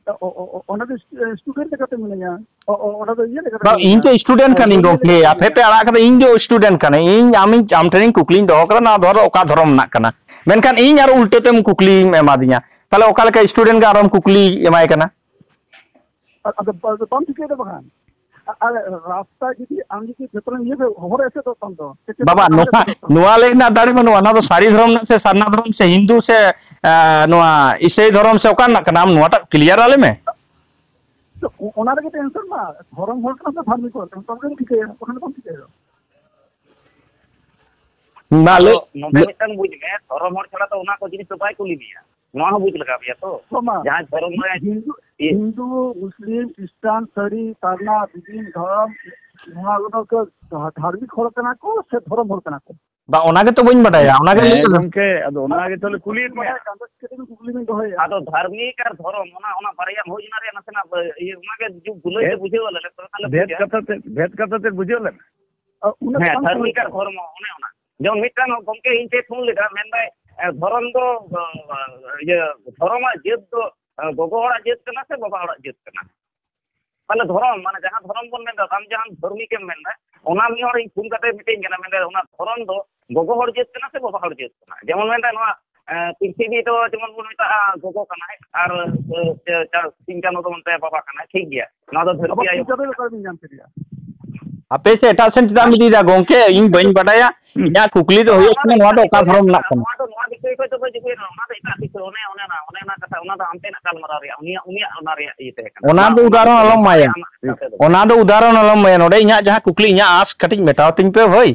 ᱚ-, ᱚ-, ᱚ-, ᱚᱸᱰᱮ ᱫᱚ ᱥᱴᱩ-, student ᱞᱮᱠᱟᱛᱮ ᱢᱤᱱᱟᱹᱧᱟ᱾ ᱚ-, ᱚ-, ᱚᱸᱰᱮ ᱫᱚ ᱤᱭᱟᱹ ᱞᱮᱠᱟᱛᱮ ᱵᱟᱝ, ᱢᱤᱱᱟᱹᱧᱟ᱾ ᱤᱧ ᱫᱚ student ᱦᱮᱸ, ᱠᱟᱹᱱᱟᱹᱧ ᱤᱭᱟᱹ ᱜᱚᱝᱠᱮ, ᱞᱮᱠᱟᱛᱮ ᱟᱯᱮ ᱢᱤᱱᱟᱹᱧᱟ᱾ ᱯᱮ ᱟᱲᱟᱜ ᱠᱟᱫᱟ, ᱤᱧ ᱫᱚ student ᱠᱟᱹᱱᱟᱹᱧ᱾ ᱤᱧ ᱟᱢᱤᱧ, ᱟᱢ ᱴᱷᱮᱱᱤᱧ ᱠᱩᱠᱞᱤᱧ ᱫᱚᱦᱚ ᱠᱟᱫᱟ, ᱱᱚᱣᱟ ᱫᱚ ᱚᱠᱟ ᱫᱷᱚᱨᱚᱢ ᱨᱮᱱᱟᱜ ᱠᱟᱱᱟ? ᱢᱮᱱᱠᱷᱟᱱ ᱤᱧ ᱟᱨ ᱩᱞᱴᱟᱹ ᱛᱮᱢ ᱠᱩᱠᱞᱤᱢ ᱮᱢᱟᱫᱤᱧᱟ, ᱛᱟᱦᱞᱮ ᱚᱠᱟ ᱞᱮᱠᱟ student ᱜᱮ ᱟᱨᱦᱚᱢ ᱠᱩᱠᱞᱤ ᱮᱢᱟᱭ ᱠᱟᱱᱟ? ᱟᱫᱚ ᱵᱟ-, ᱟᱫᱚ ᱵᱟᱢ ᱴᱷᱤᱠᱟᱹᱭᱮᱫᱟ ᱵᱟᱠᱷᱟᱱ? ᱟ-, ᱟᱨ ᱨᱟᱥᱛᱟ ᱡᱩᱫᱤ ᱟᱢ ᱡᱩᱫᱤ ᱡᱚᱛᱚᱱᱟᱜ ᱤᱭᱟᱹ ᱦᱚᱨ ᱮᱥᱮᱫᱚᱜ ᱛᱟᱢ ᱫᱚ, ᱥᱮ ᱪᱮᱫ ᱵᱟᱵᱟ, ᱞᱮᱠᱟ ᱱᱚᱣᱟ, ᱮᱥᱮᱫᱚᱜ ᱛᱟᱢ? ᱱᱚᱣᱟ ᱞᱟᱹᱭ ᱨᱮᱱᱟᱜ ᱫᱟᱲᱮ ᱵᱟᱹᱱᱩᱜᱼᱟ᱾ ᱱᱚᱣᱟ ᱫᱚ ᱥᱟᱹᱨᱤ ᱫᱷᱚᱨᱚᱢ ᱨᱮᱱᱟᱜ ᱥᱮ ᱥᱟᱨᱱᱟ ᱫᱷᱚᱨᱚᱢ ᱥᱮ ᱦᱤᱱᱫᱩ ᱥᱮ, ᱮ, ᱱᱚᱣᱟ ᱤᱥᱟᱹᱭ ᱫᱷᱚᱨᱚᱢ ᱥᱮ ᱚᱠᱟ ᱨᱮᱱᱟᱜ ᱠᱟᱱᱟ? ᱟᱢ ᱱᱚᱣᱟᱴᱟᱜ clear ᱟᱞᱮ ᱢᱮ᱾ ᱛᱚ, ᱚ-, ᱚᱱᱟ ᱨᱮᱜᱮ ᱴᱮᱱᱥᱚᱱ ᱢᱟ᱾ ᱫᱷᱚᱨᱚᱢ ᱦᱚᱲ ᱠᱟᱱᱟ ᱥᱮ ᱫᱷᱟᱨᱢᱤᱠ ᱦᱚᱲ ᱠᱟᱱᱟ, ᱛᱚᱵᱮᱢ ᱴᱷᱤᱠᱟᱹᱭᱟ, ᱵᱟᱠᱷᱟᱱ ᱫᱚ ᱵᱟᱢ ᱴᱷᱤᱠᱟᱹᱭᱟ᱾ ᱢᱟ ᱟᱫᱚ ᱞᱟᱹᱭ, ᱱᱚᱰᱮ ᱞᱟᱹᱭ ᱢᱤᱫᱴᱟᱝ ᱵᱩᱡᱽ ᱢᱮ, ᱫᱷᱚᱨᱚᱢ ᱦᱚᱲ ᱪᱷᱟᱲᱟ ᱛᱚ ᱚᱱᱟ ᱠᱚ ᱡᱤᱱᱤᱥ ᱫᱚ ᱵᱟᱭ ᱠᱩᱞᱤ ᱢᱮᱭᱟ᱾ ᱱᱚᱣᱟ ᱦᱚᱸ ᱵᱩᱡᱽ ᱞᱟᱜᱟᱣ ᱢᱮᱭᱟ ᱛᱚ᱾ ᱛᱚ ᱢᱟ, ᱡᱟᱦᱟᱸᱭ ᱫᱷᱚᱨᱚᱢ ᱨᱮ ᱦᱤᱱᱫᱩ, ᱤᱭᱟᱹ ᱦᱤᱱᱫᱩ, ᱢᱩᱥᱞᱤᱢ, ᱠᱷᱨᱤᱥᱴᱟᱱ, ᱥᱟᱹᱨᱤ, ᱥᱟᱨᱱᱟ, ᱵᱤᱫᱤᱱ, ᱫᱷᱚᱨᱚᱢ, ᱱᱚᱣᱟ ᱠᱚᱫᱚ ᱠᱚ ᱫᱷᱟ-, ᱫᱷᱟᱨᱢᱤᱠ ᱦᱚᱲ ᱠᱟᱱᱟ ᱠᱚ ᱥᱮ ᱫᱷᱚᱨᱚᱢ ᱦᱚᱲ ᱠᱟᱱᱟ ᱠᱚ? ᱵᱟ, ᱚᱱᱟ ᱜᱮᱛᱚ ᱵᱟᱹᱧ ᱵᱟᱰᱟᱭᱟ, ᱚᱱᱟ ᱜᱮ ᱞᱟᱹᱭ ᱦᱮᱸ ᱛᱟᱞᱟᱝ᱾ ᱜᱚᱝᱠᱮ, ᱟᱫᱚ ᱚᱱᱟ ᱜᱮᱛᱚ ᱞᱮ ᱠᱩᱞᱤᱭᱮᱫ ᱢᱮᱭᱟ᱾ ᱟᱫᱚ ᱪᱮᱫ ᱠᱩᱠᱞᱤ ᱵᱤᱱ ᱫᱚᱦᱚᱭᱮᱫᱼᱟ? ᱟᱫᱚ ᱫᱷᱟᱨᱢᱤᱠ ᱟᱨ ᱫᱷᱚᱨᱚᱢ, ᱚᱱᱟ, ᱚᱱᱟ ᱵᱟᱨᱭᱟ ᱦᱳᱭ ᱚᱱᱟ ᱨᱮᱭᱟᱜ ᱱᱟᱥᱮᱱᱟᱜ, ᱤᱭᱟᱹ, ᱚᱱᱟ ᱜᱮ ᱡᱩᱫᱤ ᱵᱷᱩᱞᱟᱹᱭ ᱛᱮ ᱵᱷᱮᱫ, ᱵᱩᱡᱷᱟᱹᱣ ᱟᱞᱮ ᱞᱮ, ᱛᱚᱵᱮ ᱠᱷᱟᱱ ᱞᱮ ᱵᱷᱮᱫ ᱵᱩᱡᱟ᱾ ᱠᱟᱛᱷᱟ ᱛᱮ, ᱵᱷᱮᱫ ᱠᱟᱛᱷᱟ ᱛᱮ ᱵᱩᱡᱷᱟᱹᱣ ᱞᱮᱱᱟ᱾ ᱟ, ᱩᱱᱟᱹᱜ ᱦᱮᱸ, ᱵᱟᱝ ᱫᱷᱟᱨᱢᱤᱠ ᱟᱨ ᱥᱚᱢᱚᱭ ᱫᱷᱚᱨᱢᱚ, ᱚᱱᱮ ᱚᱱᱟ᱾ ᱡᱮᱢᱚᱱ ᱢᱤᱫᱴᱟᱝ ᱜᱚᱢᱠᱮ ᱤᱧ ᱴᱷᱮᱱ ᱯᱷᱳᱱ ᱞᱮᱫᱟ, ᱢᱮᱱᱫᱟᱭ, ᱮ, ᱫᱷᱚᱨᱚᱢ ᱫᱚ, ᱮ, ᱤᱭᱟᱹ, ᱫᱷᱚᱨᱚᱢᱟᱜ ᱡᱟᱹᱛ ᱫᱚ, ᱮ, ᱜᱚᱜᱚ ᱦᱚᱲᱟᱜ ᱡᱟᱹᱛ ᱠᱟᱱᱟ ᱥᱮ ᱵᱟᱵᱟ ᱦᱚᱲᱟᱜ ᱡᱟᱹᱛ ᱠᱟᱱᱟ? ᱛᱟᱦᱞᱮ ᱫᱷᱚᱨᱚᱢ, ᱢᱟᱱᱮ ᱡᱟᱦᱟᱸ ᱫᱷᱚᱨᱚᱢ ᱵᱚᱱ ᱢᱮᱱᱫᱟ, ᱟᱢ ᱡᱟᱦᱟᱸ ᱫᱷᱚᱨᱢᱤᱠ ᱮᱢ ᱢᱮᱱᱫᱟ, ᱚᱱᱟ ᱢᱤᱫ ᱦᱚᱲ ᱤᱧ ᱯᱷᱳᱱ ᱠᱟᱛᱮ ᱢᱤᱛᱟᱹᱧ ᱠᱟᱱᱟ, ᱢᱮᱱᱫᱟ ᱚᱱᱟ ᱫᱷᱚᱨᱚᱢ ᱫᱚ ᱜᱚᱜᱚ ᱦᱚᱲ ᱡᱟᱹᱛ ᱠᱟᱱᱟ ᱥᱮ ᱵᱟᱵᱟ ᱦᱚᱲ ᱡᱟᱹᱛ ᱠᱟᱱᱟ? ᱡᱮᱢᱚᱱ ᱢᱮᱱᱫᱟ ᱱᱚᱣᱟ, ᱮ, ᱯᱨᱤᱛᱷᱤᱵᱤ ᱫᱚ ᱡᱮᱢᱚᱱ ᱵᱚᱱ ᱢᱮᱛᱟᱜᱼᱟ ᱜᱚᱜᱚ ᱠᱟᱱᱟᱭ, ᱟᱨ, ᱮ, ᱮ, ᱥᱤᱧ ᱪᱟᱸᱫᱚ ᱫᱚ ᱚᱱᱛᱮ ᱵᱟᱵᱟ ᱠᱟᱱᱟᱭ, ᱴᱷᱤᱠ ᱜᱮᱭᱟ, ᱱᱚᱣᱟ ᱫᱚ ᱟᱵᱚ ᱫᱷᱟᱹᱨᱛᱤ ᱟᱭᱳ ᱯᱩᱡᱟᱹ ᱫᱚ ᱚᱠᱟ ᱨᱮᱵᱤᱱ ᱧᱟᱢ ᱠᱮᱫᱮᱭᱟ? ᱟᱯᱮ ᱥᱮ ᱮᱴᱟᱜ ᱥᱮᱱ ᱪᱮᱫᱟᱜ ᱮᱢ ᱤᱫᱤᱭᱮᱫᱟ ᱜᱚᱝᱠᱮ? ᱤᱧ ᱵᱟᱹᱧ ᱵᱟᱰᱟᱭᱟ᱾ ᱤᱧᱟᱹᱜ ᱠᱩᱠᱞᱤ ᱫᱚ ᱦᱩᱭᱩᱜ ᱠᱟᱱᱟ, ᱱᱚᱣᱟ ᱫᱚ ᱚᱠᱟ ᱫᱷᱚᱨᱚᱢ ᱨᱮᱱᱟᱜ ᱠᱟᱱᱟ? ᱱᱚᱣᱟ ᱫᱚ, ᱱᱚᱣᱟ ᱫᱚ ᱮᱴᱟᱜ ᱠᱤᱪᱷᱩ, ᱚᱱᱮ, ᱚᱱᱮ ᱚᱱᱟ, ᱚᱱᱮ ᱚᱱᱟ ᱠᱟᱛᱷᱟ, ᱚᱱᱟ ᱫᱚ ᱦᱟᱱᱛᱮᱱᱟᱜ ᱜᱟᱞᱢᱟᱨᱟᱣ ᱨᱮᱭᱟᱜ, ᱩᱱᱤᱭᱟᱜ, ᱩᱱᱤᱭᱟᱜ ᱚᱱᱟ ᱨᱮᱭᱟᱜ ᱤᱭᱟᱹ ᱛᱟᱦᱮᱸ ᱠᱟᱱᱟ᱾ ᱚᱱᱟ ᱫᱚ ᱩᱫᱟᱦᱚᱨᱚᱱ ᱟᱞᱚᱢ ᱮᱢᱟᱭᱟ᱾ ᱟᱢᱟᱜ ᱠᱟᱛᱷᱟ ᱫᱚ᱾ ᱚᱱᱟ ᱫᱚ ᱩᱫᱟᱦᱚᱨᱚᱱ ᱟᱞᱚᱢ ᱮᱢᱟᱭᱟ᱾ ᱱᱚᱰᱮ ᱤᱧᱟᱹᱜ ᱡᱟᱦᱟᱸ ᱠᱩᱠᱞᱤ, ᱤᱧᱟᱹᱜ ᱟᱸᱥ ᱠᱟᱹᱴᱤᱡ ᱢᱮᱴᱟᱣ ᱛᱤᱧ ᱯᱮ ᱵᱷᱟᱹᱭ᱾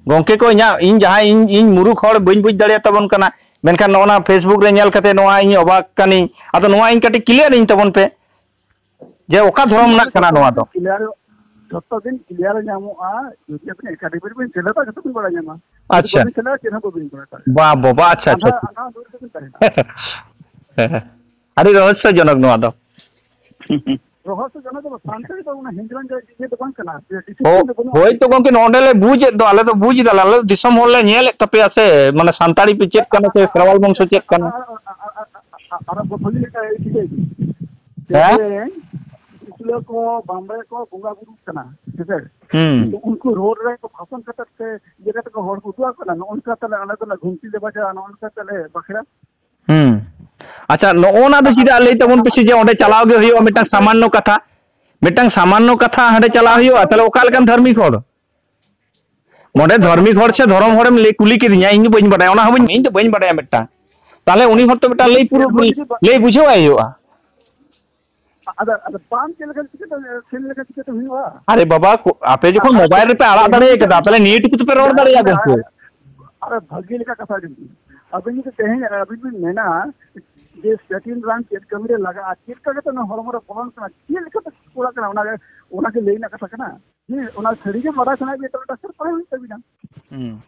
ᱜᱚᱝᱠᱮ ᱠᱚ, ᱤᱧᱟᱹᱜ, ᱤᱧ ᱡᱟᱦᱟᱸ, ᱤᱧ, ᱤᱧ ᱢᱩᱨᱩᱠᱷ ᱦᱚᱲ, ᱵᱟᱹᱧ ᱵᱩᱡᱽ ᱫᱟᱲᱮᱭᱟᱛᱟᱵᱚᱱ ᱠᱟᱱᱟ, ᱢᱮᱱᱠᱷᱟᱱ ᱱᱚᱜᱼᱚ ᱱᱟ Facebook ᱨᱮ ᱧᱮᱞ ᱠᱟᱛᱮ ᱱᱚᱣᱟ ᱤᱧ ᱚᱵᱟᱠ ᱠᱟᱹᱱᱟᱹᱧ᱾ ᱟᱫᱚ ᱱᱚᱣᱟ ᱤᱧ ᱠᱟᱹᱴᱤᱡ clear ᱤᱧ ᱛᱟᱵᱚᱱ ᱯᱮ᱾ ᱡᱮ ᱚᱠᱟ ᱫᱷᱚᱨᱚᱢ ᱨᱮᱱᱟᱜ ᱠᱟᱱᱟ ᱱᱚᱣᱟ ᱫᱚ? Clear, ᱡᱷᱚᱛᱚ ᱫᱤᱱ clear ᱧᱟᱢᱚᱜᱼᱟ, ᱡᱩᱫᱤ ᱟᱵᱤᱱ academy ᱨᱮᱵᱤᱱ ᱥᱮᱞᱮᱫᱟ, ᱡᱷᱚᱛᱚ ᱵᱤᱱ ᱵᱟᱲᱟᱭ ᱧᱟᱢᱟ᱾ ᱡᱩᱫᱤ ᱟᱪᱪᱷᱟ᱾ ᱵᱟᱵᱤᱱ ᱥᱮᱞᱮᱫᱟ, ᱪᱮᱫ ᱦᱚᱸ ᱵᱟᱵᱤᱱ ᱵᱟᱲᱟᱭ ᱫᱟᱲᱮᱭᱟᱜᱼᱟ᱾ ᱵᱟ, ᱵᱟ, ᱵᱟ, ᱟᱪᱪᱷᱟ, ᱟᱪᱪᱷᱟ, ᱟᱸᱫᱷᱟ, ᱟᱪᱪᱷᱟ᱾ ᱟᱸᱫᱷᱟ ᱫᱩᱨ ᱨᱮᱵᱤᱱ ᱛᱟᱦᱮᱱᱟ᱾ ᱦᱮᱸ, ᱦᱮᱸ᱾ ᱟᱹᱰᱤ ᱨᱚᱦᱚᱥᱥᱚ ᱡᱚᱱᱚᱠ ᱱᱚᱣᱟ ᱫᱚ᱾ ᱨᱚᱦᱚᱥᱥᱚ ᱡᱚᱱᱚᱠ ᱫᱚ ᱵᱟᱝ, ᱥᱟᱱᱛᱟᱲᱤ ᱫᱚ ᱚᱱᱟ ᱦᱤᱱᱫᱩᱣᱟᱱ ᱤᱭᱟᱹ ᱫᱚ ᱵᱟᱝ ᱠᱟᱱᱟ, ᱡᱮ discipline ᱦᱳ-, ᱫᱚ ᱵᱟᱹᱱᱩᱜᱼᱟ᱾ ᱦᱳᱭ ᱛᱚ ᱜᱚᱝᱠᱮ, ᱱᱚᱰᱮ ᱞᱮ ᱵᱩᱡᱽ ᱮᱫ ᱫᱚ, ᱟᱞᱮ ᱫᱚ ᱵᱩᱡᱽ ᱮᱫᱟᱞᱮ, ᱟᱞᱮ ᱫᱚ ᱫᱤᱥᱚᱢ ᱦᱚᱲ ᱞᱮ ᱧᱮᱞᱮᱫ ᱛᱟᱯᱮᱭᱟ ᱥᱮ, ᱢᱟᱱᱮ ᱥᱟᱱᱛᱟᱲᱤ ᱯᱮ ᱪᱮᱫ ᱠᱟᱱᱟ ᱥᱮ ᱠᱷᱮᱨᱣᱟᱞ ᱵᱚᱝᱥᱚ ᱪᱮᱫ ᱠᱟᱱᱟ? ᱟᱨ, ᱟᱨ, ᱟᱨ, ᱟᱨ ᱵᱷᱟᱹᱜᱤ ᱞᱮᱠᱟ ᱴᱷᱤᱠᱟᱹᱭ ᱵᱤᱱ᱾ ᱦᱮᱸ? ᱛᱮᱦᱮᱧ ᱫᱤᱥᱞᱟᱹ ᱠᱚ, ᱵᱟᱢᱵᱽᱲᱮ ᱠᱚ ᱵᱚᱸᱜᱟ ᱵᱩᱨᱩᱜ ᱠᱟᱱᱟ, ᱦᱮᱸ ᱥᱮ? ᱦᱩᱸ᱾ ᱠᱤᱱᱛᱩ ᱩᱱᱠᱩ road ᱨᱮ ᱠᱚ ᱵᱷᱟᱥᱚᱱ ᱠᱟᱛᱮ ᱥᱮ ᱤᱭᱟᱹ ᱠᱟᱛᱮ ᱠᱚ ᱦᱚᱲ ᱠᱚ ᱩᱫᱩᱜ ᱟᱠᱚ ᱠᱟᱱᱟ, ᱱᱚᱜᱼᱚ ᱱᱚᱝᱠᱟ ᱛᱟᱦᱞᱮ ᱟᱞᱮ ᱫᱚᱞᱮ ᱜᱷᱩᱢᱴᱤ ᱞᱮ ᱵᱟᱡᱟᱣᱟ, ᱱᱚᱜᱼᱚ ᱱᱚᱝᱠᱟ ᱛᱟᱦᱞᱮ ᱵᱟᱠᱷᱮᱲᱟ᱾ ᱦᱩᱸ᱾ ᱟᱪᱪᱷᱟ, ᱱᱚᱜᱼᱚ ᱱᱟ ᱫᱚ ᱪᱮᱫᱟᱜ ᱞᱟᱹᱭ ᱛᱟᱵᱚᱱ ᱯᱮᱥᱮ ᱡᱮ ᱚᱸᱰᱮ ᱪᱟᱞᱟᱣ ᱜᱮ ᱦᱩᱭᱩᱜᱼᱟ, ᱢᱤᱫᱴᱟᱝ ᱥᱟᱢᱟᱱᱱᱚ ᱠᱟᱛᱷᱟ, ᱢᱤᱫᱴᱟᱝ ᱥᱟᱢᱟᱱᱱᱚ ᱠᱟᱛᱷᱟ ᱦᱟᱸᱰᱮ ᱪᱟᱞᱟᱣ ᱦᱩᱭᱩᱜᱼᱟ, ᱛᱟᱦᱞᱮ ᱚᱠᱟ ᱞᱮᱠᱟᱱ ᱫᱷᱟᱨᱢᱤᱠ ᱦᱚᱲ? ᱱᱚᱰᱮ ᱫᱷᱟᱨᱢᱤᱠ ᱦᱚᱲ ᱥᱮ ᱫᱷᱚᱨᱚᱢ ᱦᱚᱲᱮᱢ ᱞᱟᱹᱭ, ᱠᱩᱞᱤ ᱠᱤᱫᱤᱧᱟ, ᱤᱧ ᱫᱚ ᱵᱟᱹᱧ ᱵᱟᱰᱟᱭᱟ, ᱚᱱᱟ ᱦᱚᱸ ᱵᱟᱹᱧ, ᱤᱧ ᱫᱚ ᱵᱟᱹᱧ ᱵᱟᱰᱟᱭᱟ ᱢᱤᱫᱴᱟᱝ᱾ ᱛᱟᱦᱞᱮ ᱩᱱᱤ ᱦᱚᱲ ᱛᱚ ᱢᱤᱫᱴᱟᱝ ᱞᱟᱹᱭ ᱯᱩᱨᱟᱹ, ᱞᱟᱹᱭ ᱵᱩᱡᱷᱟᱹᱣᱟᱭ ᱦᱩᱭᱩᱜᱼᱟ᱾ ᱟᱫᱚ, ᱟᱫᱚ ᱵᱟᱢ ᱪᱮᱫ ᱞᱮᱠᱟ ᱪᱤᱠᱟᱹᱛᱮ, ᱥᱮᱱ ᱞᱮᱠᱟ ᱪᱤᱠᱟᱹᱛᱮ ᱦᱩᱭᱩᱜᱼᱟ? ᱟᱨᱮ ᱵᱟᱵᱟ, ᱠᱚ-, ᱟᱯᱮ ᱡᱚᱠᱷᱚᱱ ᱟᱨ mobile ᱨᱮᱯᱮ ᱟᱲᱟᱜ ᱫᱟᱲᱮ ᱠᱟᱫᱟ, ᱛᱟᱦᱞᱮ ᱱᱤᱭᱟᱹ ᱴᱩᱠᱩ ᱛᱚᱯᱮ ᱨᱚᱲ ᱫᱟᱲᱮᱭᱟᱜᱼᱟ ᱜᱚᱝᱠᱮ᱾ ᱟᱨᱮ ᱵᱷᱟᱹᱜᱤ ᱞᱮᱠᱟ ᱠᱟᱛᱷᱟ ᱟᱸᱡᱚᱢ ᱵᱤᱱ᱾ ᱟᱹᱵᱤᱱ ᱡᱩᱫᱤ ᱛᱮᱦᱮᱧ ᱟᱹᱵᱤᱱ ᱵᱤᱱ ᱢᱮᱱᱟ ᱡᱮ statin run ᱪᱮᱫ ᱠᱟᱹᱢᱤ ᱨᱮ ᱞᱟᱜᱟᱜᱼᱟ, ᱪᱮᱫ ᱞᱮᱠᱟ ᱠᱟᱛᱮ ᱚᱱᱟ ᱦᱚᱲᱢᱚ ᱨᱮ ᱵᱚᱞᱚᱱ ᱠᱟᱱᱟ, ᱪᱮᱫ ᱞᱮᱠᱟᱛᱮ ᱪᱤᱠᱟᱹᱜ ᱠᱟᱱᱟ, ᱚᱱᱟ ᱜᱮ, ᱚᱱᱟ ᱜᱮ ᱞᱟᱹᱭ ᱨᱮᱱᱟᱜ ᱠᱟᱛᱷᱟ ᱠᱟᱱᱟ᱾ ᱦᱮᱸ, ᱚᱱᱟ ᱥᱟᱹᱨᱤ ᱜᱮ ᱵᱟᱲᱟᱭ ᱥᱟᱱᱟᱭᱮᱫ ᱵᱤᱱᱟ, ᱛᱟᱦᱞᱮ ᱰᱟᱠᱛᱟᱨ ᱯᱟᱲᱦᱟᱣ ᱦᱩᱭᱩᱜ ᱛᱟᱵᱤᱱᱟ᱾ ᱦᱩᱸ᱾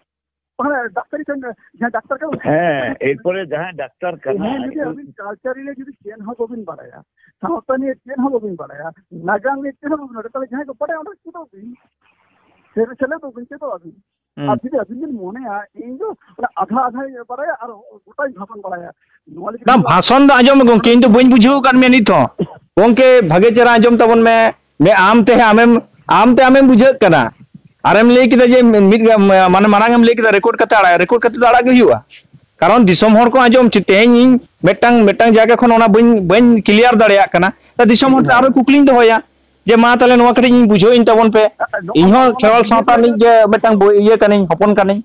ᱚᱱᱟ ᱰᱟᱠᱛᱟᱨᱤ ᱴᱷᱮᱱ ᱡᱟᱦᱟᱸ ᱰᱟᱠᱛᱟᱨ ᱠᱟᱱᱟ, ᱦᱮᱸ, ᱮᱨᱯᱚᱨᱮ ᱡᱟᱦᱟᱸᱭ ᱰᱟᱠᱛᱟᱨ ᱠᱟᱱᱟᱭ, ᱛᱮᱦᱮᱧ ᱡᱩᱫᱤ ᱟᱹᱵᱤᱱ culturally ᱡᱩᱫᱤ ᱪᱮᱫ ᱦᱚᱸ ᱵᱟᱵᱤᱱ ᱵᱟᱲᱟᱭᱟ, ᱥᱟᱶᱛᱟ ᱱᱤᱭᱮ ᱪᱮᱫ ᱦᱚᱸ ᱵᱟᱵᱤᱱ ᱵᱟᱲᱟᱭᱟ, ᱱᱟᱜᱟᱢ ᱱᱤᱭᱮ ᱪᱮᱫ ᱦᱚᱸ ᱵᱟᱵᱤᱱ ᱵᱟᱲᱟᱭᱟ, ᱛᱟᱦᱞᱮ ᱡᱟᱦᱟᱸᱭ ᱠᱚ ᱵᱟᱲᱟᱭᱟ ᱚᱸᱰᱮ ᱪᱮᱫᱚᱜ ᱵᱤᱱ, ᱥᱮ ᱥᱮᱞᱮᱫᱚᱜ ᱵᱤᱱ, ᱪᱮᱫᱚᱜ ᱟᱵᱤᱱ᱾ ᱦᱩᱸ᱾ ᱟᱨ ᱡᱩᱫᱤ ᱟᱹᱵᱤᱱ ᱵᱤᱱ ᱢᱚᱱᱮᱭᱟ, ᱤᱧ ᱫᱚ ᱚᱱᱟ ᱟᱫᱷᱟ ᱟᱫᱷᱟᱧ ᱵᱟᱲᱟᱭᱟ ᱟᱨ ᱜᱚᱴᱟᱧ ᱵᱷᱟᱥᱚᱱ ᱵᱟᱲᱟᱭᱟ, ᱱᱚᱣᱟ ᱞᱟᱹᱜᱤᱫ ᱵᱟᱝ, ᱫᱚ ᱵᱷᱟᱥᱚᱱ ᱫᱚ ᱟᱸᱡᱚᱢ ᱢᱮ ᱜᱚᱝᱠᱮ, ᱤᱧ ᱫᱚ ᱵᱟᱹᱧ ᱵᱩᱡᱷᱟᱹᱣ ᱟᱠᱟᱫ ᱢᱮᱭᱟ ᱱᱤᱛ ᱦᱚᱸ᱾ ᱜᱚᱝᱠᱮ, ᱵᱷᱟᱜᱮ ᱪᱮᱦᱨᱟ ᱟᱸᱡᱚᱢ ᱛᱟᱵᱚᱱ ᱢᱮ᱾ ᱢᱮ, ᱟᱢ ᱛᱮ ᱟᱢᱮᱢ, ᱟᱢ ᱛᱮ ᱟᱢᱮᱢ ᱵᱩᱡᱷᱟᱹᱜ ᱠᱟᱱᱟ᱾ ᱟᱨᱮᱢ ᱞᱟᱹᱭ ᱠᱮᱫᱟ ᱡᱮ ᱢᱤᱫ, ᱢᱟᱱᱮ, ᱢᱟᱲᱟᱝ ᱮᱢ ᱞᱟᱹᱭ ᱠᱮᱫᱟ record ᱠᱟᱛᱮ ᱟᱲᱟᱜ, record ᱠᱟᱛᱮ ᱫᱚ ᱟᱲᱟᱜ ᱜᱮ ᱦᱩᱭᱩᱜᱼᱟ᱾ ᱠᱟᱨᱚᱱ ᱫᱤᱥᱚᱢ ᱦᱚᱲ ᱠᱚ ᱟᱸᱡᱚᱢ ᱦᱚᱪᱚ, ᱛᱮᱦᱮᱧ ᱤᱧ ᱢᱤᱫᱴᱟᱝ, ᱢᱤᱫᱴᱟᱝ ᱡᱟᱭᱜᱟ ᱠᱷᱚᱱ ᱚᱱᱟ ᱵᱟᱹᱧ, ᱵᱟᱹᱧ clear ᱫᱟᱲᱮᱭᱟᱜ ᱠᱟᱱᱟ᱾ ᱛᱚ ᱫᱤᱥᱚᱢ ᱦᱚᱲ ᱛᱮ ᱟᱨᱚ ᱠᱩᱠᱞᱤᱧ ᱫᱚᱦᱚᱭᱟ ᱡᱮ, "ᱢᱟ ᱛᱟᱦᱞᱮ ᱱᱚᱣᱟ ᱠᱟᱹᱴᱤᱡ ᱤᱧ ᱵᱩᱡᱷᱟᱹᱣ ᱤᱧ ᱛᱟᱵᱚᱱ ᱯᱮ, ᱱᱚᱜᱼᱚ ᱤᱧ ᱦᱚᱸ ᱱᱚᱣᱟ ᱠᱷᱮᱨᱣᱟᱞ ᱵᱩᱡᱷᱟᱹᱣ ᱥᱟᱶᱛᱟ ᱨᱮᱱᱟᱜ ᱨᱤᱱᱤᱡ ᱜᱮ ᱢᱤᱫᱴᱟᱝ ᱵᱚ-, ᱤᱭᱟᱹ ᱠᱟᱹᱱᱟᱹᱧ, ᱦᱚᱯᱚᱱ ᱠᱟᱹᱱᱟᱹᱧ᱾"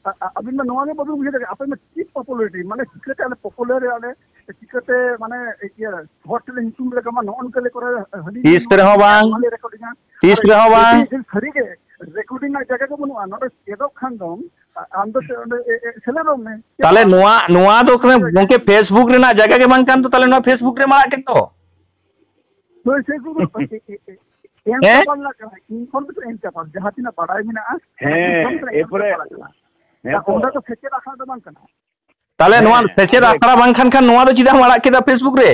ᱟ-, ᱟ-, ᱟᱹᱵᱤᱱ ᱢᱟ ᱱᱚᱣᱟ ᱜᱮ ᱵᱟᱹᱵᱤᱱ ᱵᱩᱡᱷᱟᱹᱣ ᱫᱟᱲᱮᱭᱟᱜᱼᱟ, ᱟᱯᱮ ᱢᱟ ᱪᱮᱫ popularity, ᱢᱟᱱᱮ ᱪᱤᱠᱟᱹᱛᱮ ᱟᱞᱮ popular ᱟᱞᱮ, ᱪᱤᱠᱟᱹᱛᱮ ᱢᱟᱱᱮ ᱤᱭᱟᱹ ᱦᱚᱲ ᱴᱷᱮᱱ ᱞᱮ ᱧᱩᱛᱩᱢ ᱞᱮ ᱠᱟᱢᱟ, ᱱᱚᱜᱼᱚ ᱱᱚᱝᱠᱟ ᱞᱮ ᱠᱚᱨᱟᱣᱟ, ᱦᱟᱹᱱᱤ ᱛᱤᱥ ᱱᱚᱣᱟ ᱨᱮᱦᱚᱸ ᱵᱟᱝ, ᱱᱚᱣᱟ ᱞᱮ recordingᱟ᱾ ᱛᱤᱥ ᱟᱨ ᱨᱮᱦᱚᱸ ᱵᱟᱝ᱾ ᱡᱩᱫᱤ ᱥᱟᱹᱨᱤ ᱜᱮ recording ᱨᱮᱱᱟᱜ ᱡᱟᱭᱜᱟ ᱜᱮ ᱵᱟᱹᱱᱩᱜᱼᱟ, ᱱᱚᱰᱮ ᱪᱮᱫᱚᱜ ᱠᱷᱟᱱ ᱫᱚᱢ, ᱟ-, ᱟᱢ ᱫᱚ ᱪᱮᱫ ᱚᱸᱰᱮ ᱮ-, ᱮ-, ᱥᱮᱞᱮᱫᱚᱜ ᱢᱮ᱾ ᱪᱮᱫ ᱛᱟᱦᱞᱮ ᱵᱟᱝ? ᱱᱚᱣᱟ, ᱱᱚᱣᱟ ᱫᱚ ᱠᱟᱱᱟ ᱜᱚᱝᱠᱮ, Facebook ᱨᱮᱱᱟᱜ ᱡᱟᱭᱜᱟ ᱜᱮ ᱵᱟᱝ ᱠᱟᱱ ᱫᱚ, ᱛᱟᱦᱞᱮ ᱱᱚᱣᱟ Facebook ᱨᱮ ᱢᱟᱲᱟᱜ ᱠᱮᱫ ᱫᱚ᱾ ᱦᱳᱭ, Facebook ᱫᱚ ᱮ-, ᱮ-, ᱮ-, ᱮᱢ ᱦᱮᱸ? ᱪᱟᱯᱟᱞ ᱨᱮᱱᱟᱜ ᱠᱟᱱᱟ, information ᱮᱢ ᱪᱟᱯᱟᱞ, ᱡᱟᱦᱟᱸ ᱛᱤᱱᱟᱹᱜ ᱵᱟᱰᱟᱭ ᱢᱮᱱᱟᱜᱼᱟ, ᱦᱮᱸ, information ᱮᱢ ᱮᱨᱯᱚᱨᱮ ᱪᱟᱯᱟᱞ ᱠᱟᱱᱟ᱾ ᱦᱮᱸ ᱟᱨ ᱛᱚ᱾ ᱚᱸᱰᱮ ᱫᱚ ᱥᱮᱪᱮᱫ ᱟᱠᱷᱲᱟ ᱫᱚ ᱵᱟᱝ ᱠᱟᱱᱟ᱾ ᱛᱟᱦᱞᱮ ᱱᱚᱣᱟ ᱦᱮᱸ, ᱥᱮᱪᱮᱫ ᱟᱫᱚ ᱟᱠᱷᱲᱟ ᱵᱟᱝ ᱠᱷᱟᱱ ᱠᱷᱟᱱ ᱱᱚᱣᱟ ᱫᱚ ᱪᱮᱫᱟᱜ ᱮᱢ ᱟᱲᱟᱜ ᱠᱮᱫᱟ Facebook ᱨᱮ?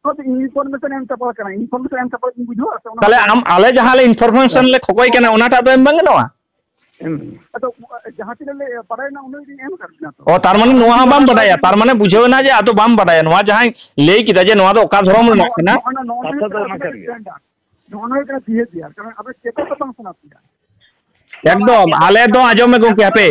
ᱱᱚᱣᱟ ᱫᱚ information ᱮᱢ ᱪᱟᱯᱟᱞ ᱠᱟᱱᱟ, information ᱮᱢ ᱪᱟᱯᱟᱞ ᱤᱧ ᱵᱩᱡᱷᱟᱹᱣᱟ ᱥᱮ ᱚᱱᱟ ᱛᱟᱦᱞᱮ ᱫᱚ ᱟᱢ, ᱟᱞᱮ ᱡᱟᱦᱟᱸ ᱞᱮ information ᱞᱮ ᱠᱷᱚᱠᱚᱭ ᱠᱟᱱᱟ, ᱚᱱᱟᱴᱟᱜ ᱫᱚ ᱮᱢ ᱵᱟᱝ ᱜᱟᱱᱚᱜᱼᱟ? ᱦᱩᱸ᱾ ᱟᱫᱚ ᱡᱟᱦᱟᱸ ᱛᱤᱱᱟᱹᱜ ᱞᱮ ᱵᱟᱲᱟᱭᱮᱱᱟ, ᱩᱱᱟᱹᱜ ᱜᱤᱧ ᱮᱢ ᱟᱠᱟᱫ ᱵᱤᱱᱟ ᱛᱚ᱾ ᱚ, ᱛᱟᱨ ᱢᱟᱱᱮ ᱱᱚᱣᱟ ᱦᱚᱸ ᱵᱟᱢ ᱵᱟᱲᱟᱭᱟ, ᱛᱟᱨ ᱢᱟᱱᱮ ᱵᱩᱡᱷᱟᱹᱣ ᱮᱱᱟ ᱡᱮ ᱟᱫᱚ ᱵᱟᱢ ᱵᱟᱲᱟᱭᱟ᱾ ᱱᱚᱣᱟ ᱡᱟᱦᱟᱸᱭ ᱞᱟᱹᱭ ᱠᱮᱫᱟ ᱡᱮ ᱱᱚᱣᱟ ᱫᱚ ᱚᱠᱟ ᱫᱷᱚᱨᱚᱢ ᱨᱮᱱᱟᱜ ᱠᱟᱱᱟ, ᱱᱚᱜᱼᱚ ᱱᱟ, ᱱᱚᱜᱼᱚ ᱱᱟ ᱠᱟᱛᱷᱟ ᱫᱚ ᱦᱩᱭᱩᱜ ᱚᱱᱟ ᱠᱟᱱᱟ ᱠᱟᱱ ᱜᱮᱭᱟ᱾ Standard᱾ ᱱᱚᱜᱼᱚ ᱱᱚᱣᱟ ᱦᱩᱭᱩᱜ ᱠᱟᱱᱟ behaviour, ᱠᱟᱨᱚᱱ ᱟᱵᱚ ᱪᱮᱫ ᱦᱚᱸ ᱵᱟᱝ ᱥᱟᱱᱟ ᱯᱮᱭᱟ᱾ ᱮᱠᱫᱚᱢ, ᱟᱞᱮ ᱫᱚ ᱟᱸᱡᱚᱢ ᱢᱮ ᱜᱚᱝᱠᱮ, ᱦᱟᱯᱮ᱾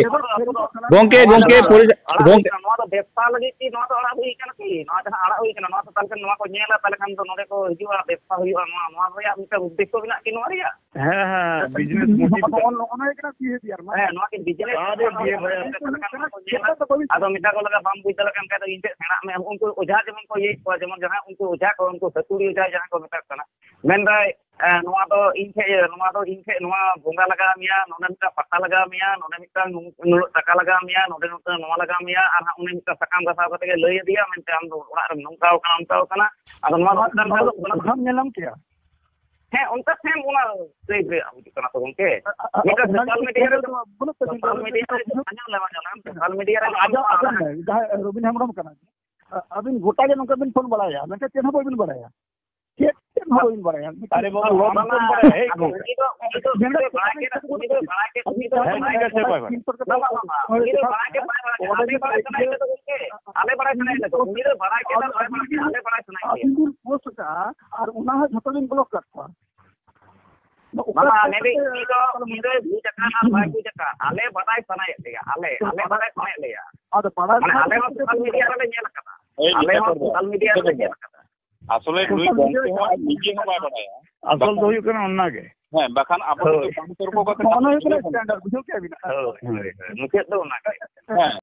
ᱜᱚᱝᱠᱮ, ᱜᱚᱝᱠᱮ, ᱯᱚᱨᱤ-, ᱟᱲᱟᱜ ᱦᱩᱭ ᱜᱚᱝᱠᱮ᱾ ᱠᱟᱱᱟ, ᱱᱚᱣᱟ ᱫᱚ ᱵᱮᱵᱽᱥᱟ ᱞᱟᱹᱜᱤᱫ ᱠᱤ ᱱᱚᱣᱟ ᱫᱚ ᱟᱲᱟᱜ ᱦᱩᱭ ᱠᱟᱱᱟ ᱠᱤ? ᱱᱚᱣᱟ ᱡᱟᱦᱟᱸ ᱟᱲᱟᱜ ᱦᱩᱭ ᱠᱟᱱᱟ, ᱱᱚᱣᱟ ᱫᱚ ᱛᱟᱦᱞᱮ ᱠᱷᱟᱱ ᱱᱚᱣᱟ ᱠᱚ ᱧᱮᱞᱟ, ᱛᱟᱦᱞᱮ ᱠᱷᱟᱱ ᱫᱚ ᱱᱚᱰᱮ ᱠᱚ ᱦᱤᱡᱩᱜᱼᱟ, ᱵᱮᱵᱽᱥᱟ ᱦᱩᱭᱩᱜᱼᱟ, ᱱᱚᱣᱟ, ᱱᱚᱣᱟ ᱨᱮᱭᱟᱜ ᱢᱤᱫᱴᱟᱝ ᱩᱫᱽᱫᱮᱥᱥᱚ ᱢᱮᱱᱟᱜ ᱠᱤ ᱱᱚᱣᱟ ᱨᱮᱭᱟᱜ? ᱦᱮᱸ, ᱦᱮᱸ, business motive ᱱᱚᱜᱼᱚ, ᱱᱚᱜᱼᱚ ᱱᱚᱣᱟ ᱠᱟᱱᱟ behaviour, ᱢᱟᱱᱮ ᱦᱮᱸ, ᱱᱚᱣᱟ ᱠᱤ business ᱟᱨᱮ ᱠᱟᱱᱟ? Behaviour ᱛᱟᱦᱞᱮ ᱠᱷᱟᱱ ᱱᱚᱣᱟ ᱠᱚ ᱧᱮᱞᱟ᱾ ᱪᱮᱫ ᱦᱚᱸ ᱵᱟᱹᱵᱤᱱ ᱟᱫᱚ ᱢᱮᱛᱟ ᱠᱚ ᱞᱟᱜᱟ ᱵᱟᱢ ᱵᱩᱡᱽ ᱫᱟᱲᱮᱭᱟᱜ ᱠᱟᱱ ᱠᱷᱟᱡ ᱫᱚ ᱤᱧ ᱴᱷᱮᱱ ᱥᱮᱬᱟᱜ ᱢᱮ᱾ ᱩᱱᱠᱩ ᱚᱡᱷᱟ ᱡᱮᱢᱚᱱ ᱠᱚ ᱤᱭᱟᱹᱭᱮᱫ ᱠᱚᱣᱟ, ᱡᱮᱢᱚᱱ ᱡᱟᱦᱟᱸᱭ ᱩᱱᱠᱩ ᱚᱡᱷᱟ ᱠᱚ, ᱩᱱᱠᱩ ᱥᱟᱹᱛᱩᱲᱤ ᱚᱡᱷᱟ ᱡᱟᱦᱟᱸᱭ ᱠᱚ ᱢᱮᱛᱟ ᱠᱚ ᱠᱟᱱᱟ, ᱢᱮᱱᱫᱟᱭ, ᱮ, ᱱᱚᱣᱟ ᱫᱚ ᱤᱧ ᱴᱷᱮᱡ, ᱱᱚᱣᱟ ᱫᱚ ᱤᱧ ᱴᱷᱮᱡ ᱱᱚᱣᱟ ᱵᱚᱸᱜᱟ ᱞᱟᱜᱟᱣ ᱢᱮᱭᱟ, ᱱᱚᱰᱮ ᱢᱤᱫᱴᱟᱝ ᱯᱟᱛᱟ ᱞᱟᱜᱟᱣ ᱢᱮᱭᱟ, ᱱᱚᱰᱮ ᱢᱤᱫᱴᱟᱝ ᱱᱩᱱ-, ᱱᱩᱱᱟᱹᱜ ᱴᱟᱠᱟ ᱞᱟᱜᱟᱣ ᱢᱮᱭᱟ, ᱱᱚᱰᱮ ᱢᱤᱫᱴᱟᱝ ᱱᱚᱣᱟ ᱞᱟᱜᱟᱣ ᱢᱮᱭᱟ, ᱟᱨ ᱦᱟᱸᱜ ᱩᱱᱤ ᱢᱤᱫᱴᱟᱝ ᱥᱟᱠᱟᱢ ᱜᱷᱟᱥᱟᱣ ᱠᱟᱛᱮ ᱜᱮ ᱞᱟᱹᱭ ᱟᱫᱮᱭᱟ ᱢᱮᱱᱛᱮ, ᱟᱢ ᱫᱚ ᱚᱲᱟᱜ ᱨᱮᱢ ᱱᱚᱝᱠᱟ ᱟᱠᱟᱱᱟ, ᱚᱱᱠᱟ ᱟᱠᱟᱱᱟ᱾ ᱟᱫᱚ ᱱᱚᱣᱟ ᱫᱚ ᱱᱚᱣᱟ, ᱢᱤᱫᱴᱟᱝ ᱱᱚᱣᱟ ᱫᱚ ᱚᱱᱟ ᱵᱷᱟᱵᱽ ᱧᱮᱞ ᱧᱟᱢ ᱠᱮᱭᱟ᱾ ᱦᱮᱸ, ᱚᱱᱠᱟ same ᱚᱱᱟ type ᱨᱮᱭᱟᱜ ᱦᱩᱭᱩᱜ ᱠᱟᱱᱟ ᱛᱚ ᱜᱚᱝᱠᱮ᱾ ᱟ-, ᱟ-, ᱟ-, ᱢᱤᱫᱴᱟᱝ ᱚᱱᱟ social media ᱨᱮ, ᱫᱚ ᱵᱟᱹᱱᱩᱜ ᱛᱟᱹᱵᱤᱱ social ᱫᱚ, media ᱨᱮ, ᱵᱩᱡᱷᱟᱹᱣ ᱟᱸᱡᱚᱢ ᱞᱮᱢ, ᱟᱸᱡᱚᱢ ᱞᱮᱢ, social media ᱨᱮ ᱟᱸᱡᱚᱢ, ᱟᱸᱡᱚᱢ ᱢᱮ, ᱡᱟᱦᱟᱸᱭ ᱨᱚᱵᱤᱱ ᱦᱮᱢᱵᱨᱚᱢ ᱠᱟᱱᱟᱭ, ᱟ-, ᱟᱹᱵᱤᱱ ᱜᱚᱴᱟ ᱜᱮ ᱱᱚᱝᱠᱟ ᱵᱤᱱ ᱯᱷᱳᱱ ᱵᱟᱲᱟᱭᱟ, ᱢᱮᱱᱠᱷᱟᱱ ᱪᱮᱫ ᱦᱚᱸ ᱵᱟᱹᱵᱤᱱ ᱵᱟᱲᱟᱭᱟ᱾ ᱪᱮᱫ ᱪᱮᱫ ᱦᱚᱸ ᱵᱟᱹᱧ ᱵᱟᱲᱟᱭᱟ᱾ ᱟᱨᱮ ᱵᱟᱵᱟ, ᱟᱢ ᱫᱚᱢ ᱵᱟᱲᱟᱭᱟ? ᱦᱮᱸ, ᱩᱱᱤ ᱫᱚ, ᱩᱱᱤ ᱫᱚ, ᱩᱱᱤ ᱫᱚ ᱵᱟᱲᱟᱭ ᱠᱮᱫᱟ, ᱩᱱᱤ ᱫᱚ ᱵᱟᱲᱟᱭ ᱠᱮᱫᱟ, ᱩᱱᱤ ᱫᱚ ᱦᱮᱸ, ᱵᱟᱲᱟᱭ ᱴᱷᱤᱠ ᱟᱪᱷᱮ, ᱠᱮᱫᱟ᱾ ᱵᱟᱭ ᱵᱟᱲᱟᱭᱟ᱾ ᱵᱟᱝ, ᱵᱟᱝ, ᱵᱟᱝ, ᱩᱱᱤ ᱫᱚ ᱵᱟᱲᱟᱭ ᱜᱮ ᱵᱟᱭ ᱵᱟᱲᱟᱭ ᱠᱟᱱᱟ, ᱟᱞᱮ ᱵᱟᱲᱟᱭ ᱥᱟᱱᱟᱭᱮᱫ ᱞᱮ ᱫᱚ ᱜᱚᱢᱠᱮ, ᱟᱞᱮ ᱵᱟᱲᱟᱭ ᱥᱟᱱᱟᱭᱮᱫ ᱞᱮ ᱫᱚ, ᱩᱱᱤ ᱫᱚ ᱵᱟᱲᱟᱭ ᱠᱮᱫᱟ, ᱵᱟᱭ ᱵᱟᱲᱟᱭ ᱠᱮᱫᱟ, ᱟᱞᱮ ᱵᱟᱲᱟᱭ ᱥᱟᱱᱟᱭᱮᱫ ᱞᱮᱭᱟ᱾ ᱟᱹᱵᱤᱱ ᱵᱤᱱ ᱯᱳᱥᱴ ᱟᱠᱟᱫᱼᱟ, ᱟᱨ ᱚᱱᱟ ᱦᱚᱸ ᱡᱷᱚᱛᱚ ᱵᱤᱱ ᱵᱞᱚᱠ ᱠᱟᱜ ᱠᱚᱣᱟ᱾ ᱵᱟᱝ, ᱚᱠᱟ ᱵᱟᱝ, ᱠᱷᱟᱹᱛᱤᱨ ᱱᱮᱵᱤ, ᱛᱮ ᱩᱱᱤ ᱫᱚ, ᱩᱱᱤ ᱫᱚᱭ ᱵᱩᱡᱽ ᱟᱠᱟᱫ ᱟᱨ ᱵᱟᱭ ᱵᱩᱡᱽ ᱟᱠᱟᱫ, ᱟᱞᱮ ᱵᱟᱲᱟᱭ ᱥᱟᱱᱟᱭᱮᱫ ᱞᱮᱭᱟ, ᱟᱞᱮ, ᱟᱞᱮ ᱵᱟᱲᱟᱭ ᱥᱟᱱᱟᱭᱮᱫ ᱞᱮᱭᱟ᱾ ᱟᱫᱚ ᱵᱟᱲᱟᱭ ᱢᱟᱱᱮ, ᱥᱟᱱᱟᱭᱮᱫ ᱟᱞᱮ ᱦᱚᱸ ᱞᱮᱭᱟ᱾ ᱥᱳᱥᱟᱞ ᱢᱤᱰᱤᱭᱟ ᱨᱮᱞᱮ ᱧᱮᱞ ᱟᱠᱟᱫᱟ, ᱮᱭ, ᱟᱞᱮ ᱦᱚᱸ ᱥᱳᱥᱟᱞ ᱢᱤᱰᱤᱭᱟ ᱨᱮᱞᱮ ᱧᱮᱞ ᱟᱠᱟᱫᱟ᱾ ᱟᱥᱚᱞᱮ ᱱᱩᱭ ᱜᱚᱢᱠᱮ ᱦᱚᱸ ᱟᱡ ᱱᱤᱡᱮ ᱦᱚᱸ ᱵᱟᱭ ᱵᱟᱲᱟᱭᱟ᱾ ᱟᱥᱚᱞ ᱫᱚ ᱦᱩᱭᱩᱜ ᱠᱟᱱᱟ ᱚᱱᱟ ᱜᱮ᱾ ᱦᱮᱸ, ᱵᱟᱠᱷᱟᱱ ᱟᱵᱚ ᱦᱳᱭ᱾ ᱵᱟᱝ ᱛᱚᱨᱠᱚ ᱠᱟᱛᱮ ᱚᱱᱟ ᱦᱩᱭᱩᱜ ᱠᱟᱱᱟ ᱥᱴᱮᱱᱰᱟᱨᱰ, ᱵᱩᱡᱷᱟᱹᱣ ᱠᱮᱜᱼᱟ ᱵᱤᱱ? ᱦᱳᱭ, ᱦᱳᱭ, ᱦᱳᱭ᱾ ᱢᱩᱪᱟᱹᱫ ᱫᱚ ᱚᱱᱟ ᱜᱮ᱾ ᱦᱮᱸ᱾